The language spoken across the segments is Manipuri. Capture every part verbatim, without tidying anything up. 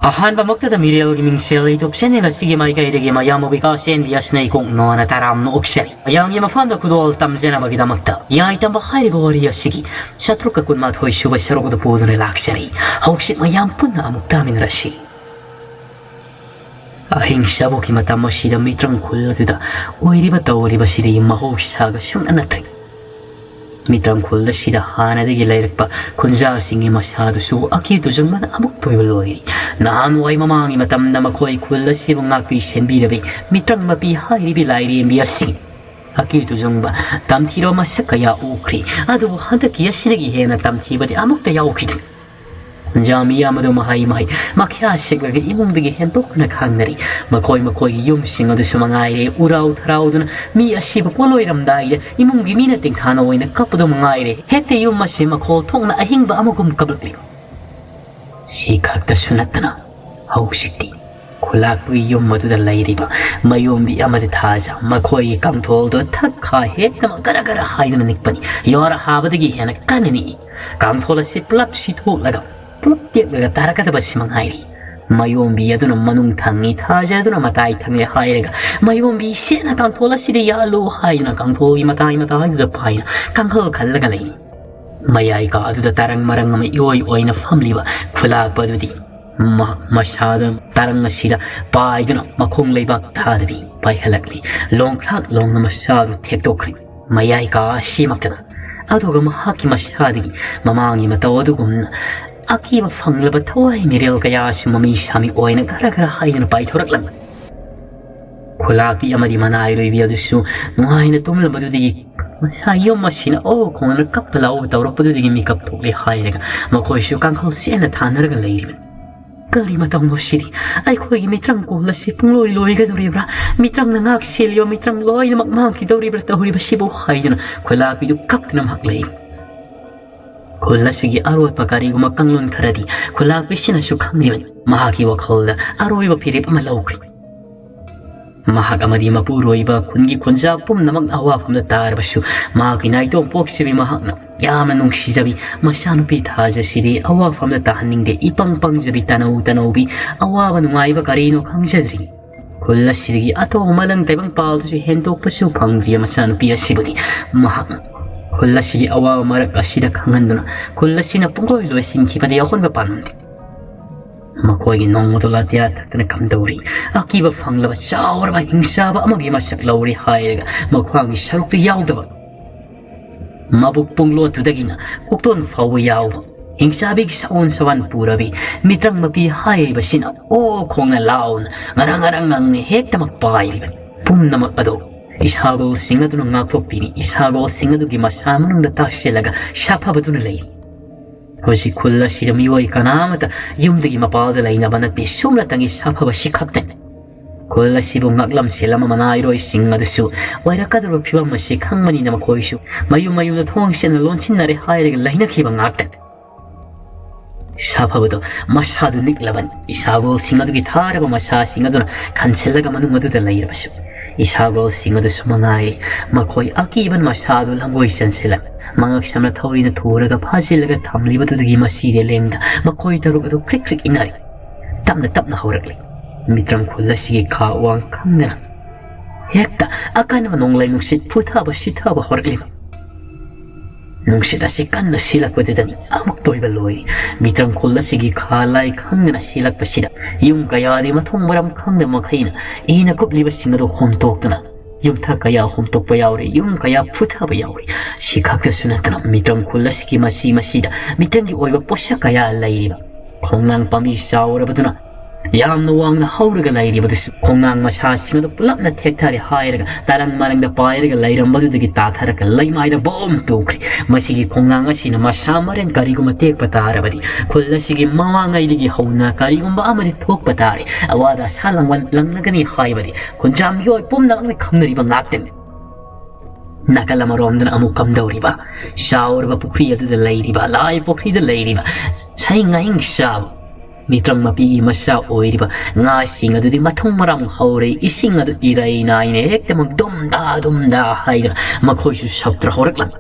ꯑꯍꯥꯟꯕꯃꯛꯇꯗ ꯃꯤꯔꯦꯜꯒꯤ ꯃꯤꯡꯁꯦꯜ YouTube channel ꯑꯁꯤꯒꯤ ꯃꯥꯏꯀꯩꯗꯒꯤ ꯃꯌꯥꯝꯕꯨ ꯕꯤꯀꯥꯁ ꯑꯦꯟ ꯕꯤ ꯑꯦꯁꯅ ꯏꯀꯣꯛ ꯅꯣꯅ ꯇꯔꯥꯝꯅ ꯑꯣꯛꯆꯔꯤ꯫ ꯃꯌꯥꯝꯒꯤ ꯃꯐꯝꯗ ꯈꯨꯗꯣꯜ ꯇꯝꯖꯅꯕꯒꯤꯗꯃꯛꯇ ꯌꯥꯏ ꯇꯝꯕ ꯍꯥꯏꯔꯤꯕ ꯋꯥꯔꯤ ꯑꯁꯤꯒꯤ ꯆꯥꯇ꯭ꯔꯨꯛꯀ ꯀꯨꯟꯃꯥꯊꯣꯏ ꯁꯨꯕ ꯁꯔꯨꯛ ꯑꯗꯨ ꯄꯨꯗꯨꯅ ꯂꯥꯛꯆꯔꯤ꯫ ꯍꯧꯖꯤꯛ ꯃꯌꯥꯝ ꯄꯨꯟꯅ ꯑꯃꯨꯛ ꯇꯥꯃꯤꯟꯅꯔꯁꯤ꯫ ꯑꯍꯤꯡ ꯆꯥꯕꯣꯛꯀꯤ ꯃꯇꯝ ꯑꯁꯤꯗ ꯃꯤꯇ꯭ꯔꯪ ꯈꯨꯜ ꯑꯗꯨꯗ ꯑꯣꯏꯔꯤꯕ ꯇꯧꯔꯤꯕꯁꯤꯗꯤ ꯃꯍꯧꯁꯥꯒ ꯁꯨꯡꯅ ꯅꯠꯇ꯭ꯔꯦ꯫ ꯃꯤꯇ꯭ꯔꯪ ꯈꯨꯜ ꯑꯁꯤꯗ ꯍꯥꯟꯅꯗꯒꯤ ꯂꯩꯔꯛꯄ ꯈꯨꯟꯖꯥꯁꯤꯡꯒꯤ ꯃꯁꯥꯗꯨꯁꯨ ꯑꯀꯤ ꯇꯨꯖꯨꯡꯕꯅ ꯑꯃꯨꯛ ꯇꯣꯏꯕ ꯂꯣꯏꯔꯤ꯫ ꯅꯍꯥꯟꯋꯥꯏ ꯃꯃꯥꯡꯒꯤ ꯃꯇꯝꯗ ꯃꯈꯣꯏ ꯈꯨꯜ ꯑꯁꯤꯕꯨ ꯉꯥꯛꯄꯤ ꯁꯦꯟꯕꯤꯔꯕꯤ ꯃꯤꯇ꯭ꯔꯪ ꯃꯄꯤ ꯍꯥꯏꯔꯤꯕꯤ ꯂꯥꯏꯔꯦꯝꯕꯤ ꯑꯁꯤ ꯑꯀꯤ ꯇꯨꯖꯨꯡꯕ ꯇꯝꯊꯤꯔꯕ ꯃꯁꯛ ꯀꯌꯥ ꯎꯈ꯭ꯔꯤ꯫ ꯑꯗꯨꯕꯨ ꯍꯟꯗꯛꯀꯤ ꯑꯁꯤꯗꯒꯤ ꯍꯦꯟꯅ ꯇꯝꯊꯤꯕꯗꯤ ꯑꯃꯨꯛꯇ ꯌꯥꯎꯈꯤꯗ꯭ꯔꯤ꯫ ꯈꯨꯟꯖꯥ ꯃꯤꯌꯥꯝ ꯑꯗꯨ ꯃꯍꯩ ꯃꯍꯩ ꯃꯈ꯭ꯌꯥ ꯁꯤꯛꯂꯒ ꯏꯃꯨꯡꯗꯒꯤ ꯍꯦꯟꯗꯣꯛꯅ ꯈꯪꯅꯔꯤ꯫ ꯃꯈꯣꯏ ꯃꯈꯣꯏꯒꯤ ꯌꯨꯝꯁꯤꯡ ꯑꯗꯨꯁꯨ ꯃꯉꯥꯏꯔꯦ, ꯎꯔꯥꯎ ꯊꯔꯥꯎꯗꯨꯅ ꯃꯤ ꯑꯁꯤꯕ ꯄꯣꯠꯂꯣꯏꯔꯝꯗꯥꯏꯗ ꯏꯃꯨꯡꯒꯤ ꯃꯤꯅ ꯇꯦꯡꯊꯥꯅ ꯑꯣꯏꯅ ꯀꯞꯄꯗꯨ ꯃꯉꯥꯏꯔꯦ꯫ ꯍꯦꯛꯇ ꯌꯨꯝ ꯑꯁꯤ ꯃꯈꯣꯜ ꯊꯣꯛꯅ ꯑꯍꯤꯡꯕ ꯑꯃꯒꯨꯝ ꯀꯞꯂꯛꯂꯤ꯫ ꯁꯤ ꯈꯛꯇꯁꯨ ꯅꯠꯇꯅ ꯍꯧꯖꯤꯛꯇꯤ ꯈꯨꯂꯥꯛꯄꯒꯤ ꯌꯨꯝ ꯑꯗꯨꯗ ꯂꯩꯔꯤꯕ ꯃꯌꯣꯝꯕꯤ ꯑꯃꯗꯤ ꯊꯥꯖ ꯃꯈꯣꯏꯒꯤ ꯀꯥꯡꯊꯣꯜꯗꯣ ꯊꯛ ꯈꯥ ꯍꯦꯛꯇꯃꯛ ꯒꯔ ꯒꯔ ꯍꯥꯏꯗꯨꯅ ꯅꯤꯛꯄꯅꯤ꯫ ꯌꯣꯔ ꯍꯥꯕꯗꯒꯤ ꯍꯦꯟꯅ ꯀꯟꯅ ꯅꯤꯛꯏ꯫ ꯀꯥꯡꯊꯣꯜ ꯑꯁꯤ ꯄꯨꯂꯞ ꯁꯤꯊꯣꯛꯂꯒ ꯄꯨꯂꯞ ꯇꯦꯛꯂꯒ ꯇꯥꯔꯛꯀꯗꯕꯁꯤ ꯃꯉꯥꯏꯔꯤ꯫ ꯃꯌꯣꯝꯕꯤ ꯑꯗꯨꯅ ꯃꯅꯨꯡ ꯊꯪꯉꯤ, ꯊꯥꯖ ꯑꯗꯨꯅ ꯃꯇꯥꯏ ꯊꯪꯂꯦ ꯍꯥꯏꯔꯒ ꯃꯌꯣꯝꯕꯤ ꯁꯦꯠꯅ ꯀꯥꯡꯊꯣꯜ ꯑꯁꯤꯗ ꯌꯥꯜꯂꯨ ꯍꯥꯏꯗꯨꯅ ꯀꯥꯡꯊꯣꯜꯒꯤ ꯃꯇꯥꯏ ꯃꯇꯥꯏꯗꯨꯗ ꯄꯥꯏꯅ ꯀꯥꯡꯈꯜ ꯈꯜꯂꯒ ꯂꯩꯔꯤ꯫ ꯃꯌꯥꯏ ꯀꯥ ꯑꯗꯨꯗ ꯇꯔꯪ ꯃꯔꯪ ꯑꯃ ꯏꯑꯣꯏ ꯑꯣꯏꯅ ꯐꯝꯂꯤꯕ ꯈꯨꯂꯥꯛꯄ ꯑꯗꯨꯗꯤ ꯃ-, ꯃꯁꯥꯗ ꯇꯔꯪ ꯑꯁꯤꯗ ꯄꯥꯏꯗꯨꯅ ꯃꯈꯣꯡ ꯂꯩꯕꯥꯛ ꯊꯥꯗꯕꯤ ꯄꯥꯏꯈꯠꯂꯛꯂꯤ꯫ ꯂꯣꯡꯈ꯭ꯔꯥꯛ ꯂꯣꯡꯅ ꯃꯁꯥꯗꯨ ꯊꯦꯛꯇꯣꯛꯈ꯭ꯔꯤ꯫ ꯃꯌꯥꯏ ꯀꯥ ꯑꯁꯤꯃꯛꯇꯗ꯫ ꯑꯗꯨꯒ ꯃꯍꯥꯛꯀꯤ ꯃꯁꯥꯗꯒꯤ ꯃꯃꯥꯡꯒꯤ ꯃꯇꯧ ꯑꯗꯨꯒꯨꯝꯅ ꯑꯀꯤꯕ ꯐꯪꯂꯕ ꯊꯋꯥꯏ ꯃꯤꯔꯦꯜ ꯀꯌꯥꯁꯨ ꯃꯃꯤ ꯁꯥꯃꯤ ꯑꯣꯏꯅ ꯈꯔ ꯈꯔ ꯍꯥꯏꯗꯨꯅ ꯄꯥꯏꯊꯣꯔꯛꯂꯝꯃꯤ꯫ ꯈꯨꯂꯥꯛꯄꯤ ꯑꯃꯗꯤ ꯃꯅꯥꯏꯔꯣꯏꯕꯤ ꯑꯗꯨꯁꯨ ꯅꯨꯡꯉꯥꯏꯅ ꯇꯨꯝꯂꯝꯕꯗꯨꯗꯒꯤ ꯃꯁꯥ ꯌꯨꯝ ꯑꯁꯤꯅ ꯑꯣ ꯈꯣꯡꯅ ꯀꯞꯄ ꯂꯥꯎꯕ ꯇꯧꯔꯛꯄꯗꯨꯗꯒꯤ ꯃꯤꯀꯞ ꯊꯣꯛꯂꯦ ꯍꯥꯏꯔꯒ ꯃꯈꯣꯏꯁꯨ ꯀꯥꯡꯈꯜ ꯁꯦꯠꯅ ꯊꯥꯅꯔꯒ ꯂꯩꯔꯤꯕꯅꯤ꯫ "ꯀꯔꯤ ꯃꯇꯧꯅꯣ ꯁꯤꯗꯤ? ꯑꯩꯈꯣꯏꯒꯤ ꯃꯤꯇ꯭ꯔꯪ ꯀꯣꯜ ꯑꯁꯤ ꯄꯨꯡꯂꯣꯏ ꯂꯣꯏꯒꯗꯧꯔꯤꯕ꯭ꯔꯥ? ꯃꯤꯇ꯭ꯔꯪꯅ ꯉꯥꯛ ꯁꯦꯜꯂꯤꯕ ꯃꯤꯇ꯭ꯔꯪ ꯂꯣꯏꯅꯃꯛ ꯃꯥꯡꯈꯤꯗꯧꯔꯤꯕ꯭ꯔꯥ ꯇꯧꯔꯤꯕꯁꯤꯕꯨ?" ꯍꯥꯏꯗꯨꯅ ꯈꯨꯂꯥꯛꯄꯤꯗꯨ ꯀꯞꯇꯨꯅ ꯃꯍꯥꯛ ꯂꯩ꯫ ꯈꯨꯜ ꯑꯁꯤꯒꯤ ꯑꯔꯣꯠꯄ ꯀꯔꯤꯒꯨꯝꯕ ꯀꯥꯡꯂꯣꯟ ꯈꯔꯗꯤ ꯈꯨꯂꯥꯛꯄꯤꯁꯤꯅꯁꯨ ꯈꯪꯂꯤꯕꯅꯤ꯫ ꯃꯍꯥꯛꯀꯤ ꯋꯥꯈꯜꯗ ꯑꯔꯣꯏꯕ ꯐꯤꯔꯦꯞ ꯑꯃ ꯂꯧꯈ꯭ꯔꯦ꯫ ꯃꯍꯥꯛ ꯑꯃꯗꯤ ꯃꯄꯨꯔꯣꯏꯕ ꯈꯨꯟꯒꯤ ꯈꯨꯟꯖꯥ ꯄꯨꯝꯅꯃꯛꯅ ꯑꯋꯥꯐꯝꯗ ꯇꯥꯔꯕꯁꯨ, ꯃꯍꯥꯛꯀꯤ ꯅꯥꯏꯇꯣꯝ ꯄꯣꯛꯆꯕꯤ ꯃꯍꯥꯛꯅ ꯌꯥꯝꯅ ꯅꯨꯡꯁꯤꯖꯕꯤ ꯃꯆꯥꯅꯨꯄꯤ ꯊꯥꯖꯁꯤꯗꯤ ꯑꯋꯥꯐꯝꯗ ꯇꯥꯍꯟꯅꯤꯡꯗꯦ꯫ ꯏꯄꯪ ꯄꯪꯖꯕꯤ ꯇꯅꯧ ꯇꯅꯧꯕꯤ, ꯑꯋꯥꯕ ꯅꯨꯡꯉꯥꯏꯕ ꯀꯔꯤꯅꯣ ꯈꯪꯖꯗ꯭ꯔꯤ꯫ ꯈꯨꯜ ꯑꯁꯤꯗꯒꯤ ꯑꯇꯣꯞꯄ ꯃꯥꯂꯪ ꯇꯥꯏꯕꯪ ꯄꯥꯜꯗꯁꯨ ꯍꯦꯟꯗꯣꯛꯄꯁꯨ ꯐꯪꯗ꯭ꯔꯤꯕ ꯃꯆꯥꯅꯨꯄꯤ ꯑꯁꯤꯕꯨꯅꯤ ꯃꯍꯥꯛꯅ ꯈꯨꯜ ꯑꯁꯤꯒꯤ ꯑꯋꯥꯕ ꯃꯔꯛ ꯑꯁꯤꯗ ꯈꯪꯍꯟꯗꯨꯅ, ꯈꯨꯜ ꯑꯁꯤꯅ ꯄꯨꯡꯂꯣꯏ ꯂꯣꯏꯁꯤꯟꯈꯤꯕꯗꯤ ꯑꯍꯣꯟꯕ ꯄꯥꯝꯂꯝꯗꯦ꯫ ꯃꯈꯣꯏꯒꯤ ꯅꯣꯡꯃꯗꯣ ꯂꯥꯇꯤꯌꯥ ꯊꯛꯇꯅ ꯀꯝꯗꯧꯔꯤ? ꯑꯀꯤꯕ ꯐꯪꯂꯕ ꯆꯥꯎꯔꯕ ꯍꯤꯡꯆꯥꯕ ꯑꯃꯒꯤ ꯃꯁꯛ ꯂꯧꯔꯤ ꯍꯥꯏꯔꯒ ꯃꯈ꯭ꯋꯥꯡꯒꯤ ꯁꯔꯨꯛꯇꯨ ꯌꯥꯎꯗꯕ, ꯃꯕꯨꯛ ꯄꯨꯡꯂꯣꯠꯇꯨꯗꯒꯤꯅ ꯀꯣꯛꯇꯣꯟ ꯐꯥꯎꯕ ꯌꯥꯎꯕ, ꯍꯤꯡꯆꯥꯕꯤꯒꯤ ꯁꯑꯣꯟ ꯁꯋꯥꯟ ꯄꯨꯔꯕꯤ ꯃꯤꯇ꯭ꯔꯪ ꯃꯄꯤ ꯍꯥꯏꯔꯤꯕꯁꯤꯅ ꯑꯣ ꯈꯣꯡꯅ ꯂꯥꯎꯅ ꯉꯔꯪ ꯉꯔꯪ ꯉꯪꯅ ꯍꯦꯛꯇꯃꯛ ꯄꯥꯏꯔꯤꯕꯅꯤ꯫ ꯄꯨꯝꯅꯃꯛ ꯑꯗꯣ ꯏꯁꯥꯒꯣꯜꯁꯤꯡ ꯑꯗꯨꯅ ꯉꯥꯛꯊꯣꯛꯄꯤꯔꯤ꯫ ꯏꯁꯥꯒꯣꯜꯁꯤꯡ ꯑꯗꯨꯒꯤ ꯃꯁꯥ ꯃꯅꯨꯡꯗ ꯇꯥꯁꯤꯜꯂꯒ ꯁꯥꯐꯕꯗꯨꯅ ꯂꯩ꯫ ꯍꯧꯖꯤꯛ ꯈꯨꯜ ꯑꯁꯤꯗ ꯃꯤꯑꯣꯏ ꯀꯅꯥ ꯑꯃꯠꯇ ꯌꯨꯝꯗꯒꯤ ꯃꯄꯥꯜꯗ ꯂꯩꯅꯕ ꯅꯠꯇꯦ꯫ ꯁꯨꯞꯅꯇꯪꯒꯤ ꯁꯥꯐꯕꯁꯤ ꯈꯛꯇꯅꯤ꯫ ꯈꯨꯜ ꯑꯁꯤꯕꯨ ꯉꯥꯛꯂꯝ ꯁꯦꯜꯂꯝꯕ ꯃꯅꯥꯏꯔꯣꯏꯁꯤꯡ ꯑꯗꯨꯁꯨ ꯑꯣꯏꯔꯛꯀꯗꯧꯔꯤꯕ ꯐꯤꯕꯝ ꯑꯁꯤ ꯈꯪꯕꯅꯤꯅ ꯃꯈꯣꯏꯁꯨ ꯃꯌꯨꯝ ꯃꯌꯨꯝꯗ ꯊꯣꯡ ꯁꯦꯟꯅ ꯂꯣꯟꯁꯤꯟꯅꯔꯦ ꯍꯥꯏꯔꯒ ꯂꯩꯅꯈꯤꯕ ꯉꯥꯛꯇꯅꯤ꯫ ꯁꯥꯐꯕꯗꯣ ꯃꯁꯥꯗꯨ ꯅꯤꯛꯂꯕꯅꯤ꯫ ꯏꯁꯥꯒꯣꯜꯁꯤꯡ ꯑꯗꯨꯒꯤ ꯊꯥꯔꯕ ꯃꯁꯥꯁꯤꯡ ꯑꯗꯨꯅ ꯈꯟꯁꯤꯜꯂꯒ ꯃꯅꯨꯡ ꯑꯗꯨꯗ ꯂꯩꯔꯕꯁꯨ, ꯏꯁꯥꯒꯣꯜꯁꯤꯡ ꯑꯗꯨꯁꯨ ꯃꯉꯥꯏ, ꯃꯈꯣꯏ ꯑꯀꯤꯕꯅ ꯃꯁꯥꯗꯨ ꯂꯝꯒꯣꯏ ꯆꯟꯁꯤꯜꯂꯝꯃꯤ꯫ ꯃꯉꯛ ꯁꯝꯅ ꯊꯧꯔꯤꯅ ꯊꯨꯔꯒ ꯐꯥꯖꯤꯜꯂꯒ ꯊꯝꯂꯤꯕꯗꯨꯗꯒꯤ ꯃꯁꯤꯗꯤ ꯂꯦꯡꯗ ꯃꯈꯣꯏ ꯇꯔꯨꯛ ꯑꯗꯨ ꯀ꯭ꯔꯤꯛ ꯀ꯭ꯔꯤꯛ ꯏꯟꯅꯔꯤ꯫ ꯇꯞꯅ ꯇꯞꯅ ꯍꯧꯔꯛꯂꯤ꯫ ꯃꯤꯇ꯭ꯔꯪ ꯈꯨꯜ ꯑꯁꯤꯒꯤ ꯈꯥ ꯋꯥꯡ ꯈꯪꯗꯅ ꯍꯦꯛꯇ ꯑꯀꯟꯕ ꯅꯣꯡꯂꯩ ꯅꯨꯡꯁꯤꯠ ꯐꯨꯊꯕ ꯁꯤꯊꯕ ꯍꯧꯔꯛꯂꯤꯕ꯫ ꯅꯨꯡꯁꯤꯠ ꯑꯁꯤ ꯀꯟꯅ ꯁꯤꯜꯂꯛꯄꯗꯨꯗꯅꯤ ꯑꯃꯨꯛꯇ ꯑꯣꯏꯕ ꯂꯣꯏꯔꯤ꯫ ꯃꯤꯇ꯭ꯔꯪ ꯈꯨꯜ ꯑꯁꯤꯒꯤ ꯈꯥ ꯂꯥꯏ ꯈꯪꯗꯅ ꯁꯤꯜꯂꯛꯄꯁꯤꯗ ꯌꯨꯝ ꯀꯌꯥꯗꯤ ꯃꯊꯣꯡ ꯃꯔꯝ ꯈꯪꯗꯕ ꯃꯈꯩꯅ ꯏꯅ ꯀꯨꯞꯂꯤꯕꯁꯤꯡ ꯑꯗꯨ ꯍꯣꯝꯇꯣꯛꯇꯨꯅ ꯌꯨꯝꯊꯛ ꯀꯌꯥ ꯍꯣꯝꯇꯣꯛꯄ ꯌꯥꯎꯔꯤ, ꯌꯨꯝ ꯀꯌꯥ ꯐꯨꯊꯕ ꯌꯥꯎꯔꯤ꯫ ꯁꯤ ꯈꯛꯇꯁꯨ ꯅꯠꯇꯅ ꯃꯤꯇ꯭ꯔꯪ ꯈꯨꯜ ꯑꯁꯤꯒꯤ ꯃꯆꯤ ꯃꯆꯤꯗ ꯃꯤꯇ꯭ꯔꯪꯒꯤ ꯑꯣꯏꯕ ꯄꯣꯠꯁꯛ ꯀꯌꯥ ꯂꯩꯔꯤꯕ꯫ ꯈꯣꯡꯅꯥꯡ ꯄꯥꯝꯕꯤ ꯆꯥꯎꯔꯕꯗꯨꯅ ꯌꯥꯝꯅ ꯋꯥꯡꯅ ꯍꯧꯔꯒ ꯂꯩꯔꯤꯕꯗꯨꯁꯨ ꯈꯣꯡꯅꯥꯡ ꯃꯁꯥꯁꯤꯡ ꯑꯗꯨ ꯄꯨꯂꯞꯅ ꯊꯦꯛꯊꯔꯦ ꯍꯥꯏꯔꯒ ꯇꯔꯪ ꯃꯔꯪꯗ ꯄꯥꯏꯔꯒ ꯂꯩꯔꯝꯕꯗꯨꯗꯒꯤ ꯇꯥꯊꯔꯒ ꯂꯩꯃꯥꯏꯗ ꯕꯣꯝ ꯇꯨꯈ꯭ꯔꯦ꯫ ꯃꯁꯤꯒꯤ ꯈꯣꯡꯅꯥꯡ ꯑꯁꯤꯅ ꯃꯁꯥ ꯃꯔꯦꯟ ꯀꯔꯤꯒꯨꯝꯕ ꯇꯦꯛꯄ ꯇꯥꯔꯕꯗꯤ ꯈꯨꯜ ꯑꯁꯤꯒꯤ ꯃꯃꯥꯡꯉꯩꯗꯒꯤ ꯍꯧꯅ ꯀꯔꯤꯒꯨꯝꯕ ꯑꯃꯗꯤ ꯊꯣꯛꯄ ꯇꯥꯔꯦ꯫ ꯑꯋꯥꯗ ꯑꯁꯥ ꯂꯥꯡꯕꯟ ꯂꯪꯂꯒꯅꯤ ꯍꯥꯏꯕꯗꯤ ꯈꯨꯟꯖꯥ ꯃꯤꯑꯣꯏ ꯄꯨꯝꯅꯃꯛꯅ ꯈꯪꯅꯔꯤꯕ ꯉꯥꯛꯇꯅꯤ꯫ ꯅꯥꯀꯜ ꯑꯃꯔꯣꯝꯗꯅ ꯑꯃꯨꯛ ꯀꯝꯗꯧꯔꯤꯕ? ꯆꯥꯎꯔꯕ ꯄꯨꯈ꯭ꯔꯤ ꯑꯗꯨꯗ ꯂꯩꯔꯤꯕ, ꯂꯥꯏ ꯄꯨꯈ꯭ꯔꯤꯗ ꯂꯩꯔꯤꯕ ꯁꯍꯤꯡ ꯉꯥꯍꯤꯡ ꯆꯥꯕ ꯃꯤꯇ꯭ꯔꯪ ꯃꯄꯤꯒꯤ ꯃꯆꯥ ꯑꯣꯏꯔꯤꯕ ꯉꯥꯁꯤꯡ ꯑꯗꯨꯗꯤ ꯃꯊꯨꯝ ꯃꯔꯥꯡ ꯍꯧꯔꯦ, ꯏꯁꯤꯡ ꯑꯗꯨ ꯏꯔꯩ ꯅꯥꯏꯅ ꯍꯦꯛꯇꯃꯛ ꯗꯨꯝꯗꯥ ꯗꯨꯝꯗꯥ ꯍꯥꯏꯗꯅ ꯃꯈꯣꯏꯁꯨ ꯁꯧꯇ꯭ꯔ ꯍꯧꯔꯛꯂꯝꯃꯤ꯫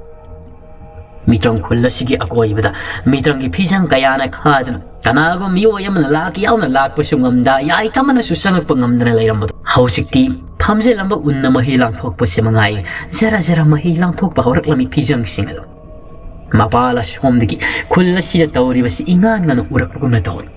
ꯃꯤꯇ꯭ꯔꯪ ꯈꯨꯜ ꯑꯁꯤꯒꯤ ꯑꯀꯣꯏꯕꯗ ꯃꯤꯇ꯭ꯔꯪꯒꯤ ꯐꯤꯖꯪ ꯀꯌꯥꯅ ꯈꯥꯗꯨꯅ, ꯀꯅꯥꯒꯨꯝꯕ ꯃꯤꯑꯣꯏ ꯑꯃꯅ ꯂꯥꯛꯀꯦ ꯌꯥꯎꯅ ꯂꯥꯛꯄꯁꯨ ꯉꯝꯗ, ꯌꯥꯏ ꯇꯝꯕꯅꯁꯨ ꯆꯪꯉꯛꯄ ꯉꯝꯗꯅ ꯂꯩꯔꯝꯕꯗꯣ, ꯍꯧꯖꯤꯛꯇꯤ ꯐꯝꯖꯤꯜꯂꯝꯕ ꯎꯟꯅ ꯃꯍꯤ ꯂꯥꯡꯊꯣꯛꯄꯁꯤ ꯃꯉꯥꯏ꯫ ꯖꯔ ꯖꯔ ꯃꯍꯤ ꯂꯥꯡꯊꯣꯛꯄ ꯍꯧꯔꯛꯂꯝꯃꯤ ꯐꯤꯖꯪꯁꯤꯡ ꯑꯗꯨ꯫ ꯃꯄꯥꯜ ꯑꯁꯣꯝꯗꯒꯤ ꯈꯨꯜ ꯑꯁꯤꯗ ꯇꯧꯔꯤꯕꯁꯤ ꯏꯉꯥꯟ ꯉꯥꯟꯅ ꯎꯔꯛꯄꯒꯨꯝꯅ ꯇꯧꯔꯤ꯫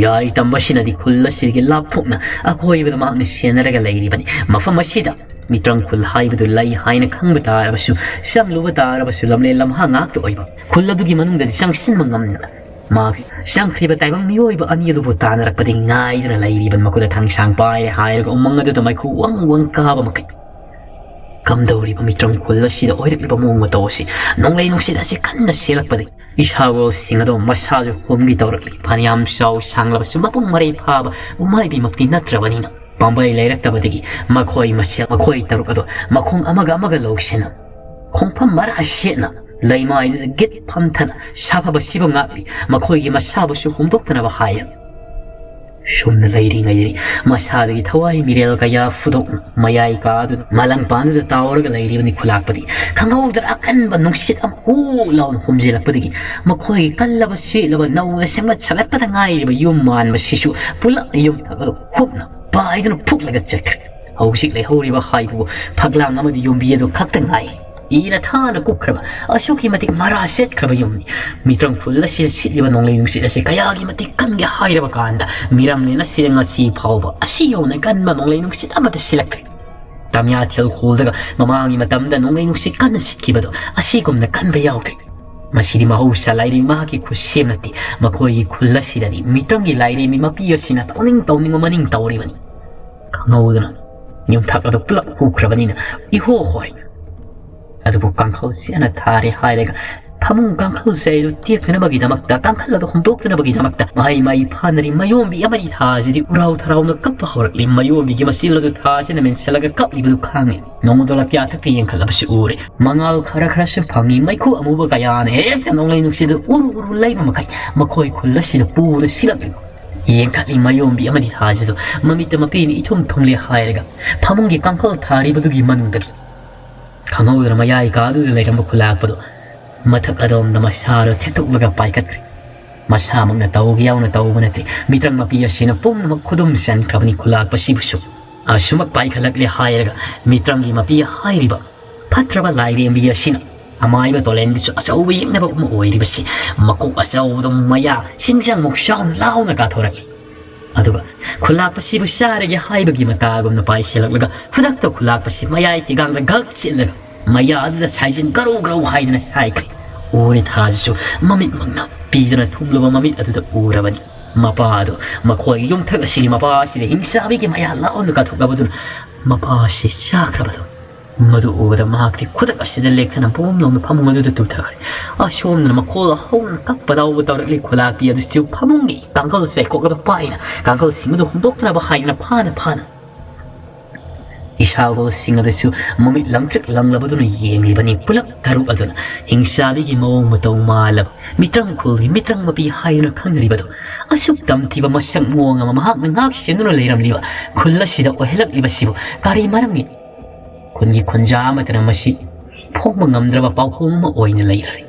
ꯌꯥꯏ ꯇꯝꯕꯁꯤꯅꯗꯤ ꯈꯨꯜ ꯑꯁꯤꯗꯒꯤ ꯂꯥꯞꯊꯣꯛꯅ ꯑꯀꯣꯏꯕꯗ ꯃꯍꯥꯛꯅ ꯁꯦꯟꯅꯔꯒ ꯂꯩꯔꯤꯕꯅꯤ꯫ ꯃꯐꯝ ꯑꯁꯤꯗ ꯃꯤꯇ꯭ꯔꯪ ꯈꯨꯜ ꯍꯥꯏꯕꯗꯨ ꯂꯩ ꯍꯥꯏꯅ ꯈꯪꯕ ꯇꯥꯔꯕꯁꯨ, ꯆꯪꯂꯨꯕ ꯇꯥꯔꯕꯁꯨ ꯂꯝꯂꯦꯟ ꯂꯝꯍꯥꯡ ꯉꯥꯛꯇ ꯑꯣꯏꯕ ꯈꯨꯜ ꯑꯗꯨꯒꯤ ꯃꯅꯨꯡꯗꯗꯤ ꯆꯪꯁꯤꯟꯕ ꯉꯝꯗꯅ, ꯃꯥꯒꯤ ꯆꯪꯈ꯭ꯔꯤꯕ ꯇꯥꯏꯕꯪ ꯃꯤꯑꯣꯏꯕ ꯑꯅꯤ ꯑꯗꯨꯕꯨ ꯇꯥꯟꯅꯔꯛꯄꯗꯤ ꯉꯥꯏꯗꯨꯅ ꯂꯩꯔꯤꯕ ꯃꯈꯨꯠꯇ ꯊꯥꯡꯁꯥꯡ ꯄꯥꯏꯔꯦ ꯍꯥꯏꯔꯒ ꯎꯃꯪ ꯑꯗꯨꯗ ꯃꯩꯈꯨ ꯋꯪ ꯋꯪ ꯀꯥꯕ ꯃꯈꯩ꯫ ꯀꯝꯗꯧꯔꯤꯕ ꯃꯤꯇ꯭ꯔꯪ ꯈꯨꯜ ꯑꯁꯤꯗ ꯑꯣꯏꯔꯛꯂꯤꯕ ꯃꯑꯣꯡ ꯃꯇꯧ ꯑꯁꯤ ꯅꯣꯡꯂꯩ ꯅꯨꯡꯁꯤꯠ ꯑꯁꯤ ꯀꯟꯅ ꯁꯤꯠꯂꯛꯄꯗꯒꯤ ꯏꯁꯥꯒꯣꯜꯁꯤꯡ ꯑꯗꯣ ꯃꯁꯥꯁꯨ ꯍꯨꯝꯒꯤ ꯇꯧꯔꯛꯂꯤ꯫ ꯐꯅꯌꯥꯝ ꯆꯥꯎ ꯁꯥꯡꯂꯕꯁꯨ ꯃꯄꯨꯡ ꯃꯔꯩ ꯐꯥꯕ ꯎꯃꯥꯏꯕꯤꯃꯛꯇꯤ ꯅꯠꯇ꯭ꯔꯕꯅꯤꯅ ꯄꯥꯝꯕꯩ ꯂꯩꯔꯛꯇꯕꯗꯒꯤ ꯃꯈꯣꯏ ꯃꯁꯦꯜ ꯃꯈꯣꯏ ꯇꯔꯨꯛ ꯑꯗꯣ ꯃꯈꯣꯡ ꯑꯃꯒ ꯑꯃꯒ ꯂꯧꯁꯤꯟꯅ ꯈꯣꯡꯐꯝ ꯃꯔꯥ ꯁꯦꯠꯅ ꯂꯩꯃꯥꯏꯗꯨꯗ ꯒꯤꯠ ꯐꯝꯊꯅ ꯁꯥꯐꯕ ꯁꯤꯕ ꯉꯥꯛꯂꯤ꯫ ꯃꯈꯣꯏꯒꯤ ꯃꯁꯥꯕꯨꯁꯨ ꯍꯨꯝꯗꯣꯛꯇꯅꯕ ꯍꯥꯏ꯫ ꯁꯨꯝꯅ ꯂꯩꯔꯤꯉꯩꯗꯗꯤ ꯃꯁꯥꯗꯒꯤ ꯊꯋꯥꯏ ꯃꯤꯔꯦꯜ ꯀꯌꯥ ꯐꯨꯗꯣꯛꯅ ꯃꯌꯥꯏ ꯀꯥꯗꯨꯅ ꯃꯥꯂꯪ ꯄꯥꯟꯗꯨꯗ ꯇꯥꯎꯔꯒ ꯂꯩꯔꯤꯕꯅꯤ ꯈꯨꯂꯥꯛꯄꯗꯤ꯫ ꯈꯪꯍꯧꯗꯅ ꯑꯀꯟꯕ ꯅꯨꯡꯁꯤꯠ ꯑꯃ ꯍꯨ ꯂꯥꯎꯅ ꯍꯨꯝꯖꯤꯜꯂꯛꯄꯗꯒꯤ ꯃꯈꯣꯏꯒꯤ ꯀꯜꯂꯕ ꯁꯦꯠꯂꯕ ꯅꯧꯅ ꯁꯦꯝꯒꯠ ꯁꯥꯒꯠꯄꯗ ꯉꯥꯏꯔꯤꯕ ꯌꯨꯝ ꯃꯥꯟꯕꯁꯤꯁꯨ ꯄꯨꯂꯞ ꯌꯨꯝꯊꯛ ꯑꯗꯨ ꯍꯨꯞꯅ ꯄꯥꯏꯗꯨꯅ ꯐꯨꯛꯂꯒ ꯆꯠꯈ꯭ꯔꯦ꯫ ꯍꯧꯖꯤꯛ ꯂꯩꯍꯧꯔꯤꯕ ꯍꯥꯏꯕꯕꯨ ꯐꯛꯂꯥꯡ ꯑꯃꯗꯤ ꯌꯨꯝꯕꯤ ꯑꯗꯨ ꯈꯛꯇ ꯉꯥꯏ꯫ ꯏꯔ ꯊꯥꯅ ꯀꯨꯞꯈ꯭ꯔꯕ, ꯑꯁꯨꯛꯀꯤ ꯃꯇꯤꯛ ꯃꯔꯥ ꯆꯦꯠꯈ꯭ꯔꯕ ꯌꯨꯝꯅꯤ꯫ ꯃꯤꯇ꯭ꯔꯪ ꯈꯨꯜ ꯑꯁꯤꯗ ꯁꯤꯠꯂꯤꯕ ꯅꯣꯡꯂꯩ ꯅꯨꯡꯁꯤꯠ ꯑꯁꯤ ꯀꯌꯥꯒꯤ ꯃꯇꯤꯛ ꯀꯟꯒꯦ ꯍꯥꯏꯔꯕ ꯀꯥꯟꯗ, ꯃꯤꯔꯝꯂꯦꯟ ꯑꯁꯤꯗ ꯉꯁꯤ ꯐꯥꯎꯕ ꯑꯁꯤ ꯌꯧꯅ ꯀꯟꯕ ꯅꯣꯡꯂꯩ ꯅꯨꯡꯁꯤꯠ ꯑꯃꯠꯇ ꯁꯤꯜꯂꯛꯇ꯭ꯔꯤ꯫ ꯇꯝꯌꯥꯊꯦꯜ ꯈꯨꯜꯗꯒ ꯃꯃꯥꯡꯒꯤ ꯃꯇꯝꯗ ꯅꯣꯡꯂꯩ ꯅꯨꯡꯁꯤꯠ ꯀꯟꯅ ꯁꯤꯠꯈꯤꯕꯗꯣ ꯑꯁꯤꯒꯨꯝꯅ ꯀꯟꯕ ꯌꯥꯎꯗ꯭ꯔꯤ꯫ ꯃꯁꯤꯗꯤ ꯃꯍꯧꯁꯥ ꯂꯥꯏꯔꯩ ꯃꯍꯥꯛꯀꯤ ꯈꯨꯠꯁꯦꯝ ꯅꯠꯇꯦ꯫ ꯃꯈꯣꯏꯒꯤ ꯈꯨꯜ ꯑꯁꯤꯗꯗꯤ ꯃꯤꯇ꯭ꯔꯪꯒꯤ ꯂꯥꯏꯔꯦꯝꯕꯤ ꯃꯄꯤ ꯑꯁꯤꯅ ꯇꯧꯅꯤꯡ ꯇꯧꯅꯤꯡꯕ ꯃꯅꯤꯡ ꯇꯧꯔꯤꯕꯅꯤ꯫ ꯈꯪꯍꯧꯗꯅ ꯌꯨꯝꯊꯛ ꯑꯗꯨ ꯄꯨꯂꯞ ꯍꯨꯈ꯭ꯔꯕꯅꯤꯅ ꯏꯍꯣ ꯍꯣꯏ꯫ ꯑꯗꯨꯕꯨ ꯀꯥꯡꯈꯜ ꯁꯦꯠꯅ ꯊꯥꯔꯦ ꯍꯥꯏꯔꯒ ꯐꯃꯨꯡ ꯀꯥꯡꯈꯜ ꯆꯩꯗꯨ ꯇꯦꯛꯇꯅꯕꯒꯤꯗꯃꯛꯇ, ꯀꯥꯡꯈꯜ ꯑꯗꯨ ꯍꯨꯝꯗꯣꯛꯇꯅꯕꯒꯤꯗꯃꯛꯇ ꯃꯍꯩ ꯃꯍꯩ ꯐꯥꯅꯔꯤ꯫ ꯃꯌꯣꯝꯕꯤ ꯑꯃꯗꯤ ꯊꯥ ꯑꯁꯤꯗꯤ ꯎꯔꯥꯎ ꯊꯔꯥꯎꯅ ꯀꯞꯄ ꯍꯧꯔꯛꯂꯤ꯫ ꯃꯌꯣꯝꯕꯤꯒꯤ ꯃꯆꯤꯜ ꯑꯗꯨ ꯊꯥ ꯑꯁꯤꯅ ꯃꯦꯟꯁꯤꯜꯂꯒ ꯀꯞꯂꯤꯕꯗꯨ ꯈꯥꯡꯉꯤ꯫ ꯅꯣꯡꯃꯗꯣ ꯑꯇꯤꯌꯥ ꯊꯛꯇ ꯌꯦꯡꯈꯠꯂꯕꯁꯨ ꯎꯔꯦ꯫ ꯃꯉꯥꯜ ꯈꯔ ꯈꯔꯁꯨ ꯐꯪꯉꯤ꯫ ꯃꯩꯈꯨ ꯑꯃꯨꯕ ꯀꯌꯥꯅ ꯍꯦꯛꯇ ꯅꯣꯡꯂꯩ ꯅꯨꯡꯁꯤꯠꯇ ꯎꯔꯨ ꯎꯔꯨ ꯂꯩꯕ ꯃꯈꯩ ꯃꯈꯣꯏ ꯈꯨꯜ ꯑꯁꯤꯗ ꯄꯨꯗꯨꯅ ꯁꯤꯜꯂꯛꯂꯤꯕ꯫ ꯌꯦꯡꯈꯠꯂꯤ꯫ ꯃꯌꯣꯝꯕꯤ ꯑꯃꯗꯤ ꯊꯥꯁꯤꯁꯨ ꯃꯃꯤꯠꯇ ꯃꯄꯤꯅ ꯏꯊꯨꯝ ꯊꯨꯝꯂꯦ ꯍꯥꯏꯔꯒ ꯐꯃꯨꯡꯒꯤ ꯀꯥꯡꯈꯜ ꯊꯥꯔꯤꯕꯗꯨꯒꯤ ꯃꯅꯨꯡꯗꯒꯤ ꯈꯪꯍꯧꯗꯅ ꯃꯌꯥꯏ ꯀꯥꯗꯨꯗ ꯂꯩꯔꯝꯕ ꯈꯨꯂꯥꯛꯄꯗꯨ ꯃꯊꯛ ꯑꯗꯣꯝꯗ ꯃꯁꯥꯗꯣ ꯊꯦꯠꯇꯣꯛꯂꯒ ꯄꯥꯏꯈꯠꯈ꯭ꯔꯦ꯫ ꯃꯁꯥꯃꯛꯅ ꯇꯧꯒꯦ ꯌꯥꯎꯅ ꯇꯧꯕ ꯅꯠꯇꯦ, ꯃꯤꯇ꯭ꯔꯪ ꯃꯄꯤ ꯑꯁꯤꯅ ꯄꯨꯝꯅꯃꯛ ꯈꯨꯗꯨꯝ ꯆꯟꯈ꯭ꯔꯕꯅꯤ ꯈꯨꯂꯥꯛꯄꯁꯤꯕꯨꯁꯨ꯫ ꯑꯁꯨꯃꯛ ꯄꯥꯏꯈꯠꯂꯛꯂꯦ ꯍꯥꯏꯔꯒ ꯃꯤꯇ꯭ꯔꯪꯒꯤ ꯃꯄꯤ ꯍꯥꯏꯔꯤꯕ ꯐꯠꯇ꯭ꯔꯕ ꯂꯥꯏꯔꯦꯝꯕꯤ ꯑꯁꯤꯅ ꯑꯃꯥꯏꯕ ꯇꯣꯂꯦꯟꯒꯤꯁꯨ ꯑꯆꯧꯕ ꯌꯦꯛꯅꯕ ꯑꯃ ꯑꯣꯏꯔꯤꯕꯁꯤ ꯃꯀꯣꯛ ꯑꯆꯧꯕꯗꯣ ꯃꯌꯥ ꯁꯤꯡꯖꯪꯃꯨꯛ ꯆꯥꯎꯅ ꯂꯥꯎꯅ ꯀꯥꯊꯣꯔꯛꯂꯤ꯫ ꯑꯗꯨꯒ ꯈꯨꯂꯥꯛꯄꯁꯤꯕꯨ ꯆꯥꯔꯒꯦ ꯍꯥꯏꯕꯒꯤ ꯃꯇꯥꯒꯨꯝꯅ ꯄꯥꯏꯁꯤꯜꯂꯛꯂꯒ ꯈꯨꯗꯛꯇ ꯈꯨꯂꯥꯛꯄꯁꯤ ꯃꯌꯥꯏ ꯇꯤꯒꯥꯡꯗ ꯒꯛ ꯆꯤꯠꯂꯒ ꯃꯌꯥ ꯑꯗꯨꯗ ꯁꯥꯏꯖꯤꯟ ꯒꯔꯧ ꯒꯔꯧ ꯍꯥꯏꯗꯅ ꯁꯥꯏꯈ꯭ꯔꯦ꯫ ꯎꯔꯤ ꯊꯥꯁꯤꯁꯨ ꯃꯃꯤꯠꯃꯛꯅ ꯄꯤꯗꯅ ꯊꯨꯝꯂꯕ ꯃꯃꯤꯠ ꯑꯗꯨꯗ ꯎꯔꯕꯅꯤ꯫ ꯃꯄꯥ ꯑꯗꯨ ꯃꯈꯣꯏꯒꯤ ꯌꯨꯝꯊꯛ ꯑꯁꯤꯒꯤ ꯃꯄꯥ ꯑꯁꯤꯗ ꯍꯤꯡꯆꯥꯕꯤꯒꯤ ꯃꯌꯥ ꯂꯥꯎꯅ ꯀꯥꯊꯣꯛꯂꯕꯗꯨꯅ ꯃꯄꯥ ꯑꯁꯤ ꯆꯥꯈ꯭ꯔꯕꯗꯨ꯫ ꯃꯗꯨ ꯎꯕꯗ ꯃꯍꯥꯛꯇꯤ ꯈꯨꯗꯛ ꯑꯁꯤꯗ ꯂꯦꯛꯊꯅ ꯕꯣꯝ ꯂꯥꯎꯅ ꯐꯃꯨꯡ ꯑꯗꯨꯗ ꯇꯨꯊꯈ꯭ꯔꯦ꯫ ꯑꯁꯣꯝꯗꯅ ꯃꯈꯣꯜ ꯍꯧꯅ ꯀꯞꯄ ꯂꯥꯎꯕ ꯇꯧꯔꯛꯂꯤ꯫ ꯈꯨꯂꯥꯛꯄꯤ ꯑꯗꯨꯁꯨ ꯐꯃꯨꯡꯒꯤ ꯀꯥꯡꯈꯜ ꯆꯩꯀꯣꯛ ꯑꯗꯨ ꯄꯥꯏꯅ ꯀꯥꯡꯈꯜꯁꯤꯡ ꯑꯗꯨ ꯍꯨꯝꯗꯣꯛꯇꯅꯕ ꯍꯥꯏꯗꯅ ꯐꯥꯅ ꯐꯥꯅ ꯏꯁꯥꯒꯣꯜꯁꯤꯡ ꯑꯗꯨꯁꯨ ꯃꯃꯤꯠ ꯂꯪꯇ꯭ꯔꯤꯛ ꯂꯪꯂꯕꯗꯨꯅ ꯌꯦꯡꯂꯤꯕꯅꯤ꯫ ꯄꯨꯂꯞ ꯇꯔꯨꯛ ꯑꯗꯨꯅ ꯍꯤꯡꯆꯥꯕꯤꯒꯤ ꯃꯑꯣꯡ ꯃꯇꯧ ꯃꯥꯜꯂꯕ ꯃꯤꯇ꯭ꯔꯪ ꯈꯨꯜꯒꯤ ꯃꯤꯇ꯭ꯔꯪ ꯃꯄꯤ ꯍꯥꯏꯗꯨꯅ ꯈꯪꯅꯔꯤꯕꯗꯨ꯫ ꯑꯁꯨꯛ ꯇꯝꯊꯤꯕ ꯃꯁꯛ ꯃꯑꯣꯡ ꯑꯃ ꯃꯍꯥꯛꯅ ꯉꯥꯛ ꯁꯦꯟꯗꯨꯅ ꯂꯩꯔꯝꯂꯤꯕ ꯈꯨꯜ ꯑꯁꯤꯗ ꯑꯣꯏꯍꯜꯂꯛꯂꯤꯕꯁꯤꯕꯨ ꯀꯔꯤ ꯃꯔꯝꯒꯤ? ꯈꯨꯟꯒꯤ ꯈꯨꯟꯖꯥ ꯑꯃꯠꯇꯅ ꯃꯁꯤ ꯐꯣꯡꯕ ꯉꯝꯗ꯭ꯔꯕ ꯄꯥꯎꯈꯣꯡ ꯑꯃ ꯑꯣꯏꯅ ꯂꯩꯔꯔꯤ꯫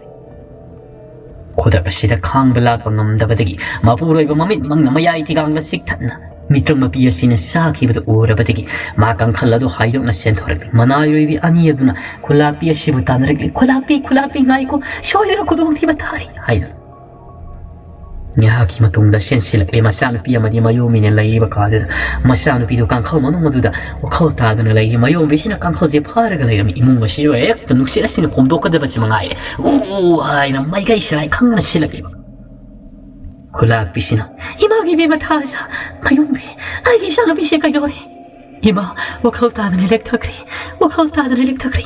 ꯈꯨꯗꯛ ꯑꯁꯤꯗ ꯈꯥꯡꯕ ꯂꯥꯛꯄ ꯉꯝꯗꯕꯗꯒꯤ ꯃꯄꯨꯔꯣꯏꯕ ꯃꯃꯤꯠꯃꯛꯅ ꯃꯌꯥꯏ ꯊꯤꯒꯥꯡꯗ ꯆꯤꯛꯊꯠꯅ ꯃꯤꯇ꯭ꯔꯪ ꯃꯄꯤ ꯑꯁꯤꯅ ꯆꯥꯈꯤꯕꯗꯨ ꯎꯔꯕꯗꯒꯤ ꯃꯥ ꯀꯥꯡꯈꯜ ꯑꯗꯨ ꯍꯥꯏꯗꯣꯛꯅ ꯆꯦꯟꯊꯣꯔꯛꯂꯤ꯫ ꯃꯅꯥꯏꯔꯣꯏꯕꯤ ꯑꯅꯤ ꯑꯗꯨꯅ ꯈꯨꯂꯥꯛꯄꯤ ꯑꯁꯤꯕꯨ ꯇꯥꯟꯅꯔꯛꯂꯤ꯫ "ꯈꯨꯂꯥꯛꯄꯤ, ꯈꯨꯂꯥꯛꯄꯤ, ꯉꯥꯏꯈꯣ, ꯁꯣꯏꯗꯅ ꯈꯨꯗꯣꯡꯊꯤꯕ ꯊꯥꯔꯤ" ꯍꯥꯏꯅ꯫ ꯉꯥꯏꯍꯥꯛꯀꯤ ꯃꯇꯨꯡꯗ ꯆꯦꯟꯁꯤꯜꯂꯛꯂꯤ꯫ ꯃꯆꯥꯅꯨꯄꯤ ꯑꯃꯗꯤ ꯃꯌꯣꯝꯕꯤꯅ ꯂꯩꯔꯤꯕ ꯀꯥꯗꯨꯗ ꯃꯆꯥꯅꯨꯄꯤꯗꯨ ꯀꯥꯡꯈꯜ ꯃꯅꯨꯡ ꯑꯗꯨꯗ ꯋꯥꯈꯜ ꯇꯥꯗꯨꯅ ꯂꯩꯔꯤ꯫ ꯃꯌꯣꯝꯕꯤꯁꯤꯅ ꯀꯥꯡꯈꯜꯁꯦ ꯐꯥꯔꯒ ꯂꯩꯔꯝꯃꯤ꯫ ꯏꯃꯨꯡ ꯑꯁꯤꯁꯨ ꯍꯦꯛꯇ ꯅꯨꯡꯁꯤꯠ ꯑꯁꯤꯅ ꯍꯣꯝꯗꯣꯛꯀꯗꯕꯁꯤ ꯃꯉꯥꯏꯔꯦ꯫ "ꯎ, ꯎ" ꯍꯥꯏꯅ ꯃꯥꯏꯀꯩ ꯁꯔꯥꯏ ꯈꯪꯗꯅ ꯁꯤꯜꯂꯛꯂꯤꯕ ꯈꯨꯂꯥꯛꯄꯤꯁꯤꯅ, "ꯏꯃꯥꯒꯤ ꯏꯕꯦꯝꯃ ꯊꯥꯖ, ꯃꯌꯣꯝꯕꯤ, ꯑꯩꯒꯤ ꯏꯆꯥꯅꯨꯄꯤꯁꯦ ꯀꯩꯗꯧꯔꯦ? ꯏꯃꯥ, ꯋꯥꯈꯜ ꯇꯥꯗꯅ ꯂꯦꯛꯊꯈ꯭ꯔꯦ, ꯋꯥꯈꯜ ꯇꯥꯗꯅ ꯂꯦꯛꯊꯈ꯭ꯔꯦ"꯫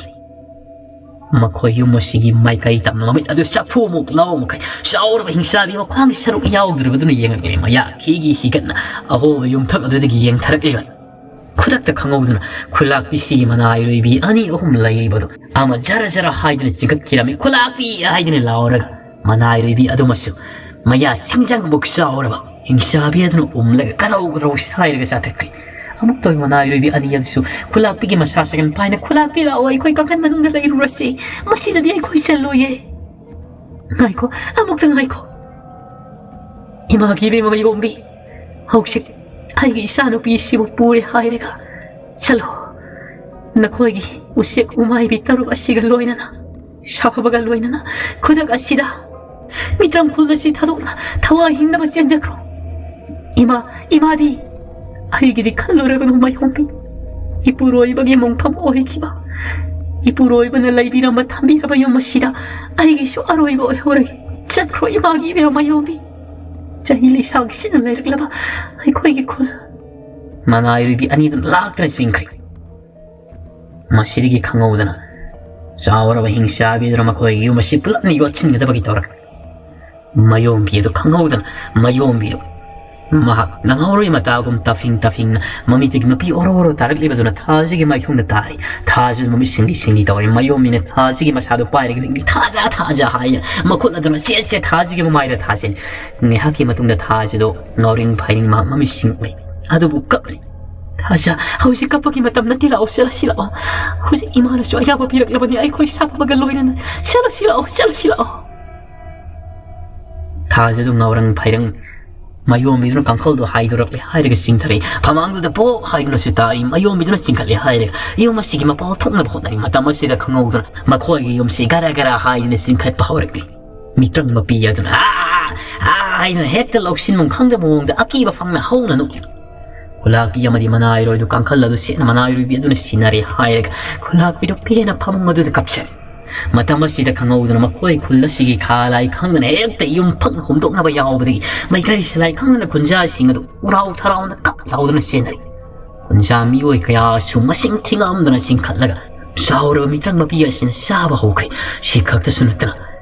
ꯃꯈꯣꯏ ꯌꯨꯝ ꯑꯁꯤꯒꯤ ꯃꯥꯏꯀꯩ ꯇꯝꯅ ꯃꯃꯤꯠ ꯑꯗꯨ ꯆꯐꯨꯃꯨꯛ ꯂꯥꯎ ꯃꯈꯩ ꯆꯥꯎꯔꯕ ꯍꯤꯡꯆꯥꯕꯤ ꯃꯈ꯭ꯋꯥꯡꯒꯤ ꯁꯔꯨꯛ ꯌꯥꯎꯗ꯭ꯔꯕꯗꯨꯅ ꯌꯦꯡꯂꯛꯂꯤ꯫ ꯃꯌꯥ ꯈꯤꯒꯤ ꯍꯤꯒꯠꯅ ꯑꯍꯣꯕ ꯌꯨꯝꯊꯛ ꯑꯗꯨꯗꯒꯤ ꯌꯦꯡꯊꯔꯛꯂꯤꯕ꯫ ꯈꯨꯗꯛꯇ ꯈꯪꯍꯧꯗꯅ ꯈꯨꯂꯥꯛꯄꯤꯁꯤꯒꯤ ꯃꯅꯥꯏꯔꯣꯏꯕꯤ ꯑꯅꯤ ꯑꯍꯨꯝ ꯂꯩꯔꯤꯕꯗꯨ ꯑꯃ ꯖꯔ ꯖꯔ ꯍꯥꯏꯗꯨꯅ ꯆꯤꯡꯈꯠꯈꯤꯔꯝꯃꯤ꯫ "ꯈꯨꯂꯥꯛꯄꯤ!" ꯍꯥꯏꯗꯨꯅ ꯂꯥꯎꯔꯒ ꯃꯅꯥꯏꯔꯣꯏꯕꯤ ꯑꯗꯨꯃꯁꯨ ꯃꯌꯥ ꯁꯤꯡꯖꯪꯃꯨꯛ ꯆꯥꯎꯔꯕ ꯍꯤꯡꯆꯥꯕꯤ ꯑꯗꯨꯅ ꯎꯝꯂꯒ ꯀꯗꯧ ꯀꯗꯧ ꯁꯥꯏꯔꯒ ꯆꯥꯊꯠꯈ꯭ꯔꯦ꯫ ꯑꯃꯨꯛꯇ ꯑꯣꯏ ꯃꯅꯥꯏꯔꯣꯏꯕꯤ ꯑꯅꯤ ꯑꯗꯨꯁꯨ ꯈꯨꯂꯥꯛꯄꯤꯒꯤ ꯃꯁꯥ ꯁꯒꯟ ꯄꯥꯏꯅ, "ꯈꯨꯂꯥꯛꯄꯤ ꯂꯥꯛꯑꯣ, ꯑꯩꯈꯣꯏ ꯀꯥꯡꯈꯟ ꯃꯅꯨꯡꯗ ꯂꯩꯔꯨꯔꯁꯤ, ꯃꯁꯤꯗꯗꯤ ꯑꯩꯈꯣꯏ ꯆꯜꯂꯣꯏꯌꯦ꯫ ꯉꯥꯏꯈꯣ, ꯑꯃꯨꯛꯇ ꯉꯥꯏꯈꯣ꯫ ꯏꯃꯥꯒꯤ ꯏꯕꯦꯝꯃ ꯃꯌꯣꯝꯕꯤ, ꯍꯧꯖꯤꯛ ꯑꯩꯒꯤ ꯏꯆꯥꯅꯨꯄꯤꯁꯤꯕꯨ ꯄꯨꯔꯦ ꯍꯥꯏꯔꯒ ꯆꯠꯂꯣ꯫ ꯅꯈꯣꯏꯒꯤ ꯎꯆꯦꯛ ꯎꯃꯥꯏꯕꯤ ꯇꯔꯨꯛ ꯑꯁꯤꯒ ꯂꯣꯏꯅꯅ, ꯁꯥꯐꯕꯒ ꯂꯣꯏꯅꯅ ꯈꯨꯗꯛ ꯑꯁꯤꯗ ꯃꯤꯇ꯭ꯔꯪ ꯈꯨꯜ ꯑꯁꯤ ꯊꯥꯗꯣꯛꯅ ꯊꯋꯥꯏ ꯍꯤꯡꯅꯕ ꯆꯦꯟꯖꯈ꯭ꯔꯣ꯫ ꯏꯃꯥ, ꯏꯃꯥꯗꯤ ꯑꯩꯒꯤꯗꯤ ꯈꯜꯂꯨꯔꯒꯅꯨ ꯃꯌꯣꯝꯕꯤ꯫ ꯏꯄꯨꯔꯣꯏꯕꯒꯤ ꯃꯣꯡꯐꯝ ꯑꯣꯏꯈꯤꯕ, ꯏꯄꯨꯔꯣꯏꯕꯅ ꯂꯩꯕꯤꯔꯝꯕ ꯊꯝꯕꯤꯔꯕ ꯌꯨꯝ ꯑꯁꯤꯗ ꯑꯩꯒꯤꯁꯨ ꯑꯔꯣꯏꯕ ꯑꯣꯏꯍꯧꯔꯒꯦ꯫ ꯆꯠꯈ꯭ꯔꯣ ꯏꯃꯥꯒꯤ ꯏꯕꯦꯝꯃ ꯃꯌꯣꯝꯕꯤ꯫ ꯆꯍꯤ ꯂꯤꯁꯥꯡꯁꯤꯠꯅ ꯂꯩꯔꯛꯂꯕ ꯑꯩꯈꯣꯏꯒꯤ ꯈꯨꯜ꯫" ꯃꯅꯥꯏꯔꯣꯏꯕꯤ ꯑꯅꯤꯗꯨ ꯂꯥꯛꯇꯅ ꯆꯦꯟꯈ꯭ꯔꯦ꯫ ꯃꯁꯤꯗꯒꯤ ꯈꯪꯍꯧꯗꯅ ꯆꯥꯎꯔꯕ ꯍꯤꯡꯆꯥꯕꯤꯗꯨꯅ ꯃꯈꯣꯏꯒꯤ ꯌꯨꯝ ꯑꯁꯤ ꯄꯨꯂꯞꯅ ꯌꯣꯠꯁꯤꯟꯒꯗꯕꯒꯤ ꯇꯧꯔꯛꯂꯦ꯫ ꯃꯌꯣꯝꯕꯤ ꯑꯗꯨ ꯈꯪꯍꯧꯗꯅ ꯃꯌꯣꯝꯕꯤꯗꯨ ꯃꯍꯥꯛ ꯅꯪꯍꯧꯔꯣꯏ ꯃꯇꯥꯒꯨꯝ ꯇꯥꯐꯤꯡ ꯇꯥꯐꯤꯡꯅ ꯃꯃꯤꯠꯇꯒꯤ ꯃꯄꯤ ꯑꯣꯔꯣ ꯑꯣꯔꯣ ꯇꯥꯔꯛꯂꯤꯕꯗꯨꯅ ꯊꯥꯖꯒꯤ ꯃꯥꯏꯊꯣꯡꯗ ꯇꯥꯔꯤ꯫ ꯊꯥꯖ ꯃꯃꯤꯠ ꯁꯤꯡꯂꯤ ꯁꯤꯡꯂꯤ ꯇꯧꯔꯤ꯫ ꯃꯌꯣꯝꯕꯤꯅ ꯊꯥꯖꯒꯤ ꯃꯁꯥꯗꯨ ꯄꯥꯏꯔꯒ ꯂꯤꯛꯂꯤ꯫ "ꯊꯥꯖ, ꯊꯥꯖ!" ꯍꯥꯏꯅ ꯃꯈꯨꯠ ꯑꯗꯨꯅ ꯆꯦꯠ ꯆꯦꯠ ꯊꯥꯖꯒꯤ ꯃꯃꯥꯏꯗ ꯊꯥꯖꯤꯜꯂꯤ꯫ ꯉꯥꯏꯍꯥꯛꯀꯤ ꯃꯇꯨꯡꯗ ꯊꯥꯖꯗꯨ ꯉꯥꯎꯔꯤꯡ ꯐꯥꯏꯔꯤꯡ ꯃꯍꯥꯛ ꯃꯃꯤꯠ ꯁꯤꯡꯂꯤ꯫ ꯑꯗꯨꯕꯨ ꯀꯞꯂꯤ꯫ "ꯊꯥꯖ, ꯍꯧꯖꯤꯛ ꯀꯞꯄꯒꯤ ꯃꯇꯝ ꯅꯠꯇꯦ, ꯂꯥꯛꯑꯣ, ꯆꯠꯂꯁꯤ ꯂꯥꯛꯑꯣ꯫ ꯍꯧꯖꯤꯛ ꯏꯃꯥꯅꯁꯨ ꯑꯌꯥꯕ ꯄꯤꯔꯛꯂꯕꯅꯤ, ꯑꯩꯈꯣꯏ ꯁꯥꯐꯕꯒ ꯂꯣꯏꯅꯅ꯫ ꯆꯠꯂꯁꯤ ꯂꯥꯛꯑꯣ, ꯆꯠꯂꯁꯤ ꯂꯥꯛꯑꯣ꯫" ꯊꯥꯖꯗꯨ ꯉꯥꯎꯔꯪ ꯐꯥꯏꯔꯪ ꯃꯌꯣꯝꯕꯤꯗꯨꯅ ꯀꯥꯡꯈꯜꯗꯨ ꯍꯥꯏꯗꯣꯔꯛꯂꯦ ꯍꯥꯏꯔꯒ ꯆꯤꯡꯊꯔꯛꯏ꯫ ꯐꯃꯥꯡꯗꯨꯗ ꯄꯣꯛ ꯍꯥꯏꯗꯨꯅꯁꯨ ꯇꯥꯔꯤ꯫ ꯃꯌꯣꯝꯕꯤꯗꯨꯅ ꯆꯤꯡꯈꯠꯂꯦ ꯍꯥꯏꯔꯒ ꯌꯨꯝ ꯑꯁꯤꯒꯤ ꯃꯄꯥꯜ ꯊꯣꯛꯅꯕ ꯍꯣꯠꯅꯔꯤ꯫ ꯃꯇꯝ ꯑꯁꯤꯗ ꯈꯪꯍꯧꯗꯅ ꯃꯈꯣꯏꯒꯤ ꯌꯨꯝꯁꯤ ꯒꯔ ꯒꯔ ꯍꯥꯏꯗꯨꯅ ꯆꯤꯡꯈꯠꯄ ꯍꯧꯔꯛꯂꯤ꯫ ꯃꯤꯇ꯭ꯔꯪ ꯃꯄꯤ ꯑꯗꯨꯅ "ꯑꯥ! ꯑꯥ!" ꯍꯥꯏꯗꯨꯅ ꯍꯦꯛꯇ ꯂꯧꯁꯤꯟꯐꯝ ꯈꯪꯗꯕ ꯃꯑꯣꯡꯗ ꯑꯀꯤꯕ ꯐꯪꯅ ꯍꯧꯅ ꯅꯣꯛꯂꯤ꯫ ꯈꯨꯂꯥꯛꯄꯤ ꯑꯃꯗꯤ ꯃꯅꯥꯏꯔꯣꯏꯗꯨ ꯀꯥꯡꯈꯜ ꯑꯗꯨ ꯁꯦꯠꯅ ꯃꯅꯥꯏꯔꯣꯏꯕꯤ ꯑꯗꯨꯅ ꯁꯤꯟꯅꯔꯦ ꯍꯥꯏꯔꯒ ꯈꯨꯂꯥꯛꯄꯤꯗꯨ ꯄꯦꯟꯅ ꯐꯃꯨꯡ ꯑꯗꯨꯗ ꯀꯞꯆꯔꯦ꯫ ꯃꯇꯝ ꯑꯁꯤꯗ ꯈꯪꯍꯧꯗꯅ ꯃꯈꯣꯏ ꯈꯨꯜ ꯑꯁꯤꯒꯤ ꯈꯥ ꯂꯥꯏ ꯈꯪꯗꯅ ꯍꯦꯛꯇ ꯌꯨꯝ ꯐꯛꯅ ꯍꯨꯝꯗꯣꯛꯅꯕ ꯌꯥꯎꯕꯗꯒꯤ ꯃꯩꯀꯩ ꯁꯂꯥꯏ ꯈꯪꯗꯅ ꯈꯨꯟꯖꯥꯁꯤꯡ ꯑꯗꯨ ꯎꯔꯥꯎ ꯊꯔꯥꯎꯅ ꯀꯞ ꯂꯥꯎꯗꯨꯅ ꯆꯦꯟꯅꯔꯤ꯫ ꯈꯨꯟꯖꯥ ꯃꯤꯑꯣꯏ ꯀꯌꯥꯁꯨ ꯃꯁꯤꯡ ꯊꯤꯉꯝꯗꯅ ꯆꯤꯡꯈꯠꯂꯒ ꯆꯥꯎꯔꯕ ꯃꯤꯇ꯭ꯔꯪ ꯃꯄꯤ ꯑꯁꯤꯅ ꯆꯥꯕ ꯍꯧꯈ꯭ꯔꯦ꯫ ꯁꯤ ꯈꯛꯇꯁꯨ ꯅꯠꯇꯅ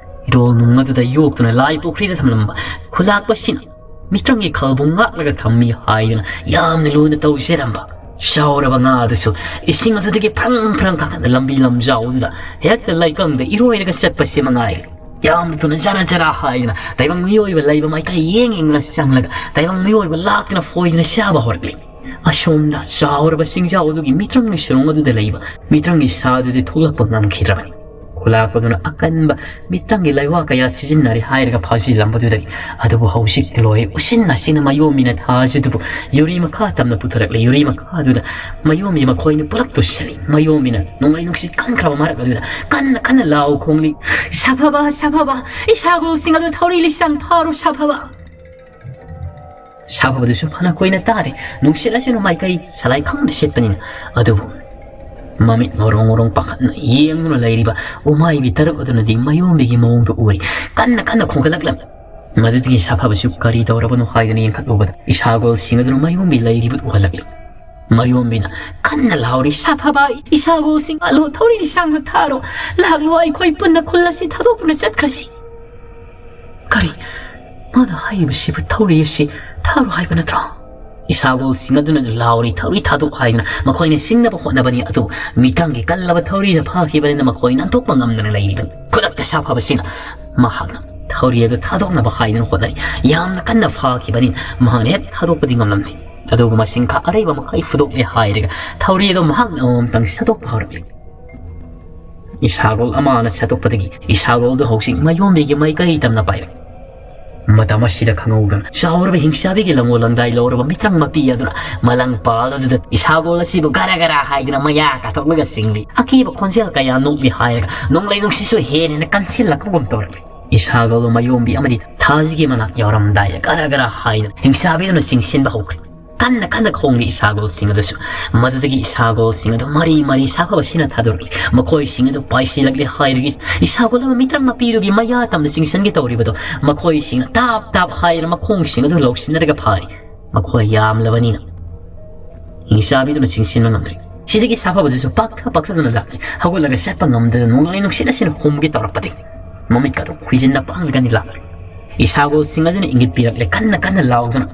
ꯏꯔꯣꯜ ꯅꯨꯡ ꯑꯗꯨꯗ ꯌꯣꯛꯇꯨꯅ ꯂꯥꯏ ꯄꯨꯈ꯭ꯔꯤꯗ ꯊꯝꯂꯝꯕ ꯈꯨꯂꯥꯛꯄꯁꯤꯅ ꯃꯤꯇ꯭ꯔꯪꯒꯤ ꯈꯜꯕꯨ ꯉꯥꯛꯂꯒ ꯊꯝꯃꯤ ꯍꯥꯏꯗꯨꯅ ꯌꯥꯝꯅ ꯂꯨꯅ ꯇꯧꯖꯔꯝꯕ ꯆꯥꯎꯔꯕ ꯉꯥ ꯑꯗꯨꯁꯨ ꯏꯁꯤꯡ ꯑꯗꯨꯗꯒꯤ ꯐ꯭ꯔꯪ ꯐ꯭ꯔꯪ ꯀꯥꯈꯠꯅ ꯂꯝꯕꯤ ꯂꯝꯖꯥꯎ ꯑꯗꯨꯗ ꯍꯦꯛꯇ ꯂꯩꯀꯪꯗ ꯏꯔꯣꯏꯔꯒ ꯆꯠꯄꯁꯤ ꯃꯉꯥꯏꯔꯦ꯫ ꯌꯥꯝꯅ ꯊꯨꯅ ꯖꯔ ꯖꯔ ꯍꯥꯏꯗꯨꯅ ꯇꯥꯏꯕꯪ ꯃꯤꯑꯣꯏꯕ ꯂꯩꯕ ꯃꯥꯏꯀꯩ ꯌꯦꯡ ꯌꯦꯡꯗꯨꯅ ꯆꯪꯂꯒ ꯇꯥꯏꯕꯪ ꯃꯤꯑꯣꯏꯕ ꯂꯥꯛꯇꯨꯅ ꯐꯣꯏꯗꯨꯅ ꯆꯥꯕ ꯍꯧꯔꯛꯂꯤ꯫ ꯑꯁꯣꯝꯗ ꯆꯥꯎꯔꯕ ꯆꯤꯡꯖꯥꯎ ꯑꯗꯨꯒꯤ ꯃꯤꯇ꯭ꯔꯪꯒꯤ ꯁꯨꯔꯨꯡ ꯑꯗꯨꯗ ꯂꯩꯕ ꯃꯤꯇ꯭ꯔꯪꯒꯤ ꯁꯥ ꯑꯗꯨꯗꯤ ꯊꯣꯛꯂꯛꯄ ꯉꯝꯈꯤꯗ꯭ꯔꯕꯅꯤ꯫ ꯈꯨꯂꯥꯛꯄꯗꯨꯅ ꯑꯀꯟꯕ ꯃꯤꯇ꯭ꯔꯪꯒꯤ ꯂꯩꯋꯥ ꯀꯌꯥ ꯁꯤꯖꯤꯟꯅꯔꯤ ꯍꯥꯏꯔꯒ ꯐꯥꯖꯤꯜꯂꯝꯕꯗꯨꯗꯒꯤ꯫ ꯑꯗꯨꯕꯨ ꯍꯧꯖꯤꯛ ꯂꯣꯏ ꯎꯁꯤꯟ ꯅꯥꯁꯤꯟꯅ ꯃꯥꯌꯣꯝꯕꯤꯅ ꯊꯥꯖꯗꯨꯕꯨ ꯌꯨꯔꯤ ꯃꯈꯥ ꯇꯝꯅ ꯄꯨꯊꯔꯛꯂꯤ꯫ ꯌꯨꯔꯤ ꯃꯈꯥꯗꯨꯗ ꯃꯥꯌꯣꯝꯕꯤ ꯃꯈꯣꯏꯅ ꯄꯨꯂꯞ ꯇꯨꯁꯤꯜꯂꯤ꯫ ꯃꯥꯌꯣꯝꯕꯤꯅ ꯅꯣꯡꯂꯩ ꯅꯨꯡꯁꯤꯠ ꯀꯟꯈ꯭ꯔꯕ ꯃꯔꯛ ꯑꯗꯨꯗ ꯀꯟꯅ ꯀꯟꯅ ꯂꯥꯎ ꯈꯣꯡꯂꯤ꯫ "ꯁꯥꯐꯕ, ꯁꯥꯐꯕ, ꯏꯁꯥꯒꯨꯜꯁꯤꯡ ꯑꯗꯨ ꯊꯧꯔꯤ ꯂꯤꯁꯥꯡ ꯐꯥꯔꯣ, ꯁꯥꯐꯕ!" ꯁꯥꯐꯕꯗꯨꯁꯨ ꯐꯅ ꯀꯨꯏꯅ ꯇꯥꯗꯦ꯫ ꯅꯨꯡꯁꯤꯠ ꯑꯁꯤꯅ ꯃꯥꯏꯀꯩ ꯁꯂꯥꯏ ꯈꯪꯅ ꯁꯤꯠꯄꯅꯤꯅ꯫ ꯑꯗꯨꯕꯨ ꯃꯃꯤꯠ ꯉꯧꯔꯣꯡ ꯉꯧꯔꯣꯡ ꯄꯥꯈꯠꯅ ꯌꯦꯡꯗꯨꯅ ꯂꯩꯔꯤꯕ ꯎꯃꯥꯏꯕꯤ ꯇꯔꯨꯛ ꯑꯗꯨꯅꯗꯤ ꯃꯥꯌꯣꯝꯕꯤꯒꯤ ꯃꯑꯣꯡꯗꯨ ꯎꯔꯤ꯫ ꯀꯟꯅ ꯀꯟꯅ ꯈꯣꯡꯒꯠꯂꯛꯂꯝꯃꯤ꯫ ꯃꯗꯨꯗꯒꯤ ꯁꯥꯐꯕꯁꯨ ꯀꯔꯤ ꯇꯧꯔꯕꯅꯣ ꯍꯥꯏꯗꯨꯅ ꯌꯦꯡꯈꯠꯂꯨꯕꯗ ꯏꯁꯥꯒꯣꯜꯁꯤꯡ ꯑꯗꯨꯅ ꯃꯥꯌꯣꯝꯕꯤ ꯂꯩꯔꯤꯕ ꯎꯍꯜꯂꯛꯂꯤ꯫ ꯃꯥꯌꯣꯝꯕꯤꯅ ꯀꯟꯅ ꯂꯥꯎꯔꯤ, "ꯁꯥꯐꯕ, ꯏꯁꯥꯒꯣꯜꯁꯤꯡ ꯑꯂꯣ ꯊꯧꯔꯤ ꯂꯤꯁꯥꯡꯗ ꯊꯥꯔꯣ꯫ ꯂꯥꯛꯂꯣ, ꯑꯩꯈꯣꯏ ꯄꯨꯟꯅ ꯈꯨꯜ ꯑꯁꯤ ꯊꯥꯗꯣꯛꯇꯨꯅ ꯆꯠꯈ꯭ꯔꯁꯤ꯫" "ꯀꯔꯤ? ꯃꯥꯅ ꯍꯥꯏꯔꯤꯕꯁꯤꯕꯨ ꯊꯧꯔꯤ ꯑꯁꯤ ꯊꯥꯔꯣ ꯍꯥꯏꯕ ꯅꯠꯇ꯭ꯔꯣ?" ꯏꯁꯥꯒꯣꯜꯁꯤꯡ ꯑꯗꯨꯅ ꯂꯥꯎꯔꯤ, "ꯊꯧꯔꯤ ꯊꯥꯗꯣꯛ" ꯍꯥꯏꯗꯨꯅ ꯃꯈꯣꯏꯅ ꯆꯤꯡꯅꯕ ꯍꯣꯠꯅꯕꯅꯤ꯫ ꯑꯗꯨꯕꯨ ꯃꯤꯇ꯭ꯔꯪꯒꯤ ꯀꯜꯂꯕ ꯊꯧꯔꯤꯅ ꯐꯥꯈꯤꯕꯅꯤꯅ ꯃꯈꯣꯏ ꯅꯥꯟꯊꯣꯛꯄ ꯉꯝꯗꯅ ꯂꯩꯔꯤꯕꯅꯤ꯫ ꯈꯨꯗꯛꯇ ꯁꯥꯐꯕꯁꯤꯅ ꯃꯍꯥꯛꯅ ꯊꯧꯔꯤ ꯑꯗꯨ ꯊꯥꯗꯣꯛꯅꯕ ꯍꯥꯏꯗꯨꯅ ꯍꯣꯠꯅꯔꯤ꯫ ꯌꯥꯝꯅ ꯀꯟꯅ ꯐꯥꯈꯤꯕꯅꯤꯅ ꯃꯍꯥꯛꯅ ꯍꯦꯛ ꯊꯥꯗꯣꯛꯄꯗꯤ ꯉꯝꯂꯝꯗꯦ꯫ ꯑꯗꯨꯕꯨ ꯃꯁꯤꯡꯈꯥ ꯑꯔꯩꯕ ꯃꯈꯩ ꯐꯨꯗꯣꯛꯂꯦ ꯍꯥꯏꯔꯒ ꯊꯧꯔꯤ ꯑꯗꯨ ꯃꯍꯥꯛꯅ ꯑꯃꯃꯝꯇꯪ ꯁꯠꯇꯣꯛꯄ ꯍꯧꯔꯛꯂꯤ꯫ ꯏꯁꯥꯒꯣꯜ ꯑꯃꯅ ꯁꯠꯇꯣꯛꯄꯗꯒꯤ ꯏꯁꯥꯒꯣꯜꯗꯨ ꯍꯧꯖꯤꯛ ꯃꯥꯌꯣꯝꯕꯤꯒꯤ ꯃꯥꯏꯀꯩ ꯇꯝꯅ ꯄꯥꯏꯔꯛꯏ꯫ ꯃꯇꯝ ꯑꯁꯤꯗ ꯈꯪꯍꯧꯗꯅ ꯆꯥꯎꯔꯕ ꯍꯤꯡꯆꯥꯕꯤꯒꯤ ꯂꯪꯉꯣ ꯂꯪꯗꯥꯏ ꯂꯧꯔꯕ ꯃꯤꯇ꯭ꯔꯪ ꯃꯄꯤ ꯑꯗꯨꯅ ꯃꯂꯪ ꯄꯥꯜ ꯑꯗꯨꯗ ꯏꯁꯥꯒꯣꯜ ꯑꯁꯤꯕꯨ ꯒꯔ ꯒꯔ ꯍꯥꯏꯗꯨꯅ ꯃꯌꯥ ꯀꯥꯊꯣꯛꯂꯒ ꯆꯤꯡꯂꯤ꯫ ꯑꯀꯤꯕ ꯈꯣꯟꯖꯦꯜ ꯀꯌꯥ ꯅꯣꯛꯂꯤ ꯍꯥꯏꯔꯒ ꯅꯣꯡꯂꯩ ꯅꯨꯡꯁꯤꯠꯁꯨ ꯍꯦꯟꯅ ꯍꯦꯟꯅ ꯀꯟꯁꯤꯜꯂꯛꯄꯒꯨꯝ ꯇꯧꯔꯛꯂꯤ꯫ ꯏꯁꯥꯒꯣꯜ ꯃꯥꯌꯣꯝꯕꯤ ꯑꯃꯗꯤ ꯊꯥꯖꯤꯒꯤ ꯃꯅꯥꯛ ꯌꯧꯔꯝꯗꯥꯏꯗ ꯒꯔ ꯒꯔ ꯍꯥꯏꯗꯨꯅ ꯍꯤꯡꯆꯥꯕꯤꯗꯨꯅ ꯆꯤꯡꯁꯤꯟꯕ ꯍꯧꯈ꯭ꯔꯦ꯫ ꯀꯟꯅ ꯀꯟꯅ ꯈꯣꯡꯂꯤ ꯏꯁꯥꯒꯣꯜꯁꯤꯡ ꯑꯗꯨꯁꯨ꯫ ꯃꯗꯨꯗꯒꯤ ꯏꯁꯥꯒꯣꯜꯁꯤꯡ ꯑꯗꯨ ꯃꯔꯤ ꯃꯔꯤ ꯁꯥꯐꯕꯁꯤꯅ ꯊꯥꯗꯣꯔꯛꯂꯤ꯫ ꯃꯈꯣꯏꯁꯤꯡ ꯑꯗꯨ ꯄꯥꯏꯁꯤꯜꯂꯛꯂꯤ ꯍꯥꯏꯔꯒ ꯏꯁꯥꯒꯣꯜ ꯑꯃ ꯃꯤꯇ꯭ꯔꯪ ꯃꯄꯤꯗꯨꯒꯤ ꯃꯌꯥ ꯇꯝꯅ ꯆꯤꯡꯁꯤꯟꯒꯦ ꯇꯧꯔꯤꯕꯗꯨ ꯃꯈꯣꯏꯁꯤꯡꯅ ꯇꯥꯞ ꯇꯥꯞ ꯍꯥꯏꯔ ꯃꯈꯣꯡꯁꯤꯡ ꯑꯗꯨ ꯂꯧꯁꯤꯟꯅꯔꯒ ꯐꯥꯔꯤ꯫ ꯃꯈꯣꯏ ꯌꯥꯝꯂꯕꯅꯤꯅ ꯍꯤꯡꯆꯥꯕꯤꯗꯨꯅ ꯆꯤꯡꯁꯤꯟꯕ ꯉꯝꯗ꯭ꯔꯤ꯫ ꯁꯤꯗꯒꯤ ꯁꯥꯐꯕꯗꯨꯁꯨ ꯄꯥꯛꯊ ꯄꯥꯛꯊꯗꯨꯅ ꯂꯥꯛꯂꯦ꯫ ꯍꯧꯒꯠꯂꯒ ꯆꯠꯄ ꯉꯝꯗꯅ ꯅꯣꯡꯂꯩ ꯅꯨꯡꯁꯤꯠ ꯑꯁꯤꯅ ꯍꯨꯝꯒꯦ ꯇꯧꯔꯛꯄꯗꯒꯤ ꯃꯃꯤꯠꯀꯗꯣ ꯈꯨꯏꯖꯤꯟꯅ ꯄꯥꯡꯂꯒꯅꯤ ꯂꯥꯛꯂꯦ꯫ ꯏꯁꯥꯒꯣꯜꯁꯤꯡ ꯑꯗꯨꯅ ꯏꯪꯒꯤꯠ ꯄꯤꯔꯛꯂꯦ, ꯀꯟꯅ ꯀꯟꯅ ꯂꯥꯎꯗꯨꯅ,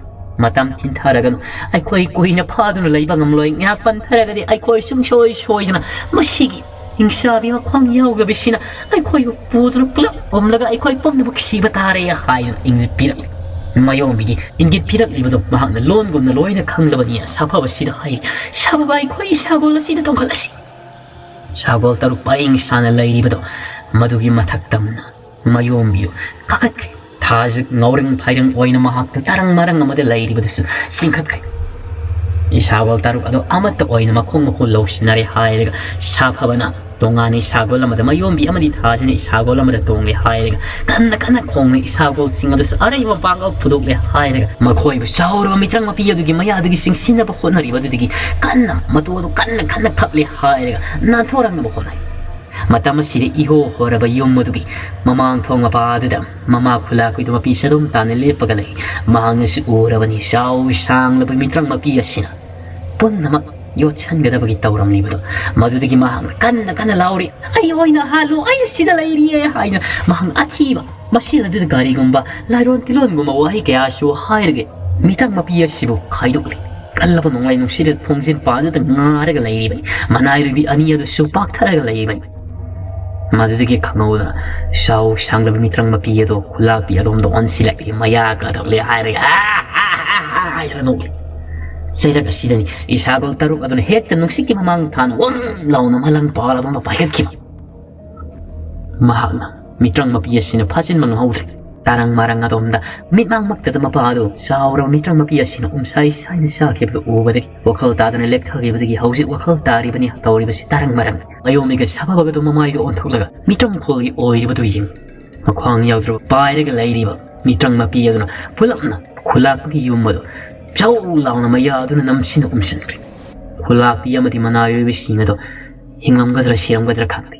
"ꯃꯇꯝ ꯊꯤꯟꯊꯔꯒꯅꯨ, ꯑꯩꯈꯣꯏ ꯀꯨꯏꯅ ꯐꯥꯗꯨꯅ ꯂꯩꯕ ꯉꯝꯂꯣꯏ꯫ ꯉꯥꯏꯍꯥꯛ ꯄꯟꯊꯔꯒꯗꯤ ꯑꯩꯈꯣꯏ ꯁꯨꯡꯁꯣꯏ ꯁꯣꯏꯗꯅ ꯃꯁꯤꯒꯤ ꯍꯤꯡꯆꯥꯕꯤ ꯃꯈ꯭ꯋꯥꯡ ꯌꯥꯎꯗꯕꯤꯁꯤꯅ ꯑꯩꯈꯣꯏꯕꯨ ꯄꯨꯗꯨꯅ ꯄꯨꯂꯞ ꯄꯨꯝꯂꯒ ꯑꯩꯈꯣꯏ ꯄꯨꯝꯅꯃꯛ ꯁꯤꯕ ꯇꯥꯔꯦ" ꯍꯥꯏꯗꯨꯅ ꯏꯪꯒꯤꯠ ꯄꯤꯔꯛꯂꯦ꯫ ꯃꯥꯌꯣꯝꯕꯤꯒꯤ ꯏꯪꯒꯤꯠ ꯄꯤꯔꯛꯂꯤꯕꯗꯣ ꯃꯍꯥꯛꯅ ꯂꯣꯟꯒꯨꯝꯅ ꯂꯣꯏꯅ ꯈꯪꯂꯕꯅꯤꯅ ꯁꯥꯐꯕꯁꯤꯗ ꯍꯥꯏꯔꯦ, "ꯁꯥꯐꯕ, ꯑꯩꯈꯣꯏ ꯏꯁꯥꯒꯣꯜ ꯑꯁꯤꯗ ꯇꯣꯡꯈꯠꯂꯁꯤ"꯫ ꯁꯥꯒꯣꯜ ꯇꯔꯨꯛ ꯄꯔꯦꯡ ꯁꯥꯅ ꯂꯩꯔꯤꯕꯗꯣ ꯃꯗꯨꯒꯤ ꯃꯊꯛ ꯇꯝꯅ ꯃꯥꯌꯣꯝꯕꯤꯗꯨ ꯀꯥꯈꯠꯈ꯭ꯔꯦ꯫ ꯊꯥꯖꯤꯛ ꯉꯥꯎꯔꯪ ꯐꯥꯏꯔꯪ ꯑꯣꯏꯅ ꯃꯍꯥꯛꯇ ꯇꯔꯪ ꯃꯔꯪ ꯑꯃꯗ ꯂꯩꯔꯤꯕꯗꯨꯁꯨ ꯆꯤꯡꯈꯠꯈ꯭ꯔꯦ꯫ ꯏꯁꯥꯒꯣꯜ ꯇꯔꯨꯛ ꯑꯗꯣ ꯑꯃꯠꯇ ꯑꯣꯏꯅ ꯃꯈꯣꯡ ꯃꯈꯨꯠ ꯂꯧꯁꯤꯟꯅꯔꯦ ꯍꯥꯏꯔꯒ ꯁꯥꯐꯕꯅ ꯇꯣꯉꯥꯟꯅ ꯏꯁꯥꯒꯣꯜ ꯑꯃꯗ, ꯃꯥꯌꯣꯝꯕꯤ ꯑꯃꯗꯤ ꯊꯥꯖꯅ ꯏꯁꯥꯒꯣꯜ ꯑꯃꯗ ꯇꯣꯡꯂꯦ ꯍꯥꯏꯔꯒ ꯀꯟꯅ ꯀꯟꯅ ꯈꯣꯡꯅ ꯏꯁꯥꯒꯣꯜꯁꯤꯡ ꯑꯗꯨꯁꯨ ꯑꯔꯩꯕ ꯃꯄꯥꯡꯒꯜ ꯐꯨꯗꯣꯛꯂꯦ ꯍꯥꯏꯔꯒ ꯃꯈꯣꯏꯕꯨ ꯆꯥꯎꯔꯕ ꯃꯤꯇ꯭ꯔꯪ ꯃꯄꯤ ꯑꯗꯨꯒꯤ ꯃꯌꯥꯗꯒꯤ ꯆꯤꯡꯁꯤꯟꯅꯕ ꯍꯣꯠꯅꯔꯤꯕ ꯑꯗꯨꯗꯒꯤ ꯀꯟꯅ ꯃꯇꯣ ꯑꯗꯨ ꯀꯟꯅ ꯀꯟꯅ ꯊꯛꯂꯦ ꯍꯥꯏꯔꯒ ꯅꯥꯟꯊꯣꯔꯛꯅꯕ ꯍꯣꯠꯅꯩ꯫ ꯃꯇꯝ ꯑꯁꯤꯗ ꯏꯍꯣ ꯍꯣꯔꯕ ꯌꯨꯝ ꯑꯗꯨꯒꯤ ꯃꯃꯥꯡ ꯊꯣꯡ ꯃꯄꯥ ꯑꯗꯨꯗ ꯃꯃꯥ ꯈꯨꯂꯥꯛꯄꯤꯗꯨ ꯃꯄꯤ ꯆꯗꯨꯝ ꯇꯥꯅ ꯂꯦꯞꯄꯒ ꯂꯩ꯫ ꯃꯍꯥꯛꯅꯁꯨ ꯎꯔꯕꯅꯤ ꯆꯥꯎ ꯁꯥꯡꯂꯕ ꯃꯤꯇ꯭ꯔꯪ ꯃꯄꯤ ꯑꯁꯤꯅ ꯄꯨꯝꯅꯃꯛ ꯌꯣꯠꯁꯟꯒꯗꯕꯒꯤ ꯇꯧꯔꯝꯂꯤꯕꯗꯨ꯫ ꯃꯗꯨꯗꯒꯤ ꯃꯍꯥꯛꯅ ꯀꯟꯅ ꯀꯟꯅ ꯂꯥꯎꯔꯤ, "ꯑꯩ ꯑꯣꯏꯅ ꯍꯥꯜꯂꯨ, ꯑꯩ ꯑꯁꯤꯗ ꯂꯩꯔꯤꯌꯦ" ꯍꯥꯏꯅ ꯃꯍꯥꯛꯅ ꯑꯊꯤꯕ ꯃꯁꯤ ꯑꯗꯨꯗ ꯀꯔꯤꯒꯨꯝꯕ ꯂꯥꯏꯔꯣꯟ ꯇꯤꯂꯣꯟꯒꯨꯝꯕ ꯋꯥꯍꯩ ꯀꯌꯥꯁꯨ ꯍꯥꯏꯔꯒ ꯃꯤꯇ꯭ꯔꯪ ꯃꯄꯤ ꯑꯁꯤꯕꯨ ꯈꯥꯏꯗꯣꯛꯂꯤ꯫ ꯀꯜꯂꯕ ꯅꯣꯡꯂꯩ ꯅꯨꯡꯁꯤꯠ ꯑꯗꯨ ꯊꯣꯡꯖꯤꯟ ꯄꯥꯗꯨꯗ ꯉꯥꯔꯒ ꯂꯩꯔꯤꯕꯅꯤ꯫ ꯃꯅꯥꯏꯔꯨꯕꯤ ꯑꯅꯤ ꯑꯗꯨꯁꯨ ꯄꯥꯛꯊꯔꯒ ꯂꯩꯔꯤꯕꯅꯤ꯫ ꯃꯗꯨꯗꯒꯤ ꯈꯪꯍꯧꯗꯅ ꯆꯥꯎ ꯁꯥꯡꯂꯕ ꯃꯤꯇ꯭ꯔꯪ ꯃꯄꯤ ꯑꯗꯨ ꯈꯨꯂꯥꯛꯄꯤ ꯑꯗꯣꯝꯗ ꯑꯣꯟꯁꯤꯜꯂꯛꯂꯤ꯫ ꯃꯌꯥ ꯀꯥꯊꯣꯛꯂꯦ ꯍꯥꯏꯔꯒ "ꯑꯥ, ꯑꯥ, ꯑꯥ, ꯑꯥ" ꯍꯥꯏꯔꯒ ꯅꯣꯛꯂꯤ꯫ ꯆꯩꯔꯛ ꯑꯁꯤꯗꯅꯤ ꯏꯁꯥꯒꯣꯜ ꯇꯔꯨꯛ ꯑꯗꯨꯅ ꯍꯦꯛꯇ ꯅꯨꯡꯁꯤꯠꯀꯤ ꯃꯃꯥꯡ ꯊꯥꯅ ꯋꯪ ꯂꯥꯎꯅ ꯃꯂꯪ ꯄꯥꯜ ꯑꯗꯣꯝꯗ ꯄꯥꯏꯈꯠꯈꯤꯕ꯫ ꯃꯍꯥꯛꯅ ꯃꯤꯇ꯭ꯔꯪ ꯃꯄꯤ ꯑꯁꯤꯅ ꯐꯥꯖꯤꯟꯕ ꯉꯝꯍꯧꯗ꯭ꯔꯦ꯫ ꯇꯔꯪ ꯃꯔꯪ ꯑꯗꯣꯝꯗ ꯃꯤꯠꯃꯥꯡꯃꯛꯇꯗ ꯃꯄꯥ ꯑꯗꯨ ꯆꯥꯎꯔꯕ ꯃꯤꯇ꯭ꯔꯪ ꯃꯄꯤ ꯑꯁꯤꯅ ꯎꯝꯁꯥꯏ ꯁꯥꯏꯅ ꯆꯥꯈꯤꯕꯗꯨ ꯎꯕꯗꯒꯤ ꯋꯥꯈꯜ ꯇꯥꯗꯅ ꯂꯦꯛꯊꯈꯤꯕꯗꯒꯤ ꯍꯧꯖꯤꯛ ꯋꯥꯈꯜ ꯇꯥꯔꯤꯕꯅꯤ ꯇꯧꯔꯤꯕꯁꯤ ꯇꯔꯪ ꯃꯔꯪ꯫ ꯃꯥꯌꯣꯝꯕꯤꯒ ꯁꯥꯐꯕꯒꯗꯨ ꯃꯃꯥꯏꯗꯨ ꯑꯣꯟꯊꯣꯛꯂꯒ ꯃꯤꯇ꯭ꯔꯪ ꯈꯣꯜꯒꯤ ꯑꯣꯏꯔꯤꯕꯗꯨ ꯌꯦꯡꯏ꯫ ꯃꯈ꯭ꯋꯥꯡ ꯌꯥꯎꯗ꯭ꯔꯕ ꯄꯥꯏꯔꯒ ꯂꯩꯔꯤꯕ ꯃꯤꯇ꯭ꯔꯪ ꯃꯄꯤ ꯑꯗꯨꯅ ꯄꯨꯂꯞꯅ ꯈꯨꯂꯥꯛꯄꯒꯤ ꯌꯨꯝ ꯑꯗꯨ ꯆꯧ ꯂꯥꯎꯅ ꯃꯌꯥ ꯑꯗꯨꯅ ꯅꯝꯁꯤꯟꯅ ꯎꯝꯁꯤꯟꯈ꯭ꯔꯦ꯫ ꯈꯨꯂꯥꯛꯄꯤ ꯑꯃꯗꯤ ꯃꯅꯥꯏꯔꯣꯏꯕꯁꯤꯡ ꯑꯗꯨ ꯍꯤꯡꯂꯝꯒꯗ꯭ꯔꯥ ꯁꯤꯔꯝꯒꯗ꯭ꯔꯥ ꯈꯪꯗꯦ꯫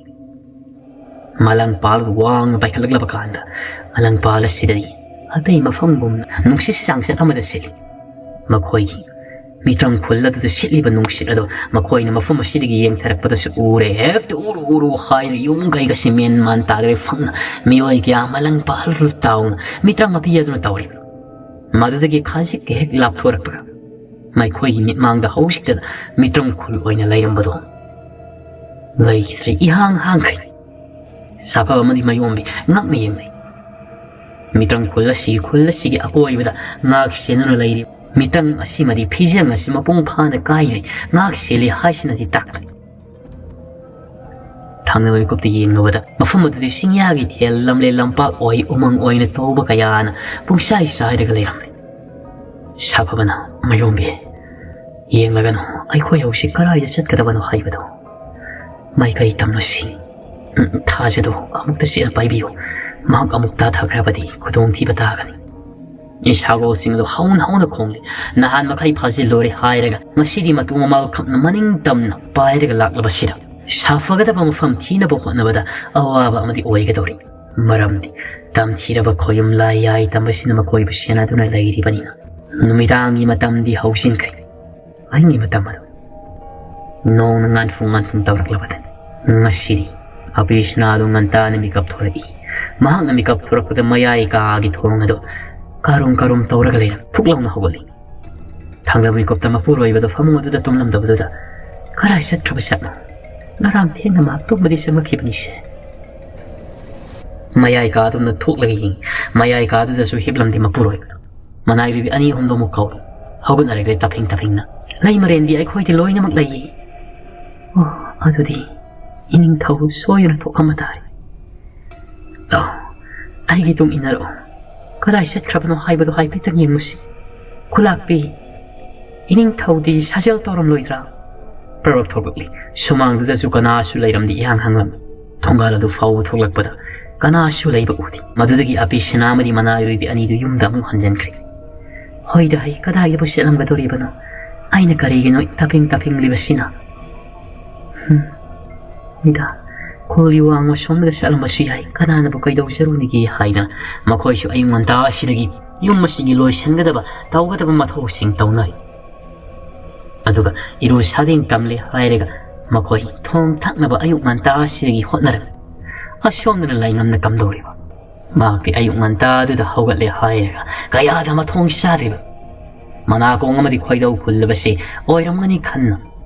ꯃꯂꯪ ꯄꯥꯜ ꯋꯥꯡꯅ ꯄꯥꯏꯈꯠꯂꯛꯂꯕ ꯀꯥꯟꯗ ꯃꯂꯪ ꯄꯥꯜ ꯑꯁꯤꯗꯗꯤ ꯑꯇꯩ ꯃꯐꯝꯒꯨꯝꯅ ꯅꯨꯡꯁꯤꯠ ꯆꯥꯡꯆꯠ ꯑꯃꯗ ꯁꯤꯠꯂꯤ꯫ ꯃꯈꯣꯏꯒꯤ ꯃꯤꯇ꯭ꯔꯪ ꯈꯨꯜ ꯑꯗꯨꯗ ꯁꯤꯠꯂꯤꯕ ꯅꯨꯡꯁꯤꯠ ꯑꯗꯣ ꯃꯈꯣꯏꯅ ꯃꯐꯝ ꯑꯁꯤꯗꯒꯤ ꯌꯦꯡꯊꯔꯛꯄꯗꯁꯨ ꯎꯔꯦ꯫ ꯍꯦꯛꯇ ꯎꯔꯨ ꯎꯔꯨ ꯍꯥꯏꯅ ꯌꯨꯝ ꯀꯩꯒꯁꯤ ꯃꯦꯟ ꯃꯥꯟ ꯇꯥꯗ꯭ꯔꯦ ꯐꯪꯅ꯫ ꯃꯤꯑꯣꯏ ꯀꯌꯥ ꯃꯂꯪ ꯄꯥꯜꯂꯨ ꯇꯥꯎꯅ ꯃꯤꯇ꯭ꯔꯪ ꯃꯄꯤ ꯑꯗꯨꯅ ꯇꯧꯔꯤꯕ꯫ ꯃꯗꯨꯗꯒꯤ ꯈꯖꯤꯛ ꯍꯦꯛ ꯂꯥꯞꯊꯣꯔꯛꯄꯒ ꯃꯈꯣꯏꯒꯤ ꯃꯤꯠꯃꯥꯡꯗ ꯍꯧꯖꯤꯛꯇ ꯃꯤꯇ꯭ꯔꯪ ꯈꯨꯜ ꯑꯣꯏꯅ ꯂꯩꯔꯝꯕꯗꯣ ꯂꯩꯈꯤꯗ꯭ꯔꯦ꯫ ꯏꯍꯥꯡ ꯍꯥꯡꯈ꯭ꯔꯦ꯫ ꯁꯥꯐꯕ ꯑꯃꯗꯤ ꯃꯌꯣꯝꯕꯤ ꯉꯛꯅ ꯌꯦꯡꯅꯩ꯫ ꯃꯤꯇ꯭ꯔꯪ ꯈꯨꯜ ꯑꯁꯤꯒꯤ, ꯈꯨꯜ ꯑꯁꯤꯒꯤ ꯑꯀꯣꯏꯕꯗ ꯉꯥꯛ ꯁꯦꯟꯗꯨꯅ ꯂꯩꯔꯤꯕ ꯃꯤꯇ꯭ꯔꯪ ꯑꯁꯤꯃꯗꯤ ꯐꯤꯖꯪ ꯑꯁꯤ ꯃꯄꯨꯡ ꯐꯥꯅ ꯀꯥꯏꯔꯦ, ꯉꯥꯛ ꯁꯦꯜꯂꯤ ꯍꯥꯏꯁꯤꯅꯗꯤ ꯇꯥꯛꯂꯦ꯫ ꯊꯪꯅꯕ ꯃꯤꯀꯨꯞꯇ ꯌꯦꯡꯂꯨꯕꯗ ꯃꯐꯝ ꯑꯗꯨꯗꯤ ꯆꯤꯡꯌꯥꯒꯤ ꯊꯦꯜ ꯂꯝꯂꯦꯟ ꯂꯝꯄꯥꯛ ꯑꯣꯏ, ꯎꯃꯪ ꯑꯣꯏꯅ ꯇꯧꯕ ꯀꯌꯥꯅ ꯄꯨꯡꯆꯥꯏ ꯆꯥꯏꯔꯒ ꯂꯩꯔꯝꯂꯦ꯫ ꯁꯥꯐꯕꯅ, "ꯃꯌꯣꯝꯕꯤ, ꯌꯦꯡꯂꯒꯅꯨ, ꯑꯩꯈꯣꯏ ꯍꯧꯖꯤꯛ ꯀꯗꯥꯏꯗ ꯆꯠꯀꯗꯕꯅꯣ ꯍꯥꯏꯕꯗꯣ꯫ ꯃꯥꯏꯀꯩ ꯇꯝꯂꯁꯤ꯫ ꯎꯝ, ꯊꯥꯖꯗꯣ ꯑꯃꯨꯛꯇ ꯆꯦꯠꯅ ꯄꯥꯏꯕꯤꯌꯨ꯫ ꯃꯍꯥꯛ ꯑꯃꯨꯛ ꯇꯥꯊꯈ꯭ꯔꯕꯗꯤ ꯈꯨꯗꯣꯡꯊꯤꯕ ꯇꯥꯒꯅꯤ꯫" ꯁꯒꯣꯜꯁꯤꯡ ꯑꯗꯨ ꯍꯧꯅ ꯍꯧꯅ ꯈꯣꯡꯂꯤ꯫ "ꯅꯍꯥꯟ ꯃꯈꯩ ꯐꯥꯖꯤꯜꯂꯨꯔꯦ ꯍꯥꯏꯔꯒ ꯉꯁꯤꯗꯤ ꯃꯇꯨ ꯃꯃꯥꯜ ꯈꯞꯅ ꯃꯅꯤꯡ ꯇꯝꯅ ꯄꯥꯏꯔꯒ ꯂꯥꯛꯂꯕꯁꯤꯗ ꯁꯥꯐꯒꯗꯕ ꯃꯐꯝ ꯊꯤꯅꯕ ꯍꯣꯠꯅꯕꯗ ꯑꯋꯥꯕ ꯑꯃꯗꯤ ꯑꯣꯏꯒꯗꯧꯔꯤ꯫ ꯃꯔꯝꯗꯤ ꯇꯝꯊꯤꯔꯕ ꯈꯣꯌꯨꯝ ꯂꯥꯏꯌꯥꯏ ꯇꯝꯕꯁꯤꯅ ꯃꯈꯣꯏꯕꯨ ꯁꯦꯟꯅꯗꯨꯅ ꯂꯩꯔꯤꯕꯅꯤꯅ꯫ ꯅꯨꯃꯤꯗꯥꯡꯒꯤ ꯃꯇꯝꯗꯤ ꯍꯧꯖꯤꯟꯈ꯭ꯔꯦ꯫ ꯑꯍꯤꯡꯒꯤ ꯃꯇꯝ ꯑꯗꯨ ꯅꯣꯡꯅ ꯉꯥꯟꯐꯨꯡ ꯉꯥꯟꯐꯨꯡ ꯇꯧꯔꯛꯂꯕꯗ ꯉꯁꯤꯗꯤ ꯑꯄꯤꯁꯅꯥꯗꯨ ꯉꯟꯇꯥꯅ ꯃꯤꯀꯞ ꯊꯣꯔꯛꯏ꯫ ꯃꯍꯥꯛꯅ ꯃꯤꯀꯞ ꯊꯣꯔꯛꯄꯗ ꯃꯌꯥꯏ ꯀꯥꯒꯤ ꯊꯣꯡ ꯑꯗꯨ ꯀꯥꯔꯨꯝ ꯀꯥꯔꯨꯝ ꯇꯧꯔꯒ ꯂꯩꯔꯝ꯫ ꯐꯨꯛ ꯂꯥꯎꯅ ꯍꯧꯒꯠꯂꯤ꯫ ꯊꯥꯡꯗꯕ ꯃꯤꯀꯨꯞꯇ ꯃꯄꯨꯔꯣꯏꯕꯗꯨ ꯐꯃꯨꯡ ꯑꯗꯨꯗ ꯇꯨꯝꯂꯝꯗꯕꯗꯨꯗ ꯀꯔꯥꯏ ꯆꯠꯈ꯭ꯔꯕ ꯖꯥꯠꯅꯣ? ꯉꯔꯥꯡ ꯊꯦꯡꯅ ꯃꯍꯥꯛ ꯇꯨꯝꯕꯗꯤ ꯆꯪꯂꯛꯈꯤꯕꯅꯤꯁꯦ꯫ ꯃꯌꯥꯏ ꯀꯥꯗꯨꯅ ꯊꯣꯛꯂꯒ ꯌꯦꯡꯉꯤ꯫ ꯃꯌꯥꯏ ꯀꯥꯗꯨꯗꯁꯨ ꯍꯤꯞꯂꯝꯗꯦ ꯃꯄꯨꯔꯣꯏꯕꯗꯨ꯫ ꯃꯅꯥꯏ ꯕꯤꯕꯤ ꯑꯅꯤ ꯑꯍꯨꯝꯗꯣ ꯑꯃꯨꯛ ꯀꯧꯏ꯫ ꯍꯧꯒꯠꯅꯔꯒ ꯇꯞꯐꯤꯡ ꯇꯞꯐꯤꯡꯅ, "ꯂꯩ ꯃꯔꯦꯟꯗꯤ ꯑꯩꯈꯣꯏꯗꯤ ꯂꯣꯏꯅꯃꯛ ꯂꯩꯌꯦ꯫" "ꯑꯣ, ꯑꯗꯨꯗꯤ ꯏꯅꯤꯡꯊꯧ ꯁꯣꯏꯗꯅ ꯊꯣꯛꯂꯝꯕ ꯇꯥꯔꯦ꯫ ꯑꯣ, ꯑꯩꯒꯤ ꯇꯨꯡ ꯏꯟꯅꯔꯛꯑꯣ꯫ ꯀꯗꯥꯏ ꯆꯠꯈ꯭ꯔꯕꯅꯣ ꯍꯥꯏꯕꯗꯣ ꯍꯥꯏꯐꯦꯠꯇꯪ ꯌꯦꯡꯉꯨꯁꯤ꯫ ꯈꯨꯂꯥꯛꯄꯤ, ꯏꯅꯤꯡꯊꯧꯗꯤ ꯁꯥꯖꯦꯜ ꯇꯧꯔꯝꯂꯣꯏꯗ꯭ꯔꯥ?" ꯄ꯭ꯔꯞ ꯄ꯭ꯔꯞ ꯊꯣꯛꯂꯛꯂꯤ꯫ ꯁꯨꯃꯥꯡꯗꯨꯗꯁꯨ ꯀꯅꯥꯁꯨ ꯂꯩꯔꯝꯗꯦ, ꯏꯍꯥꯡ ꯍꯥꯡꯂꯝꯃꯤ꯫ ꯊꯣꯡꯒꯥꯜ ꯑꯗꯨ ꯐꯥꯎꯕ ꯊꯣꯛꯂꯛꯄꯗ ꯀꯅꯥꯁꯨ ꯂꯩꯕ ꯎꯗꯦ꯫ ꯃꯗꯨꯗꯒꯤ ꯑꯄꯤꯁꯅꯥ ꯑꯃꯗꯤ ꯃꯅꯥꯏ ꯑꯣꯏꯕꯤ ꯑꯅꯤꯗꯨ ꯌꯨꯝꯗ ꯑꯃꯨꯛ ꯍꯟꯖꯤꯟꯈ꯭ꯔꯦ꯫ "ꯍꯣꯏꯗ, ꯑꯩ ꯀꯗꯥꯏꯗꯕꯨ ꯆꯠꯂꯝꯒꯗꯧꯔꯤꯕꯅꯣ? ꯑꯩꯅ ꯀꯔꯤꯒꯤꯅꯣ ꯇꯞꯐꯤꯡ ꯇꯞꯐꯤꯡꯂꯤꯕꯁꯤꯅ? ꯍꯨꯝ, ꯍꯣꯏꯗ, ꯈꯨꯜꯒꯤ ꯋꯥꯡꯃ ꯁꯣꯝꯗ ꯆꯠꯂꯝꯕꯁꯨ ꯌꯥꯏ, ꯀꯅꯥꯅꯕꯨ ꯀꯩꯗꯧꯖꯔꯨꯅꯤꯒꯦ?" ꯍꯥꯏꯗꯅ ꯃꯈꯣꯏꯁꯨ ꯑꯌꯨꯛ ꯉꯟꯇꯥ ꯑꯁꯤꯗꯒꯤ ꯌꯨꯝ ꯑꯁꯤꯒꯤ ꯂꯣꯏꯁꯤꯟꯒꯗꯕ ꯇꯧꯒꯗꯕ ꯃꯊꯧꯁꯤꯡ ꯇꯧꯅꯔꯤ꯫ ꯑꯗꯨꯒ ꯏꯔꯨ ꯁꯥꯗꯤꯡ ꯇꯝꯂꯦ ꯍꯥꯏꯔꯒ ꯃꯈꯣꯏ ꯊꯣꯡ ꯊꯥꯛꯅꯕ ꯑꯌꯨꯛ ꯉꯟꯇꯥꯁꯤꯗꯒꯤ ꯍꯣꯠꯅꯔꯝꯃꯤ꯫ ꯑꯁꯣꯝꯗꯅ ꯂꯥꯏꯉꯝꯅ ꯀꯝꯗꯧꯔꯤꯕ? ꯃꯍꯥꯛꯇꯤ ꯑꯌꯨꯛ ꯉꯟꯇꯥꯗꯨꯗ ꯍꯧꯒꯠꯂꯦ ꯍꯥꯏꯔꯒ ꯀꯌꯥꯗ ꯃꯊꯣꯡ ꯆꯥꯗ꯭ꯔꯤꯕ? ꯃꯅꯥꯀꯣꯡ ꯑꯃꯗꯤ ꯈꯣꯏꯗꯧ ꯐꯨꯜꯂꯕꯁꯤ ꯑꯣꯏꯔꯝꯒꯅꯤ ꯈꯟꯅ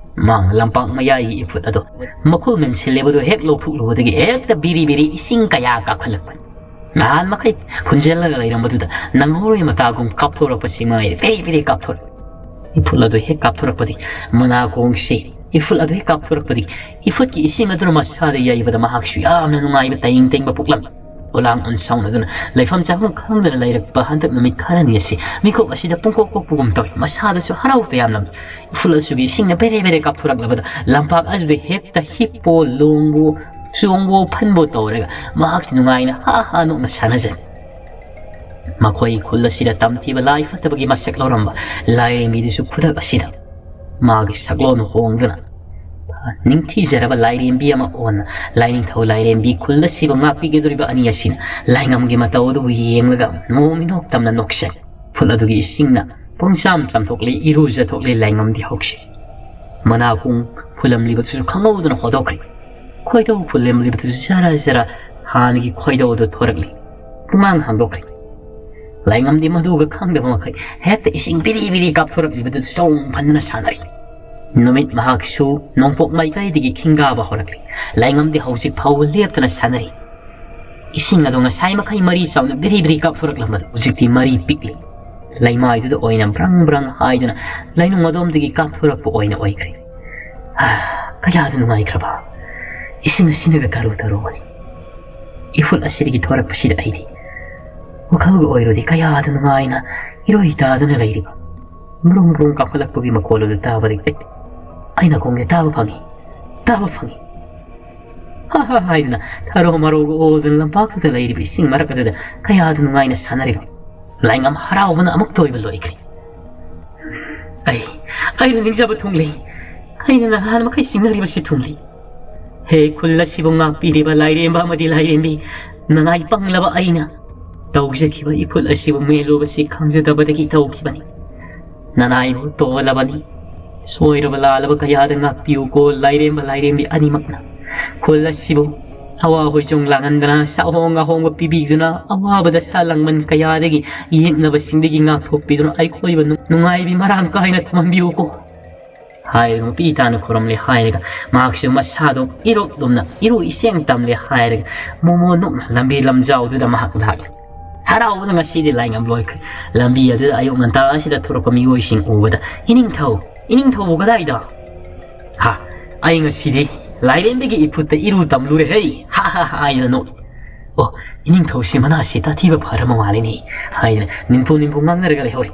ꯃꯍꯥꯛꯅ ꯂꯝꯄꯥꯛ ꯃꯌꯥꯏꯒꯤ ꯏꯐꯨꯠ ꯑꯗꯣ ꯃꯈꯨꯜ ꯃꯦꯟꯁꯤꯜꯂꯦꯕꯗꯣ ꯍꯦꯛ ꯂꯧꯊꯣꯛꯂꯨꯕꯗꯒꯤ ꯍꯦꯛꯇ ꯕꯤꯔꯤ ꯕꯤꯔꯤ ꯏꯁꯤꯡ ꯀꯌꯥ ꯀꯥꯈꯠꯂꯛꯄꯅꯤ꯫ ꯅꯍꯥꯟ ꯃꯈꯩ ꯐꯨꯟꯖꯜꯂꯒ ꯂꯩꯔꯝꯕꯗꯨꯗ ꯅꯪꯍꯧꯔꯣꯏ ꯃꯇꯥꯒꯨꯝ ꯀꯥꯞꯊꯣꯔꯛꯄꯁꯤ ꯃꯉꯥꯏ ꯕꯤꯔꯤ ꯕꯤꯔꯤ ꯀꯥꯞꯊꯣꯔꯛꯏ꯫ ꯏꯐꯨꯠ ꯑꯗꯨ ꯍꯦꯛ ꯀꯥꯞꯊꯣꯔꯛꯄꯗꯤ ꯃꯅꯥꯀꯣꯡꯁꯤ ꯏꯐꯨꯠ ꯑꯗꯨ ꯍꯦꯛ ꯀꯥꯞꯊꯣꯔꯛꯄꯗꯤ ꯏꯐꯨꯠꯀꯤ ꯏꯁꯤꯡ ꯑꯗꯨꯅ ꯃꯁꯥꯗ ꯌꯩꯕꯗ ꯃꯍꯥꯛꯁꯨ ꯌꯥꯝꯅ ꯅꯨꯡꯉꯥꯏꯕ ꯇꯌꯤꯡ ꯇꯌꯤꯡꯕ ꯄꯣꯛꯂꯝꯃꯤ꯫ ꯑꯣꯂꯥꯡ ꯑꯣꯟꯁꯥꯎꯅꯗꯨꯅ ꯂꯩꯐꯝ ꯆꯥꯐꯝ ꯈꯪꯗꯅ ꯂꯩꯔꯛꯄ ꯍꯟꯗꯛ ꯅꯨꯃꯤꯠ ꯈꯔꯅꯤ ꯑꯁꯤ ꯃꯤꯀꯨꯞ ꯑꯁꯤꯗ ꯄꯨꯡꯀꯣꯛ ꯀꯣꯛꯄꯒꯨꯝ ꯇꯧꯏ꯫ ꯃꯁꯥꯗꯁꯨ ꯍꯔꯥꯎ ꯇꯌꯥꯝꯂꯝꯃꯤ꯫ ꯏꯐꯨꯜ ꯑꯁꯤꯒꯤ ꯏꯁꯤꯡꯅ ꯕꯦꯔꯦ ꯕꯦꯔꯦ ꯀꯥꯞꯊꯣꯔꯛꯂꯕꯗ ꯂꯝꯄꯥꯛ ꯑꯗꯨꯗ ꯍꯦꯛꯇ ꯍꯤꯞꯄꯣ ꯂꯣꯡꯕꯣ ꯆꯣꯡꯕꯣ ꯐꯟꯕꯣ ꯇꯧꯔꯒ ꯃꯍꯥꯛꯇꯤ ꯅꯨꯡꯉꯥꯏꯅ ꯍꯥ ꯍꯥ ꯅꯣꯛꯅ ꯁꯥꯟꯅꯖꯩ꯫ ꯃꯈꯣꯏ ꯈꯨꯜ ꯑꯁꯤꯗ ꯇꯝꯊꯤꯕ ꯂꯥꯏ ꯐꯠꯇꯕꯒꯤ ꯃꯁꯛ ꯂꯧꯔꯝꯕ ꯂꯥꯏꯔꯦꯝꯕꯤꯗꯨꯁꯨ ꯈꯨꯗꯛ ꯑꯁꯤꯗ ꯃꯥꯒꯤ ꯁꯛꯂꯣꯟ ꯍꯣꯡꯗꯨꯅ ꯅꯤꯡꯊꯤꯖꯔꯕ ꯂꯥꯏꯔꯦꯝꯕꯤ ꯑꯃ ꯑꯣꯟꯅ ꯂꯥꯏꯅꯤꯡꯊꯧ ꯂꯥꯏꯔꯦꯝꯕꯤ ꯈꯨꯜ ꯑꯁꯤꯕꯨ ꯉꯥꯛꯄꯤꯒꯗꯧꯔꯤꯕ ꯑꯅꯤ ꯑꯁꯤꯅ ꯂꯥꯏꯉꯝꯒꯤ ꯃꯇꯧ ꯑꯗꯨꯕꯨ ꯌꯦꯡꯂꯒ ꯃꯣꯃꯣꯟ ꯃꯤꯅꯣꯛ ꯇꯝꯅ ꯅꯣꯛꯆꯩ꯫ ꯐꯨꯜ ꯑꯗꯨꯒꯤ ꯏꯁꯤꯡꯅ ꯄꯨꯡꯆꯥꯝ ꯆꯥꯝꯊꯣꯛꯂꯦ, ꯏꯔꯨꯖꯊꯣꯛꯂꯦ, ꯂꯥꯏꯉꯝꯗꯤ ꯍꯧꯈꯤ꯫ ꯃꯅꯥꯀꯣꯡ ꯐꯨꯜꯂꯝꯂꯤꯕꯗꯨꯁꯨ ꯈꯪꯍꯧꯗꯅ ꯍꯣꯗꯣꯛꯈ꯭ꯔꯦ꯫ ꯈꯣꯏꯗꯧ ꯐꯨꯜꯂꯝꯂꯤꯕꯗꯨꯁꯨ ꯖꯔ ꯖꯔ ꯍꯥꯟꯅꯒꯤ ꯈꯣꯏꯗꯧꯗꯨ ꯊꯣꯔꯛꯂꯦ꯫ ꯄꯨꯡꯉꯥꯡ ꯍꯥꯡꯗꯣꯛꯈ꯭ꯔꯦ꯫ ꯂꯥꯏꯉꯝꯗꯤ ꯃꯗꯨꯒ ꯈꯪꯗꯕ ꯃꯈꯩ ꯍꯦꯛꯇ ꯏꯁꯤꯡ ꯕꯤꯔꯤ ꯕꯤꯔꯤ ꯀꯥꯞꯊꯣꯔꯛꯂꯤꯕꯗꯨ ꯆꯣꯡ ꯐꯟꯗꯨꯅ ꯁꯥꯟꯅꯔꯤ꯫ ꯅꯨꯃꯤꯠ ꯃꯍꯥꯛꯁꯨ ꯅꯣꯡꯄꯣꯛ ꯃꯥꯏꯀꯩꯗꯒꯤ ꯈꯤꯡꯒꯥꯕ ꯍꯧꯔꯛꯂꯤ꯫ ꯂꯥꯏꯉꯝꯗꯤ ꯍꯧꯖꯤꯛ ꯐꯥꯎꯕ ꯂꯦꯞꯇꯅ ꯁꯥꯟꯅꯔꯤ꯫ ꯏꯁꯤꯡ ꯑꯗꯣ ꯉꯁꯥꯏ ꯃꯈꯩ ꯃꯔꯤ ꯆꯥꯎꯅ ꯕꯤꯔꯤ ꯕꯤꯔꯤ ꯀꯥꯞꯊꯣꯔꯛꯂꯝꯕꯗꯨ ꯍꯧꯖꯤꯛꯇꯤ ꯃꯔꯤ ꯄꯤꯛꯂꯤ꯫ ꯂꯩꯃꯥꯏꯗꯨꯗ ꯑꯣꯏꯅ ꯕ꯭ꯔꯪ ꯕ꯭ꯔꯪ ꯍꯥꯏꯗꯨꯅ ꯂꯩꯅꯨꯡ ꯑꯗꯣꯝꯗꯒꯤ ꯀꯥꯞꯊꯣꯔꯛꯄ ꯑꯣꯏꯅ ꯑꯣꯏꯈ꯭ꯔꯦ꯫ ꯍꯥ, ꯀꯌꯥꯗ ꯅꯨꯡꯉꯥꯏꯈ꯭ꯔꯕ! ꯏꯁꯤꯡ ꯑꯁꯤꯅꯒ ꯇꯔꯨ ꯇꯔꯨꯕꯅꯤ꯫ ꯏꯐꯨꯠ ꯑꯁꯤꯗꯒꯤ ꯊꯣꯔꯛꯄꯁꯤꯗ ꯑꯩꯗꯤ ꯋꯥꯈꯜꯒ ꯑꯣꯏꯔꯨꯗꯦ꯫ ꯀꯌꯥꯗ ꯅꯨꯡꯉꯥꯏꯅ ꯏꯔꯣꯏ ꯇꯥꯗꯨꯅ ꯂꯩꯔꯤꯕ꯫ ꯃ꯭ꯔꯨꯡ ꯃ꯭ꯔꯨꯡ ꯀꯥꯈꯠꯂꯛꯄꯒꯤ ꯃꯈꯣꯜ ꯑꯗꯨ ꯇꯥꯕꯗꯒꯤ ꯑꯩ ꯅꯥꯀꯣꯡꯗ ꯇꯥꯕ ꯐꯪꯉꯤ, ꯇꯥꯕ ꯐꯪꯉꯤ꯫ ꯍꯥ ꯍꯥ ꯍꯥꯏꯗꯨꯅ ꯊꯔꯣ ꯃꯔꯣꯒ ꯑꯣꯗꯨꯅ ꯂꯝꯄꯥꯛꯇꯨꯗ ꯂꯩꯔꯤꯕ ꯏꯁꯤꯡ ꯃꯔꯛ ꯑꯗꯨꯗ ꯀꯌꯥꯗ ꯅꯨꯡꯉꯥꯏꯅ ꯁꯥꯟꯅꯔꯤꯕ꯫ ꯂꯥꯏꯉꯝ ꯍꯔꯥꯎꯕꯅ ꯑꯃꯨꯛꯇ ꯑꯣꯏꯕ ꯂꯣꯏꯈ꯭ꯔꯦ꯫ ꯑꯩ, ꯑꯩꯅ ꯅꯤꯡꯖꯕ ꯊꯨꯡꯂꯦ꯫ ꯑꯩꯅ ꯅꯍꯥꯟ ꯃꯈꯩ ꯆꯤꯡꯅꯔꯤꯕꯁꯤ ꯊꯨꯡꯂꯦ꯫ ꯍꯦ ꯈꯨꯜ ꯑꯁꯤꯕꯨ ꯉꯥꯛꯄꯤꯔꯤꯕ ꯂꯥꯏꯔꯦꯝꯕ ꯑꯃꯗꯤ ꯂꯥꯏꯔꯦꯝꯕꯤ, ꯅꯅꯥꯏ ꯄꯪꯂꯕ ꯑꯩꯅ ꯇꯧꯖꯈꯤꯕ ꯏꯐꯨꯜ ꯑꯁꯤꯕꯨ ꯃꯦꯜꯂꯨꯕꯁꯤ ꯈꯪꯖꯗꯕꯗꯒꯤ ꯇꯧꯈꯤꯕꯅꯤ꯫ ꯅꯅꯥꯏꯕꯨ ꯇꯣꯜꯂꯕꯅꯤ꯫ ꯁꯣꯏꯔꯕ ꯂꯥꯜꯂꯕ ꯀꯌꯥꯗ ꯉꯥꯛꯄꯤꯌꯨꯀꯣ, ꯂꯥꯏꯔꯦꯝꯕ ꯂꯥꯏꯔꯦꯝꯕꯤ ꯑꯅꯤꯃꯛꯅ꯫ ꯈꯨꯜ ꯑꯁꯤꯕꯨ ꯑꯋꯥ ꯍꯣꯏꯆꯣꯡ ꯂꯥꯡꯍꯟꯗꯅ, ꯁꯛꯍꯣꯡ ꯑꯍꯣꯡꯕ ꯄꯤꯕꯤꯗꯨꯅ, ꯑꯋꯥꯕꯗ ꯁꯥ ꯂꯥꯡꯕꯟ ꯀꯌꯥꯗꯒꯤ, ꯌꯦꯛꯅꯕꯁꯤꯡꯗꯒꯤ ꯉꯥꯛꯊꯣꯛꯄꯤꯗꯨꯅ ꯑꯩꯈꯣꯏꯕꯨ ꯅꯨꯡ-, ꯅꯨꯡꯉꯥꯏꯕꯤ ꯃꯔꯥꯡ ꯀꯥꯏꯅ ꯊꯝꯍꯟꯕꯤꯌꯨꯀꯣ꯫ ꯍꯥꯏꯔꯒ ꯃꯄꯤ ꯇꯥꯅ ꯈꯨꯔꯨꯝꯂꯦ ꯍꯥꯏꯔꯒ ꯃꯍꯥꯛꯁꯨ ꯃꯁꯥꯗꯣ ꯏꯔꯣꯞ ꯂꯨꯝꯅ ꯏꯔꯨ ꯏꯁꯦꯡ ꯇꯝꯂꯦ ꯍꯥꯏꯔꯒ ꯃꯣꯃꯣ ꯅꯣꯛꯅ ꯂꯝꯕꯤ ꯂꯝꯖꯥꯎꯗꯨꯗ ꯃꯍꯥꯛ ꯂꯥꯛꯂꯦ꯫ ꯍꯔꯥꯎꯕꯗ ꯉꯁꯤꯗꯤ ꯂꯥꯏꯉꯝ ꯂꯣꯏꯈ꯭ꯔꯦ꯫ ꯂꯝꯕꯤ ꯑꯗꯨꯗ ꯑꯌꯨꯛ ꯉꯟꯇꯥ ꯑꯁꯤꯗ ꯊꯣꯔꯛꯄ ꯃꯤꯑꯣꯏꯁꯤꯡ ꯎꯕꯗ, "ꯏꯅꯤꯡꯊꯧ, ꯏꯅꯤꯡꯊꯧꯕꯨ ꯀꯗꯥꯏꯗ?" "ꯍꯥ, ꯑꯩ ꯉꯁꯤꯗꯤ ꯂꯥꯏꯔꯦꯝꯕꯤꯒꯤ ꯏꯐꯨꯠꯇ ꯏꯔꯨ ꯇꯝꯂꯨꯔꯦ ꯍꯩ, ꯍꯥ ꯍꯥ ꯍꯥ," ꯍꯥꯏꯅ ꯅꯣꯛꯏ꯫ "ꯑꯣ, ꯏꯅꯤꯡꯊꯧꯁꯤ ꯃꯅꯥꯁꯤ ꯇꯥꯊꯤꯕ ꯐꯔꯕ ꯃꯥꯜꯂꯤꯅꯦ," ꯍꯥꯏꯗꯅ ꯅꯤꯝꯐꯨ ꯅꯤꯝꯐꯨ ꯉꯥꯡꯅꯔꯒ ꯂꯩꯍꯧꯔꯤ꯫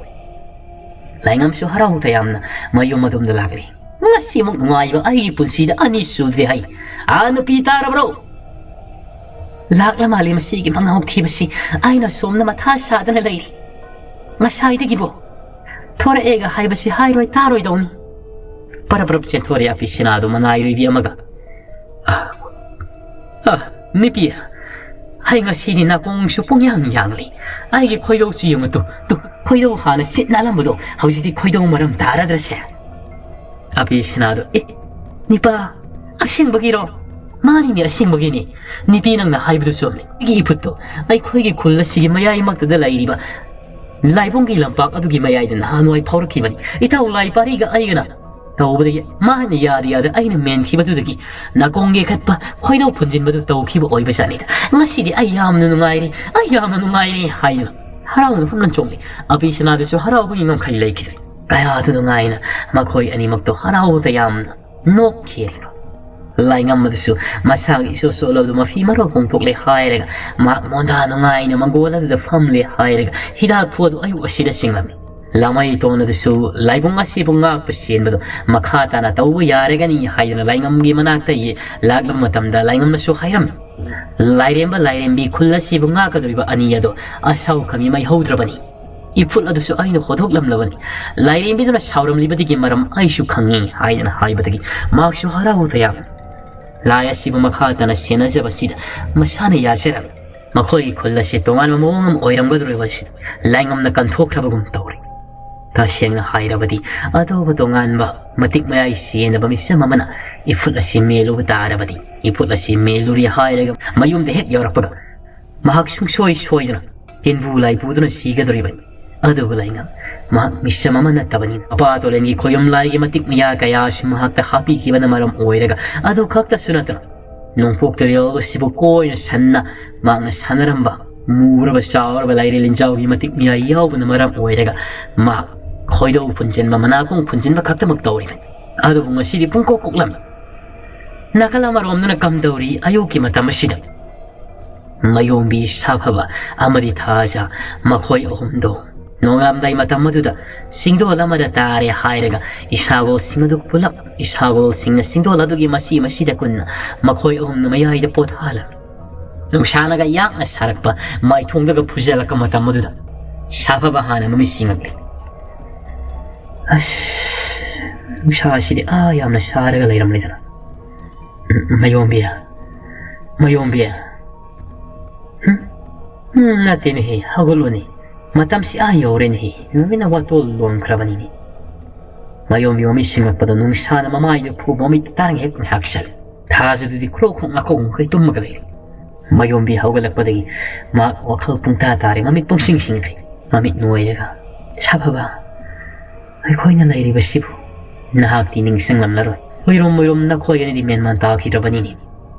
ꯂꯥꯏꯉꯝꯁꯨ ꯍꯔꯥꯎ ꯇꯌꯥꯝꯅ ꯃꯌꯨꯝ ꯑꯗꯣꯝꯗ ꯂꯥꯛꯂꯤ꯫ "ꯉꯁꯤꯃꯨꯛ ꯅꯨꯡꯉꯥꯏꯕ ꯑꯩꯒꯤ ꯄꯨꯟꯁꯤꯗ ꯑꯅꯤ ꯁꯨꯗ꯭ꯔꯤ ꯍꯩ꯫ ꯑꯥ, ꯅꯨꯄꯤ ꯇꯥꯔꯕ꯭ꯔꯣ? ꯂꯥꯛꯂ ꯃꯥꯜꯂꯤ ꯃꯁꯤꯒꯤ ꯃꯉꯥꯎ ꯊꯤꯕꯁꯤ꯫ ꯑꯩꯅ ꯁꯣꯝꯗ ꯃꯊꯥ ꯁꯥꯗꯅ ꯂꯩꯔꯤ꯫ ꯉꯁꯥꯏꯗꯒꯤꯕꯨ ꯊꯣꯔꯛꯑꯦꯒ ꯍꯥꯏꯕꯁꯤ ꯍꯥꯏꯔꯣꯏ ꯇꯥꯔꯣꯏꯗꯧꯅꯤ꯫" ꯄꯔꯞ ꯄꯔꯞ ꯆꯦꯟꯊꯣꯔꯛꯑꯦ ꯑꯄꯤ ꯁꯅꯥꯗꯨ ꯃꯅꯥꯏ ꯂꯣꯏꯕꯤ ꯑꯃꯒ꯫ "ꯑ, ꯑ, ꯅꯨꯄꯤ, ꯑꯩ ꯉꯁꯤꯗꯤ ꯅꯥꯀꯣꯡꯁꯨ ꯄꯨꯡꯌꯥꯡ ꯌꯥꯡꯂꯤ꯫ ꯑꯩꯒꯤ ꯈꯣꯏꯗꯧꯁꯨ ꯌꯦꯡꯉꯨ ꯇꯨ, ꯇꯨ, ꯈꯣꯏꯗꯧ ꯍꯥꯟꯅ ꯁꯤꯠ ꯅꯥꯜꯂꯝꯕꯗꯣ ꯍꯧꯖꯤꯛꯇꯤ ꯈꯣꯏꯗꯧ ꯃꯔꯝ ꯇꯥꯔꯗ꯭ꯔꯁꯦ?" ꯑꯄꯤ ꯁꯅꯥꯗꯣ, "ꯑꯦ, ꯅꯤꯄꯥ, ꯑꯁꯦꯡꯕꯒꯤꯔꯣ?" "ꯃꯥꯅꯤꯅꯦ, ꯑꯁꯦꯡꯕꯒꯤꯅꯦ꯫ ꯅꯨꯄꯤ, ꯅꯪꯅ ꯍꯥꯏꯕꯗꯨ ꯆꯨꯝꯃꯤ꯫ ꯑꯩꯒꯤ ꯏꯐꯨꯠꯇꯣ ꯑꯩꯈꯣꯏꯒꯤ ꯈꯨꯜ ꯑꯁꯤꯒꯤ ꯃꯌꯥꯏꯃꯛꯇꯗ ꯂꯩꯔꯤꯕ ꯂꯥꯏꯕꯨꯡꯒꯤ ꯂꯝꯄꯥꯛ ꯑꯗꯨꯒꯤ ꯃꯌꯥꯏꯗ ꯅꯍꯥꯟꯋꯥꯏ ꯐꯥꯎꯔꯛꯈꯤꯕꯅꯤ꯫ ꯏꯇꯥꯎ ꯂꯥꯏ ꯄꯥꯔꯤꯒ ꯑꯩꯒꯅ ꯇꯧꯕꯗꯒꯤ ꯃꯥꯅ ꯌꯥꯗ ꯌꯥꯗ ꯑꯩꯅ ꯃꯦꯟꯈꯤꯕꯗꯨꯗꯒꯤ ꯅꯥꯀꯣꯡ ꯌꯩꯈꯠꯄ, ꯈꯣꯏꯗꯧ ꯐꯨꯟꯖꯤꯟꯕꯗꯨ ꯇꯧꯈꯤꯕ ꯑꯣꯏꯕꯖꯥꯠꯅꯤꯗ꯫ ꯉꯁꯤꯗꯤ ꯑꯩ ꯌꯥꯝꯅ ꯅꯨꯡꯉꯥꯏꯔꯦ, ꯑꯩ ꯌꯥꯝꯅ ꯅꯨꯡꯉꯥꯏꯔꯦ" ꯍꯥꯏꯗꯨꯅ ꯍꯔꯥꯎꯅ ꯐꯝꯅ ꯆꯣꯡꯂꯤ꯫ ꯑꯄꯤ ꯁꯅꯥꯗꯨꯁꯨ ꯍꯔꯥꯎꯕꯒꯤ ꯉꯝꯈꯩ ꯂꯩꯈꯤꯗ꯭ꯔꯦ꯫ ꯀꯌꯥꯗꯨ ꯅꯨꯡꯉꯥꯏꯅ ꯃꯈꯣꯏ ꯑꯅꯤꯃꯛꯇꯣ ꯍꯔꯥꯎꯕꯗ ꯌꯥꯝꯅ ꯅꯣꯛꯈꯤꯔꯤꯕ꯫ ꯂꯥꯏꯉꯝ ꯑꯗꯨꯁꯨ ꯃꯁꯥꯒꯤ ꯏꯁꯣ ꯁꯣꯜꯂꯕꯗꯨ ꯃꯐꯤ ꯃꯔꯣꯜ ꯍꯣꯡꯗꯣꯛꯂꯦ ꯍꯥꯏꯔꯒ ꯃꯍꯥꯛ ꯃꯣꯟꯗꯥ ꯅꯨꯡꯉꯥꯏꯅ ꯃꯪꯒꯣꯜ ꯑꯗꯨꯗ ꯐꯝꯂꯦ ꯍꯥꯏꯔꯒ ꯍꯤꯗꯥꯛ ꯐꯨ ꯑꯗꯨ ꯑꯌꯨꯛ ꯑꯁꯤꯗ ꯆꯤꯡꯂꯝꯃꯤ꯫ ꯂꯥꯃꯩ ꯇꯣꯟ ꯑꯗꯨꯁꯨ ꯂꯥꯏꯕꯨꯡ ꯑꯁꯤꯕꯨ ꯉꯥꯛꯄ ꯆꯦꯟꯕꯗꯨ ꯃꯈꯥ ꯇꯥꯅ ꯇꯧꯕ ꯌꯥꯔꯒꯅꯤ ꯍꯥꯏꯗꯨꯅ ꯂꯥꯏꯉꯝꯒꯤ ꯃꯅꯥꯛꯇ ꯌꯦ-, ꯂꯥꯛꯂꯕ ꯃꯇꯝꯗ ꯂꯥꯏꯉꯝꯅꯁꯨ ꯍꯥꯏꯔꯝꯃꯤ, "ꯂꯥꯏꯔꯦꯝꯕ ꯂꯥꯏꯔꯦꯝꯕꯤ ꯈꯨꯜ ꯑꯁꯤꯕꯨ ꯉꯥꯛꯀꯗꯧꯔꯤꯕ ꯑꯅꯤ ꯑꯗꯣ ꯑꯁꯥꯎ ꯈꯪꯉꯤ ꯃꯩ ꯍꯧꯗ꯭ꯔꯕꯅꯤ꯫ ꯏꯐꯨꯠ ꯑꯗꯨꯁꯨ ꯑꯩꯅ ꯍꯣꯗꯣꯛꯂꯝꯂꯕꯅꯤ꯫ ꯂꯥꯏꯔꯦꯝꯕꯤꯗꯨꯅ ꯁꯥꯎꯔꯝꯂꯤꯕꯗꯒꯤ ꯃꯔꯝ ꯑꯩꯁꯨ ꯈꯪꯉꯤ" ꯍꯥꯏꯗꯅ ꯍꯥꯏꯕꯗꯒꯤ ꯃꯍꯥꯛꯁꯨ ꯍꯔꯥꯎ ꯇꯌꯥꯝ ꯂꯥꯏ ꯑꯁꯤꯕꯨ ꯃꯈꯥ ꯇꯥꯅ ꯁꯦꯟꯅꯖꯕꯁꯤꯗ ꯃꯁꯥꯅ ꯌꯥꯖꯔꯝꯃꯤ꯫ ꯃꯈꯣꯏꯒꯤ ꯈꯨꯜ ꯑꯁꯤ ꯇꯣꯉꯥꯟꯕ ꯃꯑꯣꯡ ꯑꯃ ꯑꯣꯏꯔꯝꯒꯗꯧꯔꯤꯕ ꯑꯁꯤꯗ ꯂꯥꯏꯉꯝꯅ ꯀꯟꯊꯣꯛꯈ꯭ꯔꯕꯒꯨꯝ ꯇꯧꯔꯤ꯫ ꯇꯁꯦꯡꯅ ꯍꯥꯏꯔꯕꯗꯤ, ꯑꯇꯣꯞꯄ ꯇꯣꯉꯥꯟꯕ ꯃꯇꯤꯛ ꯃꯌꯥꯏ ꯆꯦꯟꯗꯕ ꯃꯤꯁꯛ ꯑꯃꯅ ꯏꯐꯨꯠ ꯑꯁꯤ ꯃꯦꯜꯂꯨꯕ ꯇꯥꯔꯕꯗꯤ, ꯏꯐꯨꯠ ꯑꯁꯤ ꯃꯦꯜꯂꯨꯔꯦ ꯍꯥꯏꯔꯒ ꯃꯌꯨꯝꯗ ꯍꯦꯛ ꯌꯧꯔꯛꯄꯒ ꯃꯍꯥꯛ ꯁꯨꯡꯁꯣꯏ ꯁꯣꯏꯗꯅ ꯇꯦꯟꯕꯨ ꯂꯥꯏ ꯄꯨꯗꯨꯅ ꯁꯤꯒꯗꯧꯔꯤꯕꯅꯤ꯫ ꯑꯗꯨꯕꯨ ꯂꯩꯅ, ꯃꯍꯥꯛ ꯃꯤꯁꯛ ꯑꯃ ꯅꯠꯇꯕꯅꯤꯅ, ꯃꯄꯥ ꯇꯣꯂꯦꯟꯒꯤ ꯈꯣꯌꯨꯝ ꯂꯥꯏꯒꯤ ꯃꯇꯤꯛ ꯃꯌꯥ ꯀꯌꯥꯁꯨ ꯃꯍꯥꯛꯇ ꯍꯥꯞꯄꯤꯈꯤꯕꯅ ꯃꯔꯝ ꯑꯣꯏꯔꯒ, ꯑꯗꯨ ꯈꯛꯇꯁꯨ ꯅꯠꯇꯅ, ꯅꯣꯡꯄꯣꯛ ꯇꯨꯔꯦꯜ ꯑꯁꯤꯕꯨ ꯀꯣꯏꯅ ꯁꯟꯅ ꯃꯍꯥꯛꯅ ꯁꯥꯟꯅꯔꯝꯕ ꯃꯨꯔꯕ ꯆꯥꯎꯔꯕ ꯂꯥꯏꯔꯦꯜ ꯂꯤꯟꯖꯥꯎꯒꯤ ꯃꯇꯤꯛ ꯃꯌꯥ ꯌꯥꯎꯕꯅ ꯃꯔꯝ ꯑꯣꯏꯔꯒ, ꯃꯍꯥꯛ ꯈꯣꯏꯗꯧ ꯐꯨꯟꯖꯤꯟꯕ, ꯃꯅꯥꯀꯣꯡ ꯐꯨꯟꯖꯤꯟꯕ ꯈꯛꯇꯃꯛ ꯇꯧꯔꯤꯕꯅꯤ꯫ ꯑꯗꯨꯕꯨ ꯉꯁꯤꯗꯤ ꯄꯨꯡꯀꯣꯛ ꯀꯣꯛꯂꯝꯃꯤ꯫ ꯅꯥꯀꯜ ꯑꯃꯔꯣꯝꯗꯅ ꯀꯝꯗꯧꯔꯤ? ꯑꯌꯨꯛꯀꯤ ꯃꯇꯝ ꯑꯁꯤꯗ ꯃꯌꯣꯝꯕꯤ, ꯁꯥꯐꯕ ꯑꯃꯗꯤ ꯊꯥꯖ, ꯃꯈꯣꯏ ꯑꯍꯨꯝꯗꯣ ꯅꯣꯡꯉꯥꯜꯂꯝꯗꯥꯏ ꯃꯇꯝ ꯑꯗꯨꯗ ꯆꯤꯡꯗꯣꯜ ꯑꯃꯗ ꯇꯥꯔꯦ ꯍꯥꯏꯔꯒ, ꯏꯁꯥꯒꯣꯜꯁꯤꯡ ꯑꯗꯨ ꯄꯨꯂꯞ, ꯏꯁꯥꯒꯣꯜꯁꯤꯡꯅ ꯆꯤꯡꯗꯣꯜ ꯑꯗꯨꯒꯤ ꯃꯁꯤ ꯃꯁꯤꯗ ꯀꯨꯟꯅ ꯃꯈꯣꯏ ꯑꯍꯨꯝꯅ ꯃꯌꯥꯏꯗ ꯄꯣꯊꯥꯍꯜꯂꯝꯃꯤ꯫ ꯅꯨꯡꯁꯥꯅꯒ ꯌꯥꯛꯅ ꯁꯥꯔꯛꯄ ꯃꯥꯏꯊꯣꯡꯗꯒ ꯐꯨꯖꯜꯂꯛꯄ ꯃꯇꯝ ꯑꯗꯨꯗ ꯁꯥꯐꯕ ꯍꯥꯟꯅ ꯃꯃꯤꯠ ꯁꯤꯡꯉꯛꯂꯦ꯫ ꯑꯁ, ꯅꯨꯡꯁꯥꯁꯤꯗꯤ ꯑꯥ ꯌꯥꯝꯅ ꯁꯥꯔꯒ ꯂꯩꯔꯝꯂꯦꯗꯅ꯫ ꯎꯝ, ꯃꯌꯣꯝꯕꯤ, ꯃꯌꯣꯝꯕꯤ꯫ ꯍꯨꯝ? ꯎꯝ, ꯅꯠꯇꯦꯅꯦꯍꯦ, ꯍꯧꯒꯠꯂꯣꯅꯦ꯫ ꯃꯇꯝꯁꯤ ꯑꯥ ꯌꯧꯔꯦꯅꯦꯍꯦ, ꯅꯨꯃꯤꯠꯅ ꯋꯥꯇꯣꯜ ꯂꯣꯟꯈ꯭ꯔꯕꯅꯤꯅꯦ꯫ ꯃꯌꯣꯝꯕꯤ ꯃꯃꯤꯠ ꯁꯤꯡꯂꯛꯄꯗ ꯅꯨꯡꯁꯥꯅ ꯃꯃꯥꯏꯗꯨ ꯐꯨꯕ ꯃꯃꯤꯠ ꯇꯥꯔꯤꯉꯩ ꯉꯥꯏꯍꯥꯛ ꯆꯠꯂꯦ꯫ ꯊꯥꯖꯗꯨꯗꯤ ꯈ꯭ꯔꯣꯛ ꯈ꯭ꯔꯣꯛ ꯉꯥꯀꯧ ꯉꯥꯀꯩ ꯇꯨꯝꯃꯒ ꯂꯩꯔꯦ꯫ ꯃꯌꯣꯝꯕꯤ ꯍꯧꯒꯠꯂꯛꯄꯗꯒꯤ ꯃꯍꯥꯛ ꯋꯥꯈꯜ ꯄꯨꯡꯇꯥ ꯇꯥꯔꯦ, ꯃꯃꯤꯠ ꯄꯨꯡꯁꯤꯡ ꯁꯤꯡꯈ꯭ꯔꯦ꯫ ꯃꯃꯤꯠ ꯅꯣꯏꯔꯒ, "ꯁꯥꯐꯕ, ꯑꯩꯈꯣꯏꯅ ꯂꯩꯔꯤꯕꯁꯤꯕꯨ ꯅꯍꯥꯛꯇꯤ ꯅꯤꯡꯁꯤꯡꯂꯝꯂꯔꯣꯏ꯫ ꯑꯣꯏꯔꯣꯝ ꯑꯣꯏꯔꯣꯝ ꯅꯈꯣꯏ ꯑꯅꯤꯗꯤ ꯃꯦꯟꯃꯥꯟ ꯇꯥꯈꯤꯗ꯭ꯔꯕꯅꯤꯅꯦ꯫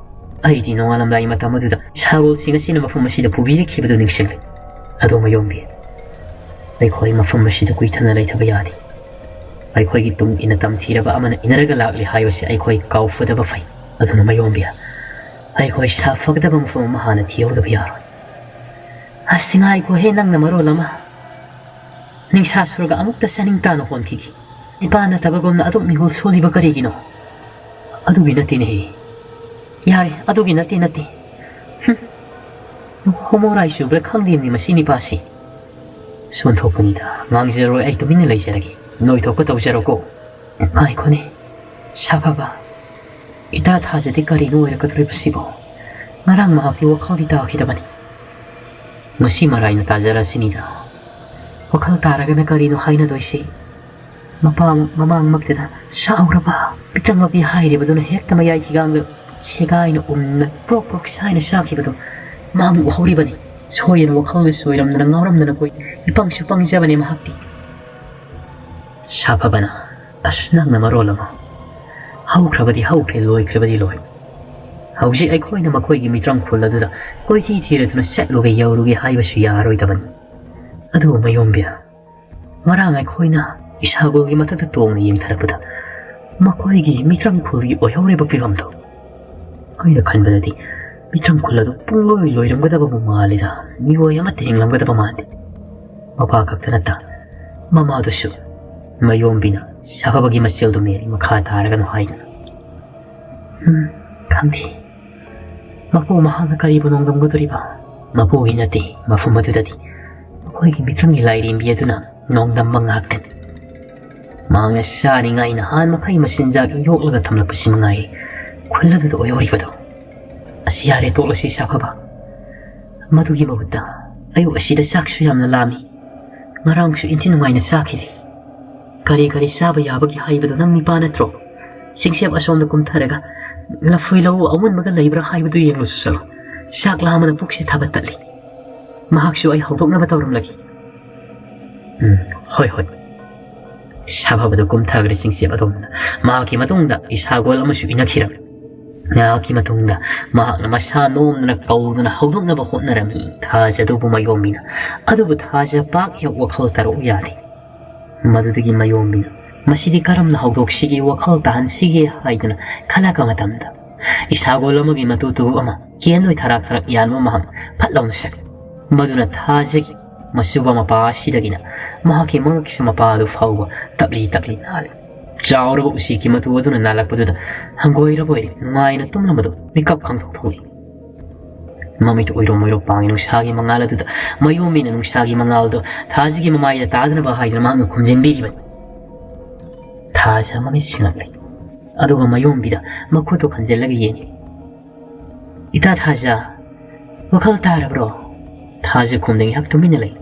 ꯑꯩꯗꯤ ꯅꯣꯡꯉꯥꯜꯂꯝꯗꯥꯏ ꯃꯇꯝ ꯑꯗꯨꯗ ꯁꯥꯒꯣꯜꯁꯤꯡ ꯑꯁꯤꯅ ꯃꯐꯝ ꯑꯁꯤꯗ ꯄꯨꯕꯤꯔꯛꯈꯤꯕꯗꯨ ꯅꯤꯡꯁꯤꯡꯂꯦ꯫ ꯑꯗꯣ ꯃꯌꯣꯝꯕꯤ, ꯑꯩꯈꯣꯏ ꯃꯐꯝ ꯑꯁꯤꯗ ꯀꯨꯏꯊꯅ ꯂꯩꯊꯕ ꯌꯥꯗꯦ꯫ ꯑꯩꯈꯣꯏꯒꯤ ꯇꯨꯡ ꯏꯟꯅ ꯇꯝꯊꯤꯔꯕ ꯑꯃꯅ ꯏꯟꯅꯔꯒ ꯂꯥꯛꯂꯤ ꯍꯥꯏꯕꯁꯤ ꯑꯩꯈꯣꯏ ꯀꯥꯎꯐꯗꯕ ꯐꯩ꯫ ꯑꯗꯨꯅ ꯃꯌꯣꯝꯕꯤ, ꯑꯩꯈꯣꯏ ꯁꯥꯐꯒꯗꯕ ꯃꯐꯝ ꯑꯃ ꯍꯥꯟꯅ ꯊꯤꯍꯧꯗꯕ ꯌꯥꯔꯣꯏ꯫ ꯑꯁ, ꯉꯥꯏꯈꯣꯍꯦ, ꯅꯪꯅ ꯃꯔꯣꯜ ꯑꯃ꯫ ꯅꯤꯡꯁꯥꯁꯨꯔꯒ ꯑꯃꯨꯛꯇ ꯆꯥꯅꯤꯡ ꯇꯥꯅ ꯍꯣꯟꯈꯤꯒꯦ꯫ ꯏꯄꯥ ꯅꯠꯇꯕꯒꯨꯝꯅ ꯑꯗꯨꯛ ꯃꯤꯍꯨꯜ ꯁꯣꯜꯂꯤꯕ ꯀꯔꯤꯒꯤꯅꯣ? ꯑꯗꯨꯒꯤ ꯅꯠꯇꯦꯅꯦꯍꯦ꯫ ꯌꯥꯔꯦ, ꯑꯗꯨꯒꯤ ꯅꯠꯇꯦ, ꯅꯠꯇꯦ꯫ ꯍꯨꯝ꯫ ꯍꯣꯃꯣꯔꯥꯏ ꯆꯨꯕ꯭ꯔꯥ ꯈꯪꯗꯦꯅꯦ ꯃꯁꯤ ꯅꯤꯄꯥꯁꯤ꯫ ꯁꯣꯟꯊꯣꯛꯄꯅꯤꯗ, ꯉꯥꯡꯖꯔꯣꯏ, ꯑꯩ ꯇꯨꯃꯤꯟꯅ ꯂꯩꯖꯔꯒꯦ꯫ ꯅꯣꯏ ꯊꯣꯛꯄ ꯇꯧꯖꯔꯣꯀꯣ꯫ ꯉꯥꯏꯈꯣꯅꯦ, ꯁꯥꯐꯕ꯫ ꯏꯇꯥ ꯊꯥꯖꯗꯦ, ꯀꯔꯤꯅꯣ ꯑꯣꯏꯔꯛꯀꯗꯧꯔꯤꯕꯁꯤꯕꯣ? ꯉꯔꯥꯡ ꯃꯍꯥꯛꯀꯤ ꯋꯥꯈꯜꯗꯤ ꯇꯥꯈꯤꯗꯕꯅꯤ꯫ ꯉꯁꯤ ꯃꯔꯥꯏꯅ ꯇꯥꯖꯔꯁꯤꯅꯤꯗ꯫ ꯋꯥꯈꯜ ꯇꯥꯔꯒꯅ ꯀꯔꯤꯅꯣ ꯍꯥꯏꯅꯗꯣꯏꯁꯤ? ꯃꯄꯥ ꯃꯃꯥꯡꯃꯛꯇꯗ ꯁꯥꯎꯔꯕ ꯄꯤꯛꯇ꯭ꯔꯃꯛꯇꯤ ꯍꯥꯏꯔꯤꯕꯗꯨꯅ ꯍꯦꯛꯇ ꯃꯌꯥꯏ ꯊꯤꯒꯥꯡꯗ ꯁꯦꯒꯥꯏꯅ ꯎꯝꯅ ꯄ꯭ꯔꯣꯛ ꯄ꯭ꯔꯣꯛ ꯁꯥꯏꯅ ꯆꯥꯈꯤꯕꯗꯨ ꯃꯥꯡ ꯎꯍꯧꯔꯤꯕꯅꯤ꯫ ꯁꯣꯏꯗꯅ ꯋꯥꯈꯜꯗ ꯁꯣꯏꯔꯝꯗꯅ ꯉꯥꯎꯔꯝꯗꯅ ꯀꯣꯏ ꯏꯄꯪꯁꯨ ꯄꯪꯖꯕꯅꯦ ꯃꯍꯥꯛꯇꯤ꯫ ꯁꯥꯐꯕꯅ, ꯑꯁ, ꯅꯪꯅ ꯃꯔꯣꯜ ꯑꯃ꯫ ꯍꯧꯈ꯭ꯔꯕꯗꯤ ꯍꯧꯈ꯭ꯔꯦ, ꯂꯣꯏꯈ꯭ꯔꯕꯗꯤ ꯂꯣꯏ꯫ ꯍꯧꯖꯤꯛ ꯑꯩꯈꯣꯏꯅ ꯃꯈꯣꯏꯒꯤ ꯃꯤꯇ꯭ꯔꯪ ꯈꯨꯜ ꯑꯗꯨꯗ ꯀꯣꯏꯊꯤ ꯊꯤꯔꯗꯨꯅ ꯆꯠꯂꯨꯒꯦ ꯌꯧꯔꯨꯒꯦ ꯍꯥꯏꯕꯁꯨ ꯌꯥꯔꯣꯏꯗꯕꯅꯤ꯫ ꯑꯗꯨꯕꯨ ꯃꯌꯣꯝꯕꯤ, ꯉꯔꯥꯡ ꯑꯩꯈꯣꯏꯅ ꯏꯁꯥꯒꯣꯜꯒꯤ ꯃꯊꯛꯇ ꯇꯣꯡꯅ ꯌꯦꯡꯊꯔꯛꯄꯗ ꯃꯈꯣꯏꯒꯤ ꯃꯤꯇ꯭ꯔꯪ ꯈꯨꯜꯒꯤ ꯑꯣꯏꯍꯧꯔꯤꯕ ꯐꯤꯕꯝꯗꯣ ꯑꯩꯅ ꯈꯟꯕꯗꯗꯤ ꯃꯤꯇ꯭ꯔꯪ ꯈꯨꯜ ꯑꯗꯨ ꯄꯨꯡꯂꯣꯏ ꯂꯣꯏꯔꯝꯒꯗꯕꯕꯨ ꯃꯥꯜꯂꯤꯗ, ꯃꯤꯑꯣꯏ ꯑꯃꯠꯇ ꯍꯤꯡꯂꯝꯒꯗꯕ ꯃꯥꯟꯗꯦ꯫ ꯃꯄꯥ ꯈꯛꯇ ꯅꯠꯇ ꯃꯃꯥꯗꯨꯁꯨ ꯃꯌꯣꯝꯕꯤꯅ ꯁꯥꯐꯕꯒꯤ ꯃꯆꯦꯜꯗꯨ ꯃꯦꯜꯂꯤ ꯃꯈꯥ ꯇꯥꯔꯒꯅꯨ ꯍꯥꯏꯗꯅ꯫ ꯎꯝ, ꯈꯪꯗꯦ꯫ ꯃꯄꯨ ꯃꯍꯥꯛꯅ ꯀꯔꯤꯕꯨ ꯅꯣꯡꯗꯝꯒꯗꯧꯔꯤꯕ? ꯃꯄꯨꯒꯤ ꯅꯠꯇꯦ, ꯃꯐꯝ ꯑꯗꯨꯗꯗꯤ ꯃꯈꯣꯏꯒꯤ ꯃꯤꯇ꯭ꯔꯪꯒꯤ ꯂꯥꯏꯔꯦꯝꯕꯤ ꯑꯗꯨꯅ ꯅꯣꯡꯗꯝꯕ ꯉꯥꯛꯇꯅꯤ꯫ ꯃꯍꯥꯛꯅ ꯆꯥꯅꯤꯡꯉꯥꯏ ꯅꯍꯥꯟ ꯃꯈꯩ ꯃꯆꯤꯟꯖꯥꯛ ꯌꯣꯛꯂꯒ ꯊꯝꯂꯛꯄꯁꯤ ꯃꯉꯥꯏꯔꯦ ꯈꯨꯜ ꯑꯗꯨꯗ ꯑꯣꯏꯍꯧꯔꯤꯕꯗꯣ꯫ ꯑꯁ, ꯌꯥꯔꯦ, ꯇꯣꯛꯂꯁꯤ ꯁꯥꯐꯕ꯫ ꯃꯗꯨꯒꯤ ꯃꯍꯨꯠꯇ ꯑꯌꯨꯛ ꯑꯁꯤꯗ ꯆꯥꯛꯁꯨ ꯌꯥꯝꯅ ꯂꯥꯝꯃꯤ꯫ ꯉꯔꯥꯡꯁꯨ ꯏꯟꯊꯤ ꯅꯨꯡꯉꯥꯏꯅ ꯆꯥꯈꯤꯗꯦ꯫ ꯀꯔꯤ ꯀꯔꯤ ꯆꯥꯕ ꯌꯥꯕꯒꯦ ꯍꯥꯏꯕꯗꯨ ꯅꯪ ꯅꯤꯄꯥ ꯅꯠꯇ꯭ꯔꯣ? ꯆꯤꯡꯆꯦꯞ ꯑꯁꯣꯝꯗ ꯀꯨꯝꯊꯔꯒ ꯂꯐꯣꯏ ꯂꯧꯎ ꯑꯃꯨꯟꯕꯒ ꯂꯩꯕ꯭ꯔꯥ ꯍꯥꯏꯕꯗꯨ ꯌꯦꯡꯂꯨꯁꯨ ꯆꯠꯂꯨ꯫ ꯆꯥꯛ ꯂꯥꯝꯕꯅ ꯄꯨꯛꯁꯤ ꯊꯥꯕꯠ ꯇꯠꯂꯤ꯫ ꯃꯍꯥꯛꯁꯨ ꯑꯩ ꯍꯧꯗꯣꯛꯅꯕ ꯇꯧꯔꯝꯂꯒꯦ꯫ ꯎꯝ, ꯍꯣꯏ, ꯍꯣꯏ꯫ ꯁꯥꯐꯕꯗꯨ ꯀꯨꯝꯊꯈ꯭ꯔꯦ ꯆꯤꯡꯆꯦꯞ ꯑꯗꯣꯝꯗ꯫ ꯃꯍꯥꯛꯀꯤ ꯃꯇꯨꯡꯗ ꯏꯁꯥꯒꯣꯜ ꯑꯃꯁꯨ ꯏꯅꯈꯤꯔꯝꯃꯤ꯫ ꯉꯥꯏꯍꯥꯛꯀꯤ ꯃꯇꯨꯡꯗ ꯃꯍꯥꯛꯅ ꯃꯁꯥ ꯅꯣꯝꯗꯅ ꯀꯧꯗꯨꯅ ꯍꯧꯗꯣꯛꯅꯕ ꯍꯣꯠꯅꯔꯝꯃꯤ ꯊꯥꯖ ꯑꯗꯨꯕꯨ ꯃꯌꯣꯝꯕꯤꯅ꯫ ꯑꯗꯨꯕꯨ ꯊꯥꯖ ꯄꯥꯛ ꯍꯦꯛ ꯋꯥꯈꯜ ꯇꯥꯔꯛꯎ ꯌꯥꯗꯦ꯫ ꯃꯗꯨꯗꯒꯤ ꯃꯌꯣꯝꯕꯤꯅ, "ꯃꯁꯤꯗꯤ ꯀꯔꯝꯅ ꯍꯧꯗꯣꯛꯁꯤꯒꯦ, ꯋꯥꯈꯜ ꯇꯥꯍꯟꯁꯤꯒꯦ?" ꯍꯥꯏꯗꯨꯅ ꯈꯜꯂꯛꯄ ꯃꯇꯝꯗ, ꯏꯁꯥꯒꯣꯜ ꯑꯃꯒꯤ ꯃꯇꯨ ꯇꯨꯔꯨꯞ ꯑꯃ ꯀꯦꯟꯗꯣꯏ ꯊꯔꯥꯛ ꯊꯔꯥꯛ ꯌꯥꯟꯕ ꯃꯍꯥꯛ ꯐꯠ ꯂꯥꯎꯅ ꯁꯛ꯫ ꯃꯗꯨꯅ ꯊꯥꯖꯒꯤ ꯃꯆꯨꯕ ꯃꯄꯥ ꯑꯁꯤꯗꯒꯤꯅ ꯃꯍꯥꯛꯀꯤ ꯃꯉꯛꯁꯝ ꯃꯄꯥ ꯑꯗꯨ ꯐꯥꯎꯕ ꯇꯞꯂꯤ ꯇꯞꯂꯤ ꯅꯥꯜꯂꯤ꯫ ꯆꯥꯎꯔꯕ ꯎꯆꯦꯛꯀꯤ ꯃꯇꯨ ꯑꯗꯨꯅ ꯅꯥꯜꯂꯛꯄꯗꯨꯗ ꯍꯪꯒꯣꯏꯔ ꯕꯣꯏꯔꯦ ꯅꯨꯡꯉꯥꯏꯅ ꯇꯨꯝꯂꯝꯕꯗꯨ ꯃꯤꯀꯞ ꯈꯪꯊꯣꯛ ꯊꯣꯛꯂꯛꯏ꯫ ꯃꯃꯤꯠꯇꯨ ꯎꯏꯔꯣꯝ ꯎꯏꯔꯣꯝ ꯄꯥꯡꯉꯤ ꯅꯨꯡꯁꯥꯒꯤ ꯃꯉꯥꯜ ꯑꯗꯨꯗ꯫ ꯃꯌꯣꯝꯕꯤꯅ ꯅꯨꯡꯁꯥꯒꯤ ꯃꯉꯥꯜꯗꯨ ꯊꯥꯖꯒꯤ ꯃꯃꯥꯏꯗ ꯇꯥꯗꯅꯕ ꯍꯥꯏꯗꯨꯅ ꯃꯍꯥꯛꯅ ꯈꯨꯝꯖꯤꯟꯕꯤꯔꯤꯕꯅꯤ꯫ ꯊꯥꯖ ꯃꯃꯤꯠ ꯁꯤꯡꯂꯛꯂꯦ꯫ ꯑꯗꯨꯒ ꯃꯌꯣꯝꯕꯤꯗ ꯃꯈꯨꯠꯇꯨ ꯈꯟꯖꯤꯜꯂꯒ ꯌꯦꯡꯉꯤ꯫ "ꯏꯇꯥ ꯊꯥꯖ, ꯋꯥꯈꯜ ꯇꯥꯔꯕ꯭ꯔꯣ?" ꯊꯥꯖ ꯈꯨꯝꯗ ꯉꯥꯏꯍꯥꯛ ꯇꯨꯃꯤꯟꯅ ꯂꯩ꯫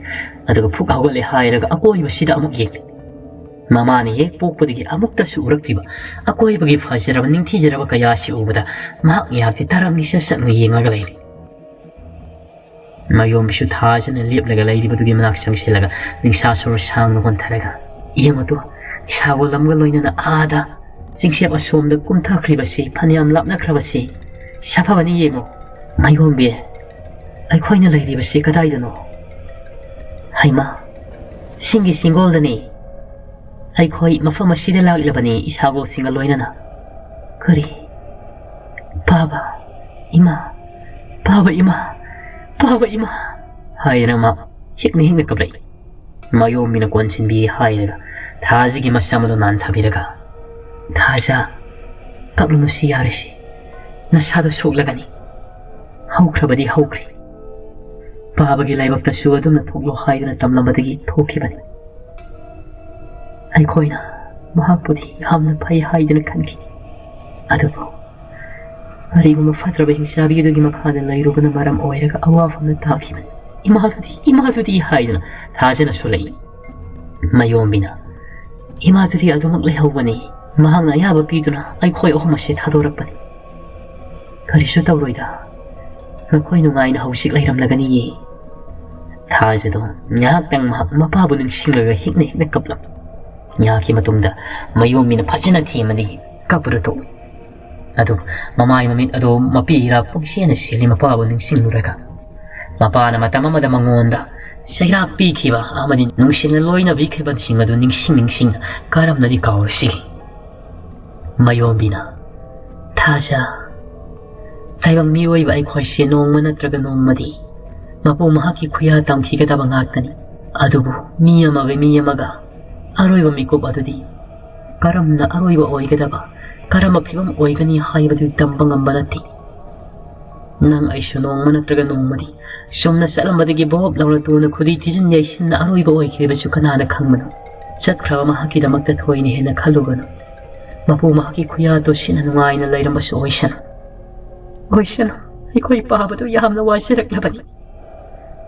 ꯑꯗꯨꯒ ꯐꯨꯛ ꯍꯧꯒꯠꯂꯦ ꯍꯥꯏꯔꯒ ꯑꯀꯣꯏꯕꯁꯤꯗ ꯑꯃꯨꯛ ꯌꯦꯡꯂꯤ꯫ ꯃꯃꯥꯅ ꯍꯦꯛ ꯄꯣꯛꯄꯗꯒꯤ ꯑꯃꯨꯛꯇꯁꯨ ꯎꯔꯛꯇ꯭ꯔꯤꯕ ꯑꯀꯣꯏꯕꯒꯤ ꯐꯖꯔꯕ ꯅꯤꯡꯊꯤꯖꯔꯕ ꯀꯌꯥꯁꯤ ꯎꯕꯗ ꯃꯍꯥꯛ ꯉꯥꯏꯍꯥꯛꯇꯤ ꯇꯔꯪ ꯏꯆꯠ ꯆꯠꯅ ꯌꯦꯡꯂꯒ ꯂꯩꯔꯤ꯫ ꯃꯌꯣꯝꯕꯤꯁꯨ ꯊꯥꯖꯅ ꯂꯦꯞꯂꯒ ꯂꯩꯔꯤꯕꯗꯨꯒꯤ ꯃꯅꯥꯛ ꯆꯪꯁꯤꯜꯂꯒ ꯅꯤꯡꯁꯥ ꯁꯣꯔ ꯁꯥꯡꯅ ꯍꯣꯟꯊꯔꯒ, "ꯌꯦꯡꯉꯨ ꯇꯨ, ꯏꯁꯥꯒꯣꯜ ꯑꯃꯒ ꯂꯣꯏꯅꯅ ꯑꯥꯗ ꯆꯤꯡꯁꯦꯞ ꯑꯁꯣꯝꯗ ꯀꯨꯝꯊꯈ꯭ꯔꯤꯕꯁꯤ, ꯐꯅꯌꯥꯝ ꯂꯥꯞꯅꯈ꯭ꯔꯕꯁꯤ꯫ ꯁꯥꯐꯕꯅꯤ ꯌꯦꯡꯉꯨ꯫ ꯃꯌꯣꯝꯕꯤ, ꯑꯩꯈꯣꯏꯅ ꯂꯩꯔꯤꯕꯁꯤ ꯀꯗꯥꯏꯗꯅꯣ? ꯍꯩꯃꯥ, ꯁꯤꯡꯒꯤ ꯆꯤꯡꯒꯣꯜꯗꯅꯤ꯫ ꯑꯩꯈꯣꯏ ꯃꯐꯝ ꯑꯁꯤꯗ ꯂꯥꯛꯂꯕꯅꯤ, ꯏꯁꯥꯒꯣꯜꯁꯤꯡꯒ ꯂꯣꯏꯅꯅ꯫ ꯀꯔꯤ? ꯄꯥꯕ, ꯏꯃꯥ, ꯄꯥꯕ ꯏꯃꯥ, ꯄꯥꯕ ꯏꯃꯥ" ꯍꯥꯏꯗꯅ ꯃꯥ ꯍꯤꯛꯅ ꯍꯤꯛꯅ ꯀꯞꯂꯛꯏ꯫ ꯃꯌꯣꯝꯕꯤꯅ ꯀꯣꯟꯁꯤꯟꯕꯤ ꯍꯥꯏꯔꯒ ꯊꯥꯖꯒꯤ ꯃꯁꯝ ꯑꯗꯨ ꯅꯥꯟꯊꯕꯤꯔꯒ, "ꯊꯥꯖ, ꯀꯞꯂꯨꯅꯨ, ꯁꯤ ꯌꯥꯔꯦꯁꯤ꯫ ꯅꯁꯥꯗꯣ ꯁꯣꯛꯂꯒꯅꯤ꯫ ꯍꯧꯈ꯭ꯔꯕꯗꯤ ꯍꯧꯈ꯭ꯔꯦ꯫ ꯄꯥꯕꯒꯤ ꯂꯥꯏꯕꯛꯇꯁꯨ ꯑꯗꯨꯝꯅ ꯊꯣꯛꯂꯣ ꯍꯥꯏꯗꯨꯅ ꯇꯝꯂꯝꯕꯗꯒꯤ ꯊꯣꯛꯈꯤꯕꯅꯤ꯫ ꯑꯩꯈꯣꯏꯅ ꯃꯍꯥꯛꯄꯨꯗꯤ ꯌꯥꯝꯅ ꯐꯩ ꯍꯥꯏꯗꯨꯅ ꯈꯟꯈꯤ꯫ ꯑꯗꯨꯕꯨ ꯀꯔꯤꯒꯨꯝꯕ ꯐꯠꯇ꯭ꯔꯕ ꯍꯤꯡꯆꯥꯕꯤ ꯑꯗꯨꯒꯤ ꯃꯈꯥꯗ ꯂꯩꯔꯨꯕꯅ ꯃꯔꯝ ꯑꯣꯏꯔꯒ ꯑꯋꯥꯐꯝꯅ ꯇꯥꯈꯤꯕꯅꯤ꯫ ꯏꯃꯥꯗꯨꯗꯤ, ꯏꯃꯥꯗꯨꯗꯤ" ꯍꯥꯏꯗꯨꯅ ꯊꯥꯖꯅ ꯁꯣꯜꯂꯛꯏ꯫ ꯃꯌꯣꯝꯕꯤꯅ, "ꯏꯃꯥꯗꯨꯗꯤ ꯑꯗꯨꯃꯛ ꯂꯩꯍꯧꯕꯅꯤ꯫ ꯃꯍꯥꯛꯅ ꯑꯌꯥꯕ ꯄꯤꯗꯨꯅ ꯑꯩꯈꯣꯏ ꯑꯍꯨꯝ ꯑꯁꯤ ꯊꯥꯗꯣꯔꯛꯄꯅꯤ꯫ ꯀꯔꯤꯁꯨ ꯇꯧꯔꯣꯏꯗ꯫ ꯃꯈꯣꯏ ꯅꯨꯡꯉꯥꯏꯅ ꯍꯧꯖꯤꯛ ꯂꯩꯔꯝꯂꯒꯅꯤꯌꯦ꯫" ꯊꯥꯖꯗꯣ ꯉꯥꯏꯍꯥꯛꯇꯪ ꯃꯍꯥꯛ ꯃꯄꯥꯕꯨ ꯅꯤꯡꯁꯤꯡꯂꯒ ꯍꯤꯛꯅ ꯍꯤꯛꯅ ꯀꯞꯂꯝꯃꯤ꯫ ꯉꯥꯏꯍꯥꯛꯀꯤ ꯃꯇꯨꯡꯗ ꯃꯌꯣꯝꯕꯤꯅ ꯐꯖꯅ ꯊꯦꯝꯕꯗꯒꯤ ꯀꯞꯄꯗꯨ ꯇꯣꯛꯏ꯫ ꯑꯗꯨ ꯃꯃꯥꯏ ꯃꯃꯤꯠ ꯑꯗꯨ ꯃꯄꯤ ꯏꯔꯥ ꯄꯨꯡꯁꯦꯟꯅ ꯁꯦꯜꯂꯤ ꯃꯄꯥꯕꯨ ꯅꯤꯡꯁꯤꯡꯂꯨꯔꯒ꯫ ꯃꯄꯥꯅ ꯃꯇꯝ ꯑꯃꯗ ꯃꯉꯣꯟꯗ ꯆꯩꯔꯥꯛ ꯄꯤꯈꯤꯕ ꯑꯃꯗꯤ ꯅꯨꯡꯁꯤꯅ ꯂꯣꯏꯅꯕꯤꯈꯤꯕꯁꯤꯡ ꯑꯗꯨ ꯅꯤꯡꯁꯤꯡ ꯅꯤꯡꯁꯤꯡꯅ ꯀꯔꯝꯅꯗꯤ ꯀꯥꯎꯔꯁꯤꯒꯦ? ꯃꯌꯣꯝꯕꯤꯅ, "ꯊꯥꯖ, ꯇꯥꯏꯕꯪ ꯃꯤꯑꯣꯏꯕ ꯑꯩꯈꯣꯏꯁꯦ ꯅꯣꯡꯃ ꯅꯠꯇ꯭ꯔꯒ ꯅꯣꯡꯃꯗꯤ ꯃꯄꯨ ꯃꯍꯥꯛꯀꯤ ꯈꯨꯌꯥ ꯇꯝꯈꯤꯒꯗꯕ ꯉꯥꯛꯇꯅꯤ꯫ ꯑꯗꯨꯕꯨ ꯃꯤ ꯑꯃꯒ ꯃꯤ ꯑꯃꯒ ꯑꯔꯣꯏꯕ ꯃꯤꯀꯨꯞ ꯑꯗꯨꯗꯤ ꯀꯔꯝꯅ ꯑꯔꯣꯏꯕ ꯑꯣꯏꯒꯗꯕ, ꯀꯔꯝꯕ ꯐꯤꯕꯝ ꯑꯣꯏꯒꯅꯤ ꯍꯥꯏꯕꯗꯨꯗꯤ ꯇꯝꯕ ꯉꯝꯕ ꯅꯠꯇꯦ꯫ ꯅꯪ ꯑꯩꯁꯨ ꯅꯣꯡꯃ ꯅꯠꯇ꯭ꯔꯒ ꯅꯣꯡꯃꯗꯤ ꯆꯨꯝꯅ ꯆꯠꯂꯝꯕꯗꯒꯤ ꯚꯣꯞ ꯂꯥꯎꯅ ꯇꯨꯅ ꯈꯨꯗꯤ ꯊꯤꯖꯤꯟ ꯌꯩꯁꯤꯟꯅ ꯑꯔꯣꯏꯕ ꯑꯣꯏꯈꯤꯕꯁꯨ ꯀꯅꯥꯅ ꯈꯪꯕꯅꯣ? ꯆꯠꯈ꯭ꯔꯕ ꯃꯍꯥꯛꯀꯤꯗꯃꯛꯇ ꯊꯣꯏꯅ ꯍꯦꯟꯅ ꯈꯜꯂꯨꯒꯅꯨ꯫ ꯃꯄꯨ ꯃꯍꯥꯛꯀꯤ ꯈꯨꯌꯥ ꯇꯣꯁꯤꯟꯅ ꯅꯨꯡꯉꯥꯏꯅ ꯂꯩꯔꯝꯕꯁꯨ ꯑꯣꯏꯁꯅꯨ꯫ ꯑꯣꯏꯁꯅꯨ, ꯑꯩꯈꯣꯏ ꯄꯥꯕꯗꯨ ꯌꯥꯝꯅ ꯋꯥꯖꯔꯛꯂꯕꯅꯤ꯫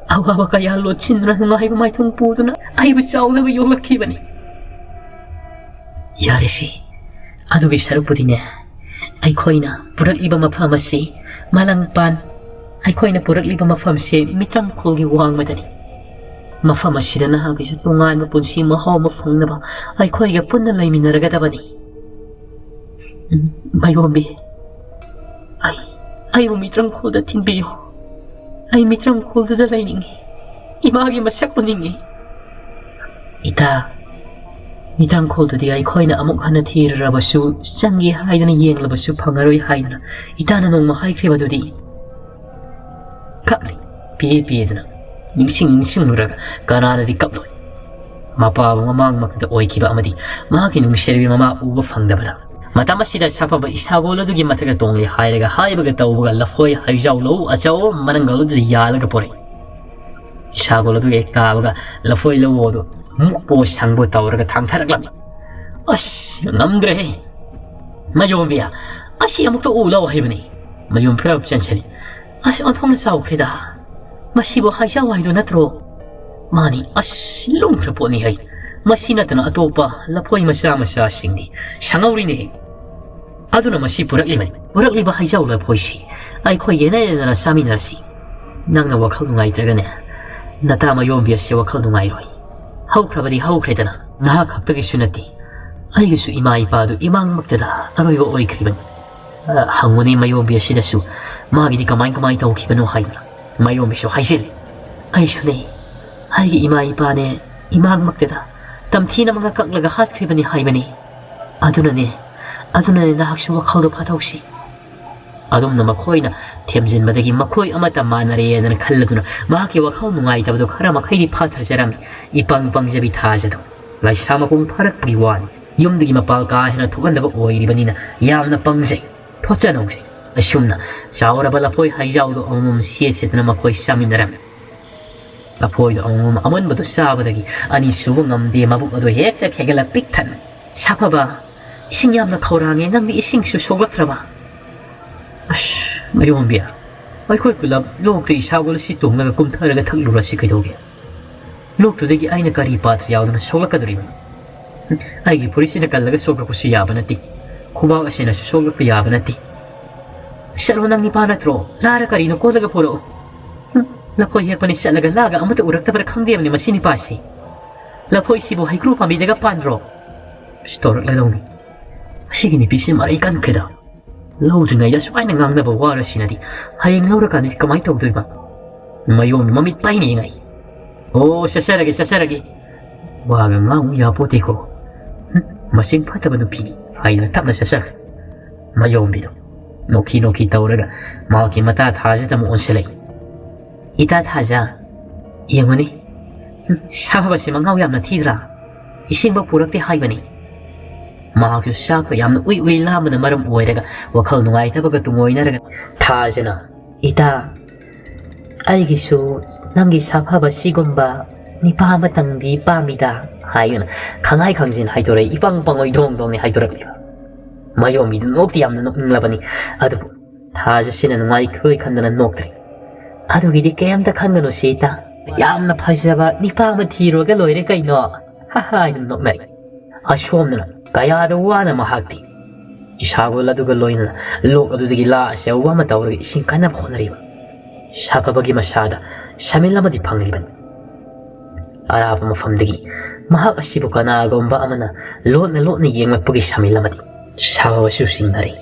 ꯑꯋꯥꯕ ꯀꯌꯥ ꯂꯣꯠꯁꯤꯟꯗꯨꯅ ꯅꯨꯡꯉꯥꯏꯕ ꯃꯥꯏꯊꯣꯡ ꯄꯨꯗꯨꯅ ꯑꯩꯕꯨ ꯆꯥꯎꯅꯕ ꯌꯣꯛꯂꯛꯈꯤꯕꯅꯤ꯫ ꯌꯥꯔꯦꯁꯤ, ꯑꯗꯨꯒꯤ ꯁꯔꯨꯛꯄꯨꯗꯤꯅꯦ, ꯑꯩꯈꯣꯏꯅ ꯄꯨꯔꯛꯂꯤꯕ ꯃꯐꯝ ꯑꯁꯤ ꯃꯥꯂꯪꯄꯥꯟ, ꯑꯩꯈꯣꯏꯅ ꯄꯨꯔꯛꯂꯤꯕ ꯃꯐꯝꯁꯦ ꯃꯤꯇ꯭ꯔꯪꯈꯣꯜꯒꯤ ꯋꯥꯡꯃꯗꯅꯤ꯫ ꯃꯐꯝ ꯑꯁꯤꯗ ꯅꯍꯥꯛꯀꯤꯁꯨ ꯇꯣꯉꯥꯟꯕ ꯄꯨꯟꯁꯤ ꯃꯍꯥꯎ ꯑꯃ ꯐꯪꯅꯕ ꯑꯩꯈꯣꯏꯒ ꯄꯨꯟꯅ ꯂꯩꯃꯤꯟꯅꯔꯒꯗꯕꯅꯤ꯫ ꯎꯝ, ꯃꯥꯏꯕꯝꯕꯤ, ꯑꯩ, ꯑꯩꯕꯨ ꯃꯤꯇ꯭ꯔꯪꯈꯣꯜꯗ ꯊꯤꯟꯕꯤꯌꯨ꯫ ꯑꯩ ꯃꯤꯇ꯭ꯔꯪꯈꯣꯜꯗꯨꯗ ꯂꯩꯅꯤꯡꯉꯤ꯫ ꯏꯃꯥꯒꯤ ꯃꯁꯛ ꯎꯅꯤꯡꯉꯤ꯫ ꯏꯇꯥ, ꯃꯤꯇ꯭ꯔꯪꯈꯣꯜꯗꯨꯗꯤ ꯑꯩꯈꯣꯏꯅ ꯑꯃꯨꯛ ꯍꯟꯅ ꯊꯤꯔꯨꯔꯕꯁꯨ, ꯆꯪꯒꯦ ꯍꯥꯏꯗꯨꯅ ꯌꯦꯡꯂꯕꯁꯨ ꯐꯪꯉꯔꯣꯏ ꯍꯥꯏꯗꯨꯅ ꯏꯇꯥꯅ ꯅꯣꯡꯃ ꯍꯥꯏꯈ꯭ꯔꯤꯕꯗꯨꯗꯤ꯫ ꯀꯞꯂꯤ꯫ ꯄꯦ ꯄꯦꯗꯨꯅ꯫ ꯅꯤꯡꯁꯤꯡ ꯅꯤꯡꯁꯤꯡꯂꯨꯔꯒ ꯀꯅꯥꯅꯗꯤ ꯀꯞꯂꯣꯏ? ꯃꯄꯥꯕꯨ ꯃꯃꯥꯡꯃꯛꯇꯗ ꯑꯣꯏꯈꯤꯕ ꯑꯃꯗꯤ ꯃꯍꯥꯛꯀꯤ ꯅꯨꯡꯁꯤꯔꯕꯤ ꯃꯃꯥ ꯎꯕ ꯐꯪꯗꯕꯗ, ꯃꯇꯝ ꯑꯁꯤꯗ ꯁꯥꯐꯕ ꯏꯁꯥꯒꯣꯜ ꯑꯗꯨꯒꯤ ꯃꯊꯛꯇ ꯇꯣꯡꯂꯦ ꯍꯥꯏꯔꯒ ꯍꯥꯏꯕꯒ ꯇꯧꯕꯒ ꯂꯐꯣꯏ ꯍꯩꯖꯥꯎ ꯂꯧ ꯑꯆꯧꯕ ꯃꯅꯪꯒꯜ ꯑꯗꯨꯗ ꯌꯥꯜꯂꯒ ꯄꯣꯔꯛꯏ꯫ ꯏꯁꯥꯒꯣꯜ ꯑꯗꯨꯒ ꯍꯦꯛ ꯇꯥꯕꯒ ꯂꯐꯣꯏ ꯂꯧ ꯑꯗꯨ ꯃꯨꯛꯄꯣ ꯁꯪꯕꯣ ꯇꯧꯔꯒ ꯊꯥꯡꯊꯔꯛꯂꯝꯃꯤ꯫ ꯑꯁ, ꯉꯝꯗ꯭ꯔꯦꯍꯦ! ꯃꯌꯣꯝꯕꯤ, ꯑꯁꯤ ꯑꯃꯨꯛꯇ ꯎ ꯂꯥꯎ ꯍꯥꯏꯕꯅꯤ꯫ ꯃꯌꯣꯝ ꯐꯤꯔꯞ ꯆꯦꯟꯁꯤꯜꯂꯤ꯫ ꯑꯁ, ꯑꯣꯟꯊꯣꯛꯅ ꯆꯥꯎꯈ꯭ꯔꯦꯗ꯫ ꯃꯁꯤꯕꯨ ꯍꯩꯖꯥꯎ ꯍꯥꯏꯗꯣ ꯅꯠꯇ꯭ꯔꯣ? ꯃꯥꯅꯤ, ꯑꯁ, ꯂꯨꯝꯈ꯭ꯔ ꯄꯣꯠꯅꯤ ꯍꯩ꯫ ꯃꯁꯤ ꯅꯠꯇꯅ ꯑꯇꯣꯞꯄ ꯂꯐꯣꯏ ꯃꯆꯥ ꯃꯆꯥꯁꯤꯡꯗꯤ ꯁꯪꯍꯧꯔꯤꯅꯦ꯫ ꯑꯗꯨꯅ ꯃꯁꯤ ꯄꯨꯔꯛꯂꯤꯕꯅꯤ꯫ ꯄꯨꯔꯛꯂꯤꯕ ꯍꯩꯖꯥꯎ ꯂꯐꯣꯏꯁꯤ ꯑꯩꯈꯣꯏ ꯌꯦꯟꯅ ꯌꯦꯟꯅꯅ ꯆꯥꯃꯤꯟꯅꯔꯁꯤ꯫ ꯅꯪꯅ ꯋꯥꯈꯜ ꯅꯨꯡꯉꯥꯏꯇ꯭ꯔꯒꯅꯦ, ꯅꯇꯥ ꯃꯌꯣꯝꯕꯤ ꯑꯁꯤ ꯋꯥꯈꯜ ꯅꯨꯡꯉꯥꯏꯔꯣꯏ꯫ ꯍꯧꯈ꯭ꯔꯕꯗꯤ ꯍꯧꯈ꯭ꯔꯦꯗꯅ, ꯅꯍꯥꯛ ꯈꯛꯇꯒꯤꯁꯨ ꯅꯠꯇꯦ, ꯑꯩꯒꯤꯁꯨ ꯏꯃꯥ ꯏꯄꯥꯗꯨ ꯏꯃꯥꯡꯃꯛꯇꯗ ꯑꯔꯣꯏꯕ ꯑꯣꯏꯈ꯭ꯔꯤꯕꯅꯤ꯫ ꯑ, ꯍꯪꯉꯨꯅꯦ ꯃꯌꯣꯝꯕꯤ ꯑꯁꯤꯗꯁꯨ, ꯃꯥꯒꯤꯗꯤ ꯀꯃꯥꯏ ꯀꯃꯥꯏ ꯇꯧꯈꯤꯕꯅꯣ ꯍꯥꯏꯗꯅ꯫ ꯃꯌꯣꯝꯕꯤꯁꯨ ꯍꯥꯏꯖꯤꯜꯂꯤ꯫ ꯑꯩꯁꯨꯅꯦ, ꯑꯩꯒꯤ ꯏꯃꯥ ꯏꯄꯥꯅꯦ ꯏꯃꯥꯡꯃꯛꯇꯗ ꯇꯝꯊꯤꯅ ꯃꯉꯥ ꯀꯛꯂꯒ ꯍꯥꯠꯈ꯭ꯔꯤꯕꯅꯤ ꯍꯥꯏꯕꯅꯤ꯫ ꯑꯗꯨꯅꯅꯦ, ꯑꯗꯨꯅꯅꯦ ꯅꯍꯥꯛꯁꯨ ꯋꯥꯈꯜꯗꯣ ꯐꯥꯊꯧꯁꯤ꯫ ꯑꯗꯨꯝꯅ ꯃꯈꯣꯏꯅ ꯊꯦꯝꯖꯤꯟꯕꯗꯒꯤ ꯃꯈꯣꯏ ꯑꯃꯠꯇ ꯃꯥꯟꯅꯔꯦꯗꯅ ꯈꯜꯂꯗꯨꯅ ꯃꯍꯥꯛꯀꯤ ꯋꯥꯈꯜ ꯅꯨꯡꯉꯥꯏꯇꯕꯗꯨ ꯈꯔ ꯃꯈꯩꯗꯤ ꯐꯥꯊꯖꯔꯝꯃꯤ꯫ ꯏꯄꯪ ꯄꯪꯖꯕꯤ ꯊꯥꯖꯗꯣ꯫ ꯂꯥꯏꯁꯥ ꯃꯄꯨꯡ ꯐꯥꯔꯛꯄꯒꯤ ꯋꯥꯅꯤ꯫ ꯌꯨꯝꯗꯒꯤ ꯃꯄꯥꯜ ꯀꯥ ꯍꯦꯟꯅ ꯊꯣꯛꯍꯟꯗꯕ ꯑꯣꯏꯔꯤꯕꯅꯤꯅ ꯌꯥꯝꯅ ꯄꯪꯖꯩ꯫ ꯊꯣꯠꯆ ꯅꯧꯖꯩ꯫ ꯑꯁꯨꯝꯅ ꯆꯥꯎꯔꯕ ꯂꯐꯣꯏ ꯍꯩꯖꯥꯎꯗꯣ ꯑꯃꯃꯝ ꯁꯦꯠ ꯁꯦꯠꯇꯨꯅ ꯃꯈꯣꯏ ꯆꯥꯃꯤꯟꯅꯔꯝꯃꯤ꯫ ꯂꯐꯣꯏꯗꯣ ꯑꯃꯃꯝ ꯑꯃꯨꯟꯕꯗꯨ ꯆꯥꯕꯗꯒꯤ ꯑꯅꯤꯁꯨꯕ ꯉꯝꯗꯦ, ꯃꯕꯨꯛ ꯑꯗꯨ ꯍꯦꯛꯇ ꯈꯦꯒꯠꯂ ꯄꯤꯛ ꯊꯟꯅ꯫ "ꯁꯥꯐꯕ, ꯏꯁꯤꯡ ꯌꯥꯝꯅ ꯈꯧꯔꯥꯡꯉꯦ, ꯅꯪꯗꯤ ꯏꯁꯤꯡꯁꯨ ꯁꯣꯛꯂꯛꯇ꯭ꯔꯕ?" "ꯑꯁ, ꯃꯌꯣꯝꯕꯤ, ꯑꯩꯈꯣꯏ ꯄꯨꯂꯞ ꯂꯣꯛꯇ ꯏꯁꯥꯒꯣꯜ ꯑꯁꯤ ꯇꯣꯡꯂꯒ ꯀꯨꯝꯊꯔꯒ ꯊꯛꯂꯨꯔꯁꯤ ꯀꯩꯗꯧꯒꯦ? ꯂꯣꯛꯇꯨꯗꯒꯤ ꯑꯩꯅ ꯀꯔꯤ ꯄꯥꯊ꯭ꯔ ꯌꯥꯎꯗꯅ ꯁꯣꯛꯂꯛꯀꯗꯧꯔꯤꯕꯅꯣ? ꯑꯩꯒꯤ ꯐꯨꯔꯤꯠꯁꯤꯅ ꯀꯜꯂꯒ ꯁꯣꯛꯂꯛꯄꯁꯨ ꯌꯥꯕ ꯅꯠꯇꯦ꯫ ꯈꯨꯕꯥꯛ ꯑꯁꯤꯅꯁꯨ ꯁꯣꯛꯂꯛꯄ ꯌꯥꯕ ꯅꯠꯇꯦ꯫ ꯆꯠꯂꯣ, ꯅꯪ ꯅꯤꯄꯥ ꯅꯠꯇ꯭ꯔꯣ? ꯂꯥꯔ ꯀꯔꯤꯅꯣ ꯀꯣꯜꯂꯒ ꯄꯨꯔꯛꯎ꯫ ꯍꯨꯝ, ꯂꯐꯣꯏ ꯍꯦꯛꯄꯅꯤ ꯆꯠꯂꯒ ꯂꯥꯒ ꯑꯃꯠꯇ ꯎꯔꯛꯇꯕ꯭ꯔꯥ ꯈꯪꯗꯦꯕꯅꯤ ꯃꯁꯤ ꯅꯤꯄꯥꯁꯤ꯫ ꯂꯐꯣꯏꯁꯤꯕꯨ ꯍꯩꯀ꯭ꯔꯨ ꯄꯥꯝꯕꯤꯗꯒ ꯄꯥꯟꯕ꯭ꯔꯣ? ꯑꯁ, ꯇꯧꯔꯛꯂꯗꯧꯅꯤ꯫ ꯑꯁꯤꯒꯤ ꯅꯨꯄꯤꯁꯤ ꯃꯔꯩ ꯀꯟꯈ꯭ꯔꯦꯗ꯫ ꯂꯧꯗ꯭ꯔꯤꯉꯩꯗ ꯁꯨꯃꯥꯏꯅ ꯉꯥꯡꯅꯕ ꯋꯥꯔꯁꯤꯅꯗꯤ ꯍꯌꯦꯡ ꯂꯧꯔꯀꯥꯟꯗꯗꯤ ꯀꯃꯥꯏꯅ ꯇꯧꯗꯣꯏꯕ? ꯃꯌꯣꯝ ꯃꯃꯤꯠ ꯄꯥꯏꯅ ꯌꯦꯡꯉꯛꯏ꯫ "ꯑꯣ, ꯆꯠꯆꯔꯒꯦ, ꯆꯠꯆꯔꯒꯦ꯫ ꯋꯥꯒ ꯉꯥꯡꯉꯨ ꯌꯥꯄꯣꯠꯇꯦꯀꯣ꯫ ꯍꯨꯝ, ꯃꯁꯤꯡ ꯐꯠꯇꯕ ꯅꯨꯄꯤꯅꯤ" ꯍꯥꯏꯗꯨꯅ ꯇꯞꯅ ꯆꯠꯆꯈ꯭ꯔꯦ꯫ ꯃꯌꯣꯝꯕꯤꯗꯣ ꯅꯣꯛꯈꯤ ꯅꯣꯛꯈꯤ ꯇꯧꯔꯒ ꯃꯍꯥꯛꯀꯤ ꯃꯇꯥ ꯊꯥꯖꯗ ꯑꯃꯨꯛ ꯑꯣꯟꯁꯤꯜꯂꯛꯏ꯫ "ꯏꯇꯥ ꯊꯥꯖ, ꯌꯦꯡꯉꯨꯅꯦ꯫ ꯍꯨꯝ, ꯁꯥꯐꯕꯁꯤ ꯃꯉꯥꯎ ꯌꯥꯝꯅ ꯊꯤꯗ꯭ꯔꯥ? ꯏꯁꯤꯡꯕ ꯄꯨꯔꯛꯇꯦ ꯍꯥꯏꯕꯅꯤ"꯫ ꯃꯍꯥꯛꯁꯨ ꯆꯥꯛꯇꯣ ꯌꯥꯝꯅ ꯎꯏ ꯎꯏ ꯂꯥꯝꯕꯅ ꯃꯔꯝ ꯑꯣꯏꯔꯒ ꯋꯥꯈꯜ ꯅꯨꯡꯉꯥꯏꯇꯕꯒ ꯇꯨꯡꯑꯣꯏꯅꯔꯒ ꯊꯥꯖꯅ, "ꯏꯇꯥ, ꯑꯩꯒꯤꯁꯨ ꯅꯪꯒꯤ ꯁꯥꯐꯕ ꯁꯤꯒꯨꯝꯕ ꯅꯤꯄꯥ ꯑꯃꯇꯪꯗꯤ ꯄꯥꯝꯃꯤꯗ" ꯍꯥꯏꯗꯨꯅ ꯈꯪꯍꯥꯏ ꯈꯪꯖꯤꯟ ꯍꯥꯏꯗꯣꯔꯛꯏ꯫ ꯏꯄꯪ ꯄꯪꯉꯣꯏ ꯗꯣꯡ ꯗꯣꯡꯅꯤ ꯍꯥꯏꯗꯣꯔꯛꯂꯤꯕ꯫ ꯃꯌꯣꯝꯕꯤꯗꯨ ꯅꯣꯛꯇꯤ ꯌꯥꯝꯅ ꯅꯣꯛꯅꯤꯡꯂꯕꯅꯤ꯫ ꯑꯗꯨꯕꯨ ꯊꯥꯖꯁꯤꯅ ꯅꯨꯡꯉꯥꯏꯈꯤꯔꯣꯏ ꯈꯟꯗꯅ ꯅꯣꯛꯇ꯭ꯔꯦ꯫ "ꯑꯗꯨꯒꯤꯗꯤ ꯀꯩꯝꯇ ꯈꯟꯒꯅꯨ ꯁꯤꯇ꯫ ꯌꯥꯝꯅ ꯐꯖꯕ ꯅꯤꯄꯥ ꯑꯃ ꯊꯤꯔꯨꯔꯒ ꯂꯣꯏꯔꯦ ꯀꯩꯅꯣ" ꯍꯥꯏꯅ ꯅꯣꯛꯅꯔꯤ꯫ ꯑꯁꯣꯝꯗꯅ ꯀꯌꯥꯗ ꯋꯥꯅ ꯃꯍꯥꯛꯇꯤ ꯏꯁꯥꯒꯣꯜ ꯑꯗꯨꯒ ꯂꯣꯏꯅꯅ ꯂꯣꯛ ꯑꯗꯨꯗꯒꯤ ꯂꯥ ꯑꯆꯧꯕ ꯑꯃ ꯇꯧꯔꯒ ꯏꯁꯤꯡ ꯀꯟꯅꯕ ꯍꯣꯠꯅꯔꯤꯕ ꯁꯥꯐꯕꯒꯤ ꯃꯁꯥꯗ ꯁꯃꯤꯜ ꯑꯃꯗꯤ ꯐꯪꯂꯤꯕꯅꯤ꯫ ꯑꯔꯥꯞꯄ ꯃꯐꯝꯗꯒꯤ ꯃꯍꯥꯛ ꯑꯁꯤꯕꯨ ꯀꯅꯥꯒꯨꯝꯕ ꯑꯃꯅ ꯂꯣꯠꯅ ꯂꯣꯠꯅ ꯌꯦꯡꯂꯛꯄꯒꯤ ꯁꯃꯤꯜ ꯑꯃꯗꯤ ꯁꯥꯐꯕꯁꯨ ꯆꯤꯡꯅꯔꯤ꯫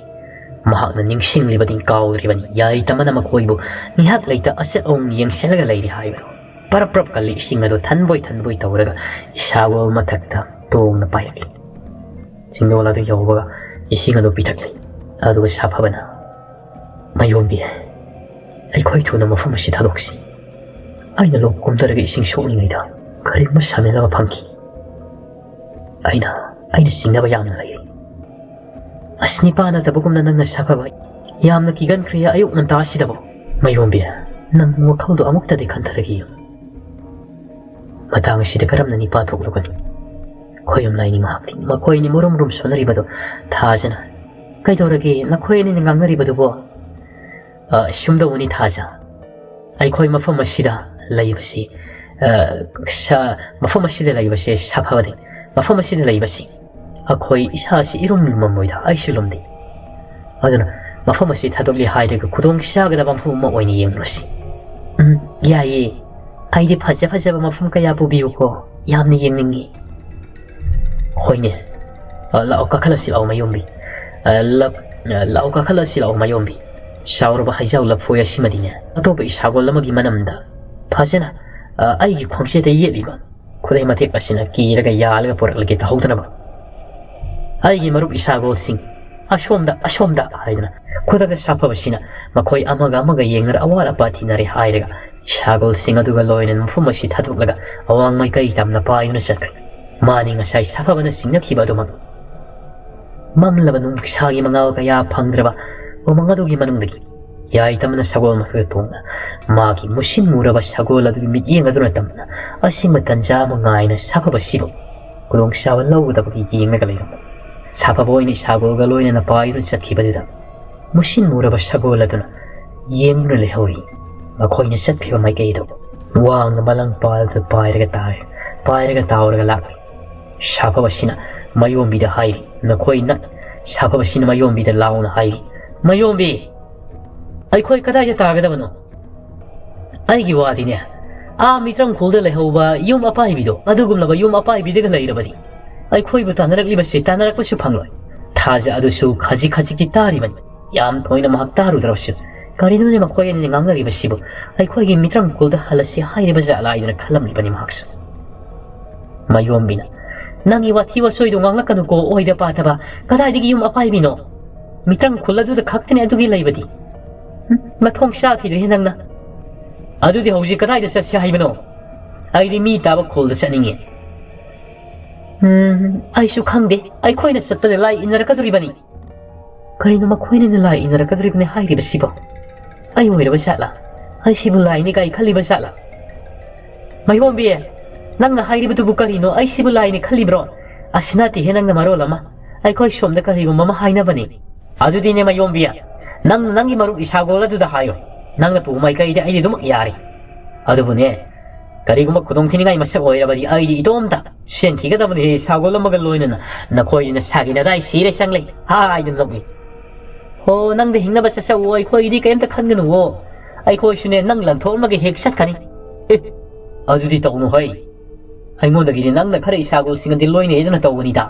ꯃꯍꯥꯛꯅ ꯅꯤꯡꯁꯤꯡꯂꯤꯕꯗꯤ ꯀꯥꯎꯗ꯭ꯔꯤꯕꯅꯤ꯫ ꯌꯥꯏꯇꯃꯅ ꯃꯈꯣꯏꯕꯨ ꯉꯥꯏꯍꯥꯛ ꯂꯩꯇ ꯑꯆꯠ ꯑꯍꯨꯝ ꯌꯦꯡꯁꯤꯜꯂꯒ ꯂꯩꯔꯤ ꯍꯥꯏꯕꯗꯨ꯫ ꯄꯔꯞ ꯄꯔꯞ ꯀꯜꯂꯤ ꯏꯁꯤꯡ ꯑꯗꯨ ꯊꯟꯕꯣꯏ ꯊꯟꯕꯣꯏ ꯇꯧꯔꯒ ꯏꯁꯥꯒꯣꯜ ꯃꯊꯛꯇ ꯇꯣꯡꯅ ꯄꯥꯏꯔꯛꯂꯤ꯫ ꯆꯤꯡꯗꯣꯜ ꯑꯗꯨ ꯌꯧꯕꯒ ꯏꯁꯤꯡ ꯑꯗꯨ ꯄꯤꯊꯛꯂꯤ꯫ ꯑꯗꯨꯒ ꯁꯥꯐꯕꯅ, "ꯃꯌꯣꯝꯕꯤ, ꯑꯩꯈꯣꯏ ꯊꯨꯅ ꯃꯐꯝ ꯑꯁꯤ ꯊꯥꯗꯣꯛꯁꯤ꯫ ꯑꯩꯅ ꯂꯣꯛ ꯀꯨꯝꯊꯔꯒ ꯏꯁꯤꯡ ꯁꯣꯛꯂꯤꯉꯩꯗ ꯀꯔꯤꯒꯨꯝꯕ ꯁꯥꯃꯤꯜ ꯑꯃ ꯐꯪꯈꯤ꯫ ꯑꯩꯅ, ꯑꯩꯅ ꯆꯤꯡꯅꯕ ꯌꯥꯝꯅ ꯂꯩꯔꯤ꯫ ꯑꯁ, ꯅꯤꯄꯥ ꯅꯠꯇꯕꯒꯨꯝꯅ ꯅꯪꯅ ꯁꯥꯐꯕ ꯌꯥꯝꯅ ꯀꯤꯒꯟꯈ꯭ꯔꯦ ꯑꯌꯨꯛ ꯉꯟꯇꯥꯁꯤꯗꯕꯨ꯫ ꯃꯌꯣꯝꯕꯤ, ꯅꯪ ꯋꯥꯈꯜꯗꯣ ꯑꯃꯨꯛꯇꯗꯤ ꯈꯟꯊꯔꯒ ꯌꯦꯡꯉꯨ꯫ ꯃꯇꯥꯡ ꯑꯁꯤꯗ ꯀꯔꯝꯅ ꯅꯤꯄꯥ ꯊꯣꯛꯂꯨꯒꯅꯤ?" ꯈꯣꯏꯔꯝ ꯂꯥꯏꯅꯤ ꯃꯍꯥꯛꯇꯤ ꯃꯈꯣꯏ ꯑꯅꯤ ꯃꯨꯔꯨꯝ ꯃꯨꯔꯨꯝ ꯁꯣꯟꯅꯔꯤꯕꯗꯣ ꯊꯥꯖꯅ, "ꯀꯩꯗꯧꯔꯒꯦ ꯅꯈꯣꯏ ꯑꯅꯤꯅ ꯉꯥꯡꯅꯔꯤꯕꯗꯨꯕꯣ?" ꯑ, ꯁꯨꯝꯗꯧꯕꯅꯤ ꯊꯥꯖ, ꯑꯩꯈꯣꯏ ꯃꯐꯝ ꯑꯁꯤꯗ ꯂꯩꯕꯁꯤ, ꯑ, ꯁ-, ꯃꯐꯝ ꯑꯁꯤꯗ ꯂꯩꯕꯁꯦ ꯁꯥꯐꯕꯅꯤ꯫ ꯃꯐꯝ ꯑꯁꯤꯗ ꯂꯩꯕꯁꯤ ꯑꯩꯈꯣꯏ ꯏꯁꯥꯁꯤ ꯏꯔꯨꯝ ꯂꯨꯝꯃꯝꯃꯣꯏꯗ, ꯑꯩꯁꯨ ꯂꯨꯝꯗꯦ꯫ ꯑꯗꯨꯅ ꯃꯐꯝ ꯑꯁꯤ ꯊꯥꯗꯣꯛꯂꯦ ꯍꯥꯏꯔꯒ ꯈꯨꯗꯣꯡ ꯆꯥꯒꯗꯕ ꯃꯐꯝ ꯑꯃ ꯑꯣꯏꯅ ꯌꯦꯡꯂꯨꯔꯁꯤ꯫ ꯎꯝ, ꯌꯥꯏꯌꯦ꯫ ꯑꯩꯗꯤ ꯐꯖ ꯐꯖꯕ ꯃꯐꯝ ꯀꯌꯥ ꯄꯨꯕꯤꯌꯨꯀꯣ, ꯌꯥꯝꯅ ꯌꯦꯡꯅꯤꯡꯉꯤ꯫ ꯍꯣꯏꯅꯦ꯫ ꯑ, ꯂꯥꯛꯑꯣ, ꯀꯥꯈꯠꯂꯁꯤ ꯂꯥꯛꯑꯣ, ꯃꯌꯣꯝꯕꯤ꯫ ꯑ, ꯂꯞ-, ꯑ, ꯂꯥꯛꯑꯣ, ꯀꯥꯈꯠꯂꯁꯤ ꯂꯥꯛꯑꯣ, ꯃꯌꯣꯝꯕꯤ꯫ ꯆꯥꯎꯔꯕ ꯍꯩꯖꯥꯎ ꯂꯐꯣꯏ ꯑꯁꯤꯃꯗꯤꯅꯦ, ꯑꯇꯣꯞꯄ ꯏꯁꯥꯒꯣꯜ ꯑꯃꯒꯤ ꯃꯅꯝꯗ ꯐꯖꯅ, ꯑ, ꯑꯩꯒꯤ ꯈꯣꯡꯆꯦꯠꯇ ꯌꯦꯠꯂꯤꯕ ꯈꯨꯗꯩ ꯃꯊꯦꯛ ꯑꯁꯤꯅ ꯀꯤꯔꯒ ꯌꯥꯜꯂꯒ ꯄꯨꯔꯛꯂꯒꯦ ꯇꯧꯍꯧꯗꯅꯕ꯫ ꯑꯩꯒꯤ ꯃꯔꯨꯞ ꯏꯁꯥꯒꯣꯜꯁꯤꯡ, "ꯑꯁꯣꯝꯗ, ꯑꯁꯣꯝꯗ" ꯍꯥꯏꯗꯨꯅ ꯈꯨꯗꯛꯇ ꯁꯥꯐꯕꯁꯤꯅ ꯃꯈꯣꯏ ꯑꯃꯒ ꯑꯃꯒ ꯌꯦꯡꯅꯔ ꯑꯋꯥꯠ ꯑꯄꯥ ꯊꯤꯅꯔꯦ ꯍꯥꯏꯔꯒ ꯏꯁꯥꯒꯣꯜꯁꯤꯡ ꯑꯗꯨꯒ ꯂꯣꯏꯅꯅ ꯃꯐꯝ ꯑꯁꯤ ꯊꯥꯗꯣꯛꯂꯒ ꯑꯋꯥꯡ ꯃꯥꯏꯀꯩ ꯇꯝꯅ ꯄꯥꯏꯗꯨꯅ ꯆꯠꯈ꯭ꯔꯦ꯫ ꯃꯥꯅꯤ ꯉꯁꯥꯏ ꯁꯥꯐꯕꯅ ꯆꯤꯡꯅꯈꯤꯕ ꯑꯗꯨꯃꯛ꯫ ꯃꯝꯂꯕ ꯅꯨꯡꯁꯥꯒꯤ ꯃꯉꯥꯜ ꯀꯌꯥ ꯐꯪꯗ꯭ꯔꯕ ꯎꯃꯪ ꯑꯗꯨꯒꯤ ꯃꯅꯨꯡꯗꯒꯤ ꯌꯥꯏꯇꯝꯅ ꯁꯒꯣꯜ ꯃꯊꯛꯇ ꯇꯣꯡꯅ ꯃꯥꯒꯤ ꯃꯨꯁꯤꯟ ꯃꯨꯔꯕ ꯁꯒꯣꯜ ꯑꯗꯨꯒꯤ ꯃꯤꯠꯌꯦꯡ ꯑꯗꯨꯅ ꯇꯝꯅ ꯑꯁꯤꯡꯕ ꯇꯟꯖꯥ ꯑꯃ ꯉꯥꯏꯅ ꯁꯥꯐꯕꯁꯤꯕꯨ ꯈꯨꯗꯣꯡꯆꯥꯕ ꯂꯧꯒꯗꯕꯒꯤ ꯌꯦꯡꯂꯒ ꯂꯩꯔꯝꯕꯅꯤ꯫ ꯁꯥꯐꯕ ꯑꯣꯏꯅ ꯁꯒꯣꯜꯒ ꯂꯣꯏꯅꯅ ꯄꯥꯏꯗꯨꯅ ꯆꯠꯈꯤꯕꯗꯨꯗ ꯃꯨꯁꯤꯟ ꯃꯨꯔꯕ ꯁꯒꯣꯜ ꯑꯗꯨꯅ ꯌꯦꯡꯗꯨꯅ ꯂꯩꯍꯧꯔꯤ꯫ ꯃꯈꯣꯏꯅ ꯆꯠꯈꯤꯕ ꯃꯥꯏꯀꯩ ꯑꯗꯨ ꯋꯥꯡꯅ ꯃꯂꯪ ꯄꯥꯜꯗꯨ ꯄꯥꯏꯔꯒ ꯇꯥꯔꯦ꯫ ꯄꯥꯏꯔꯒ ꯇꯥꯎꯔꯒ ꯂꯥꯛꯂꯤ꯫ ꯁꯥꯐꯕꯁꯤꯅ ꯃꯌꯣꯝꯕꯤꯗ ꯍꯥꯏꯔꯤ, ꯅꯈꯣꯏꯅ, ꯁꯥꯐꯕꯁꯤꯅ ꯃꯌꯣꯝꯕꯤꯗ ꯂꯥꯎꯅ ꯍꯥꯏꯔꯤ, "ꯃꯌꯣꯝꯕꯤ, ꯑꯩꯈꯣꯏ ꯀꯗꯥꯏꯗ ꯇꯥꯒꯗꯕꯅꯣ? ꯑꯩꯒꯤ ꯋꯥꯗꯤꯅꯦ, ꯑꯥ ꯃꯤꯇ꯭ꯔꯪꯈꯣꯜꯗ ꯂꯩꯍꯧꯕ ꯌꯨꯝ ꯑꯄꯥꯏꯕꯤꯗꯣ, ꯑꯗꯨꯒꯨꯝꯂꯕ ꯌꯨꯝ ꯑꯄꯥꯏꯕꯤꯗꯒ ꯂꯩꯔꯕꯗꯤ ꯑꯩꯈꯣꯏꯕꯨ ꯇꯥꯟꯅꯔꯛꯂꯤꯕꯁꯤ ꯇꯥꯟꯅꯔꯛꯄꯁꯨ ꯐꯪꯂꯣꯏ"꯫ ꯊꯥꯖ ꯑꯗꯨꯁꯨ ꯈꯖꯤꯛ ꯈꯖꯤꯛꯇꯤ ꯇꯥꯔꯤꯕꯅꯤ꯫ ꯌꯥꯝ ꯊꯣꯏꯅ ꯃꯍꯥꯛ ꯇꯥꯔꯨꯗ꯭ꯔꯕꯁꯨ, "ꯀꯔꯤꯅꯣꯅꯦ ꯃꯈꯣꯏ ꯑꯅꯤꯅ ꯉꯥꯡꯅꯔꯤꯕꯁꯤꯕꯨ? ꯑꯩꯈꯣꯏꯒꯤ ꯃꯤꯇ꯭ꯔꯪꯈꯣꯜꯗ ꯍꯜꯂꯁꯤ ꯍꯥꯏꯔꯤꯕ ꯖꯥꯠꯂꯥ?" ꯍꯥꯏꯗꯨꯅ ꯈꯜꯂꯝꯂꯤꯕꯅꯤ ꯃꯍꯥꯛꯁꯨ꯫ ꯃꯌꯣꯝꯕꯤꯅ, "ꯅꯪꯒꯤ ꯋꯥꯊꯤ ꯋꯥꯆꯣꯏꯗꯣ ꯉꯥꯡꯂꯛꯀꯅꯨꯀꯣ, ꯑꯣꯏꯗ ꯄꯥꯗꯕ꯫ ꯀꯗꯥꯏꯗꯒꯤ ꯌꯨꯝ ꯑꯄꯥꯏꯕꯤꯅꯣ? ꯃꯤꯇ꯭ꯔꯪꯈꯣꯜ ꯑꯗꯨꯗ ꯈꯛꯇꯅꯦ ꯑꯗꯨꯒꯤ ꯂꯩꯕꯗꯤ꯫ ꯎꯝ, ꯃꯊꯣꯡ ꯆꯥꯈꯤꯗ꯭ꯔꯦꯍꯦ ꯅꯪꯅ꯫ ꯑꯗꯨꯗꯤ ꯍꯧꯖꯤꯛ ꯀꯗꯥꯏꯗ ꯆꯠꯁꯤ ꯍꯥꯏꯕꯅꯣ? ꯑꯩꯗꯤ ꯃꯤ ꯇꯥꯕ ꯈꯣꯜꯗ ꯆꯠꯅꯤꯡꯉꯤ"꯫ "ꯎꯝ, ꯑꯩꯁꯨ ꯈꯪꯗꯦ꯫ ꯑꯩꯈꯣꯏꯅ ꯆꯠꯄꯗ ꯂꯥꯏ ꯏꯟꯅꯔꯛꯀꯗꯣꯔꯤꯕꯅꯤ"꯫ ꯀꯔꯤꯅꯣ ꯃꯈꯣꯏꯅꯤꯅ ꯂꯥꯏ ꯏꯟꯅꯔꯛꯀꯗꯣꯔꯤꯕꯅꯤ ꯍꯥꯏꯔꯤꯕꯁꯤꯕꯣ? ꯑꯩ ꯑꯣꯏꯔꯕ ꯖꯥꯠꯂꯥ? ꯑꯩꯁꯤꯕꯨ ꯂꯥꯏꯅꯤ ꯀꯥꯏ ꯈꯜꯂꯤꯕ ꯖꯥꯠꯂꯥ? "ꯃꯌꯣꯝꯕꯤ, ꯅꯪꯅ ꯍꯥꯏꯔꯤꯕꯗꯨꯕꯨ ꯀꯔꯤꯅꯣ? ꯑꯩꯁꯤꯕꯨ ꯂꯥꯏꯅꯤ ꯈꯜꯂꯤꯕ꯭ꯔꯣ? ꯑꯁꯤ ꯅꯠꯇꯦꯍꯦ ꯅꯪꯅ ꯃꯔꯣꯜ ꯑꯃ꯫ ꯑꯩꯈꯣꯏ ꯁꯣꯝꯗ ꯀꯔꯤꯒꯨꯝꯕ ꯑꯃ ꯍꯥꯏꯅꯕꯅꯤ"꯫ "ꯑꯗꯨꯗꯤꯅꯦ ꯃꯌꯣꯝꯕꯤ, ꯅꯪ ꯅꯪꯒꯤ ꯃꯔꯨꯞ ꯏꯁꯥꯒꯣꯜ ꯑꯗꯨꯗ ꯍꯥꯏꯌꯣ꯫ ꯅꯪꯅ ꯄꯨꯕ ꯃꯥꯏꯀꯩꯗꯤ ꯑꯩꯗꯤ ꯑꯗꯨꯃꯛ ꯌꯥꯔꯤ꯫ ꯑꯗꯨꯕꯨꯅꯦ, ꯀꯔꯤꯒꯨꯝꯕ ꯈꯨꯗꯣꯡ ꯊꯤꯅꯤꯡꯉꯥꯏ ꯃꯁꯛ ꯑꯣꯏꯔꯕꯗꯤ ꯑꯩꯗꯤ ꯏꯇꯣꯝꯇ ꯁꯦꯟꯈꯤꯒꯗꯕꯅꯤ ꯏꯁꯥꯒꯣꯜ ꯑꯃꯒ ꯂꯣꯏꯅꯅ꯫ ꯅꯈꯣꯏꯅ ꯁꯥꯒꯤ ꯅꯗꯥꯏ ꯁꯤꯔꯦ ꯆꯪꯂꯦ ꯍꯥꯏꯗꯨꯅ ꯅꯣꯛꯏ꯫ ꯍꯣ, ꯅꯪꯗ ꯍꯤꯡꯅꯕ ꯆꯠꯆꯧꯑꯣ, ꯑꯩꯈꯣꯏꯒꯤꯗꯤ ꯀꯔꯤꯝꯇ ꯈꯟꯒꯅꯨꯋꯣ꯫ ꯑꯩꯈꯣꯏꯁꯨꯅꯦ ꯅꯪ ꯂꯪꯊꯣꯛꯑꯝꯃꯒ ꯍꯦꯛ ꯆꯠꯈ꯭ꯔꯅꯤ꯫ ꯑꯦ, ꯑꯗꯨꯗꯤ ꯇꯧꯅꯨ ꯍꯩ꯫ ꯑꯩꯉꯣꯟꯗꯒꯤꯗꯤ ꯅꯪꯅ ꯈꯔ ꯏꯁꯥꯒꯣꯜꯁꯤꯡ ꯑꯗꯤ ꯂꯣꯏꯅꯩꯗꯅ ꯇꯧꯕꯅꯤꯗ꯫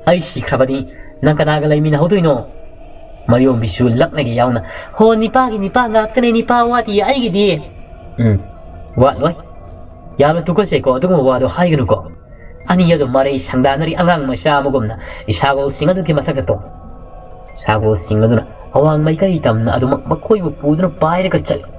ꯑꯩ ꯁꯤꯈ꯭ꯔꯕꯗꯤ ꯅꯪ ꯀꯅꯥꯒ ꯂꯩꯃꯤꯟꯅꯍꯧꯗꯣꯏꯅꯣ? ꯃꯌꯣꯝꯕꯤꯁꯨ ꯂꯛꯅꯒꯦ ꯌꯥꯎꯅ, ꯍꯣ, ꯅꯤꯄꯥꯒꯤ ꯅꯤꯄꯥ ꯉꯥꯛꯇꯅꯦ, ꯅꯤꯄꯥ ꯋꯥꯠꯇꯤꯌꯦ ꯑꯩꯒꯤꯗꯤ꯫ ꯎꯝ, ꯋꯥꯠꯂꯣꯏ꯫ ꯌꯥꯝꯅ ꯇꯨꯀꯠꯆꯩꯀꯣ, ꯑꯗꯨꯒꯨꯝꯕ ꯋꯥꯗꯣ ꯍꯥꯏꯒꯅꯨꯀꯣ꯫ ꯑꯅꯤ ꯑꯗꯨꯝ ꯃꯔꯩ ꯁꯪꯗꯥꯅꯔꯤ ꯑꯉꯥꯡ ꯃꯆꯥ ꯑꯃꯒꯨꯝꯅ ꯏꯁꯥꯒꯣꯜꯁꯤꯡ ꯑꯗꯨꯒꯤ ꯃꯊꯛꯇ ꯇꯣꯡ꯫ ꯏꯁꯥꯒꯣꯜꯁꯤꯡ ꯑꯗꯨꯅ ꯑꯋꯥꯡ ꯃꯥꯏꯀꯩ ꯇꯝꯅ ꯑꯗꯨꯃꯛ ꯃꯈꯣꯏꯕꯨ ꯄꯨꯗꯨꯅ ꯄꯥꯏꯔꯒ ꯆꯠꯂꯤ꯫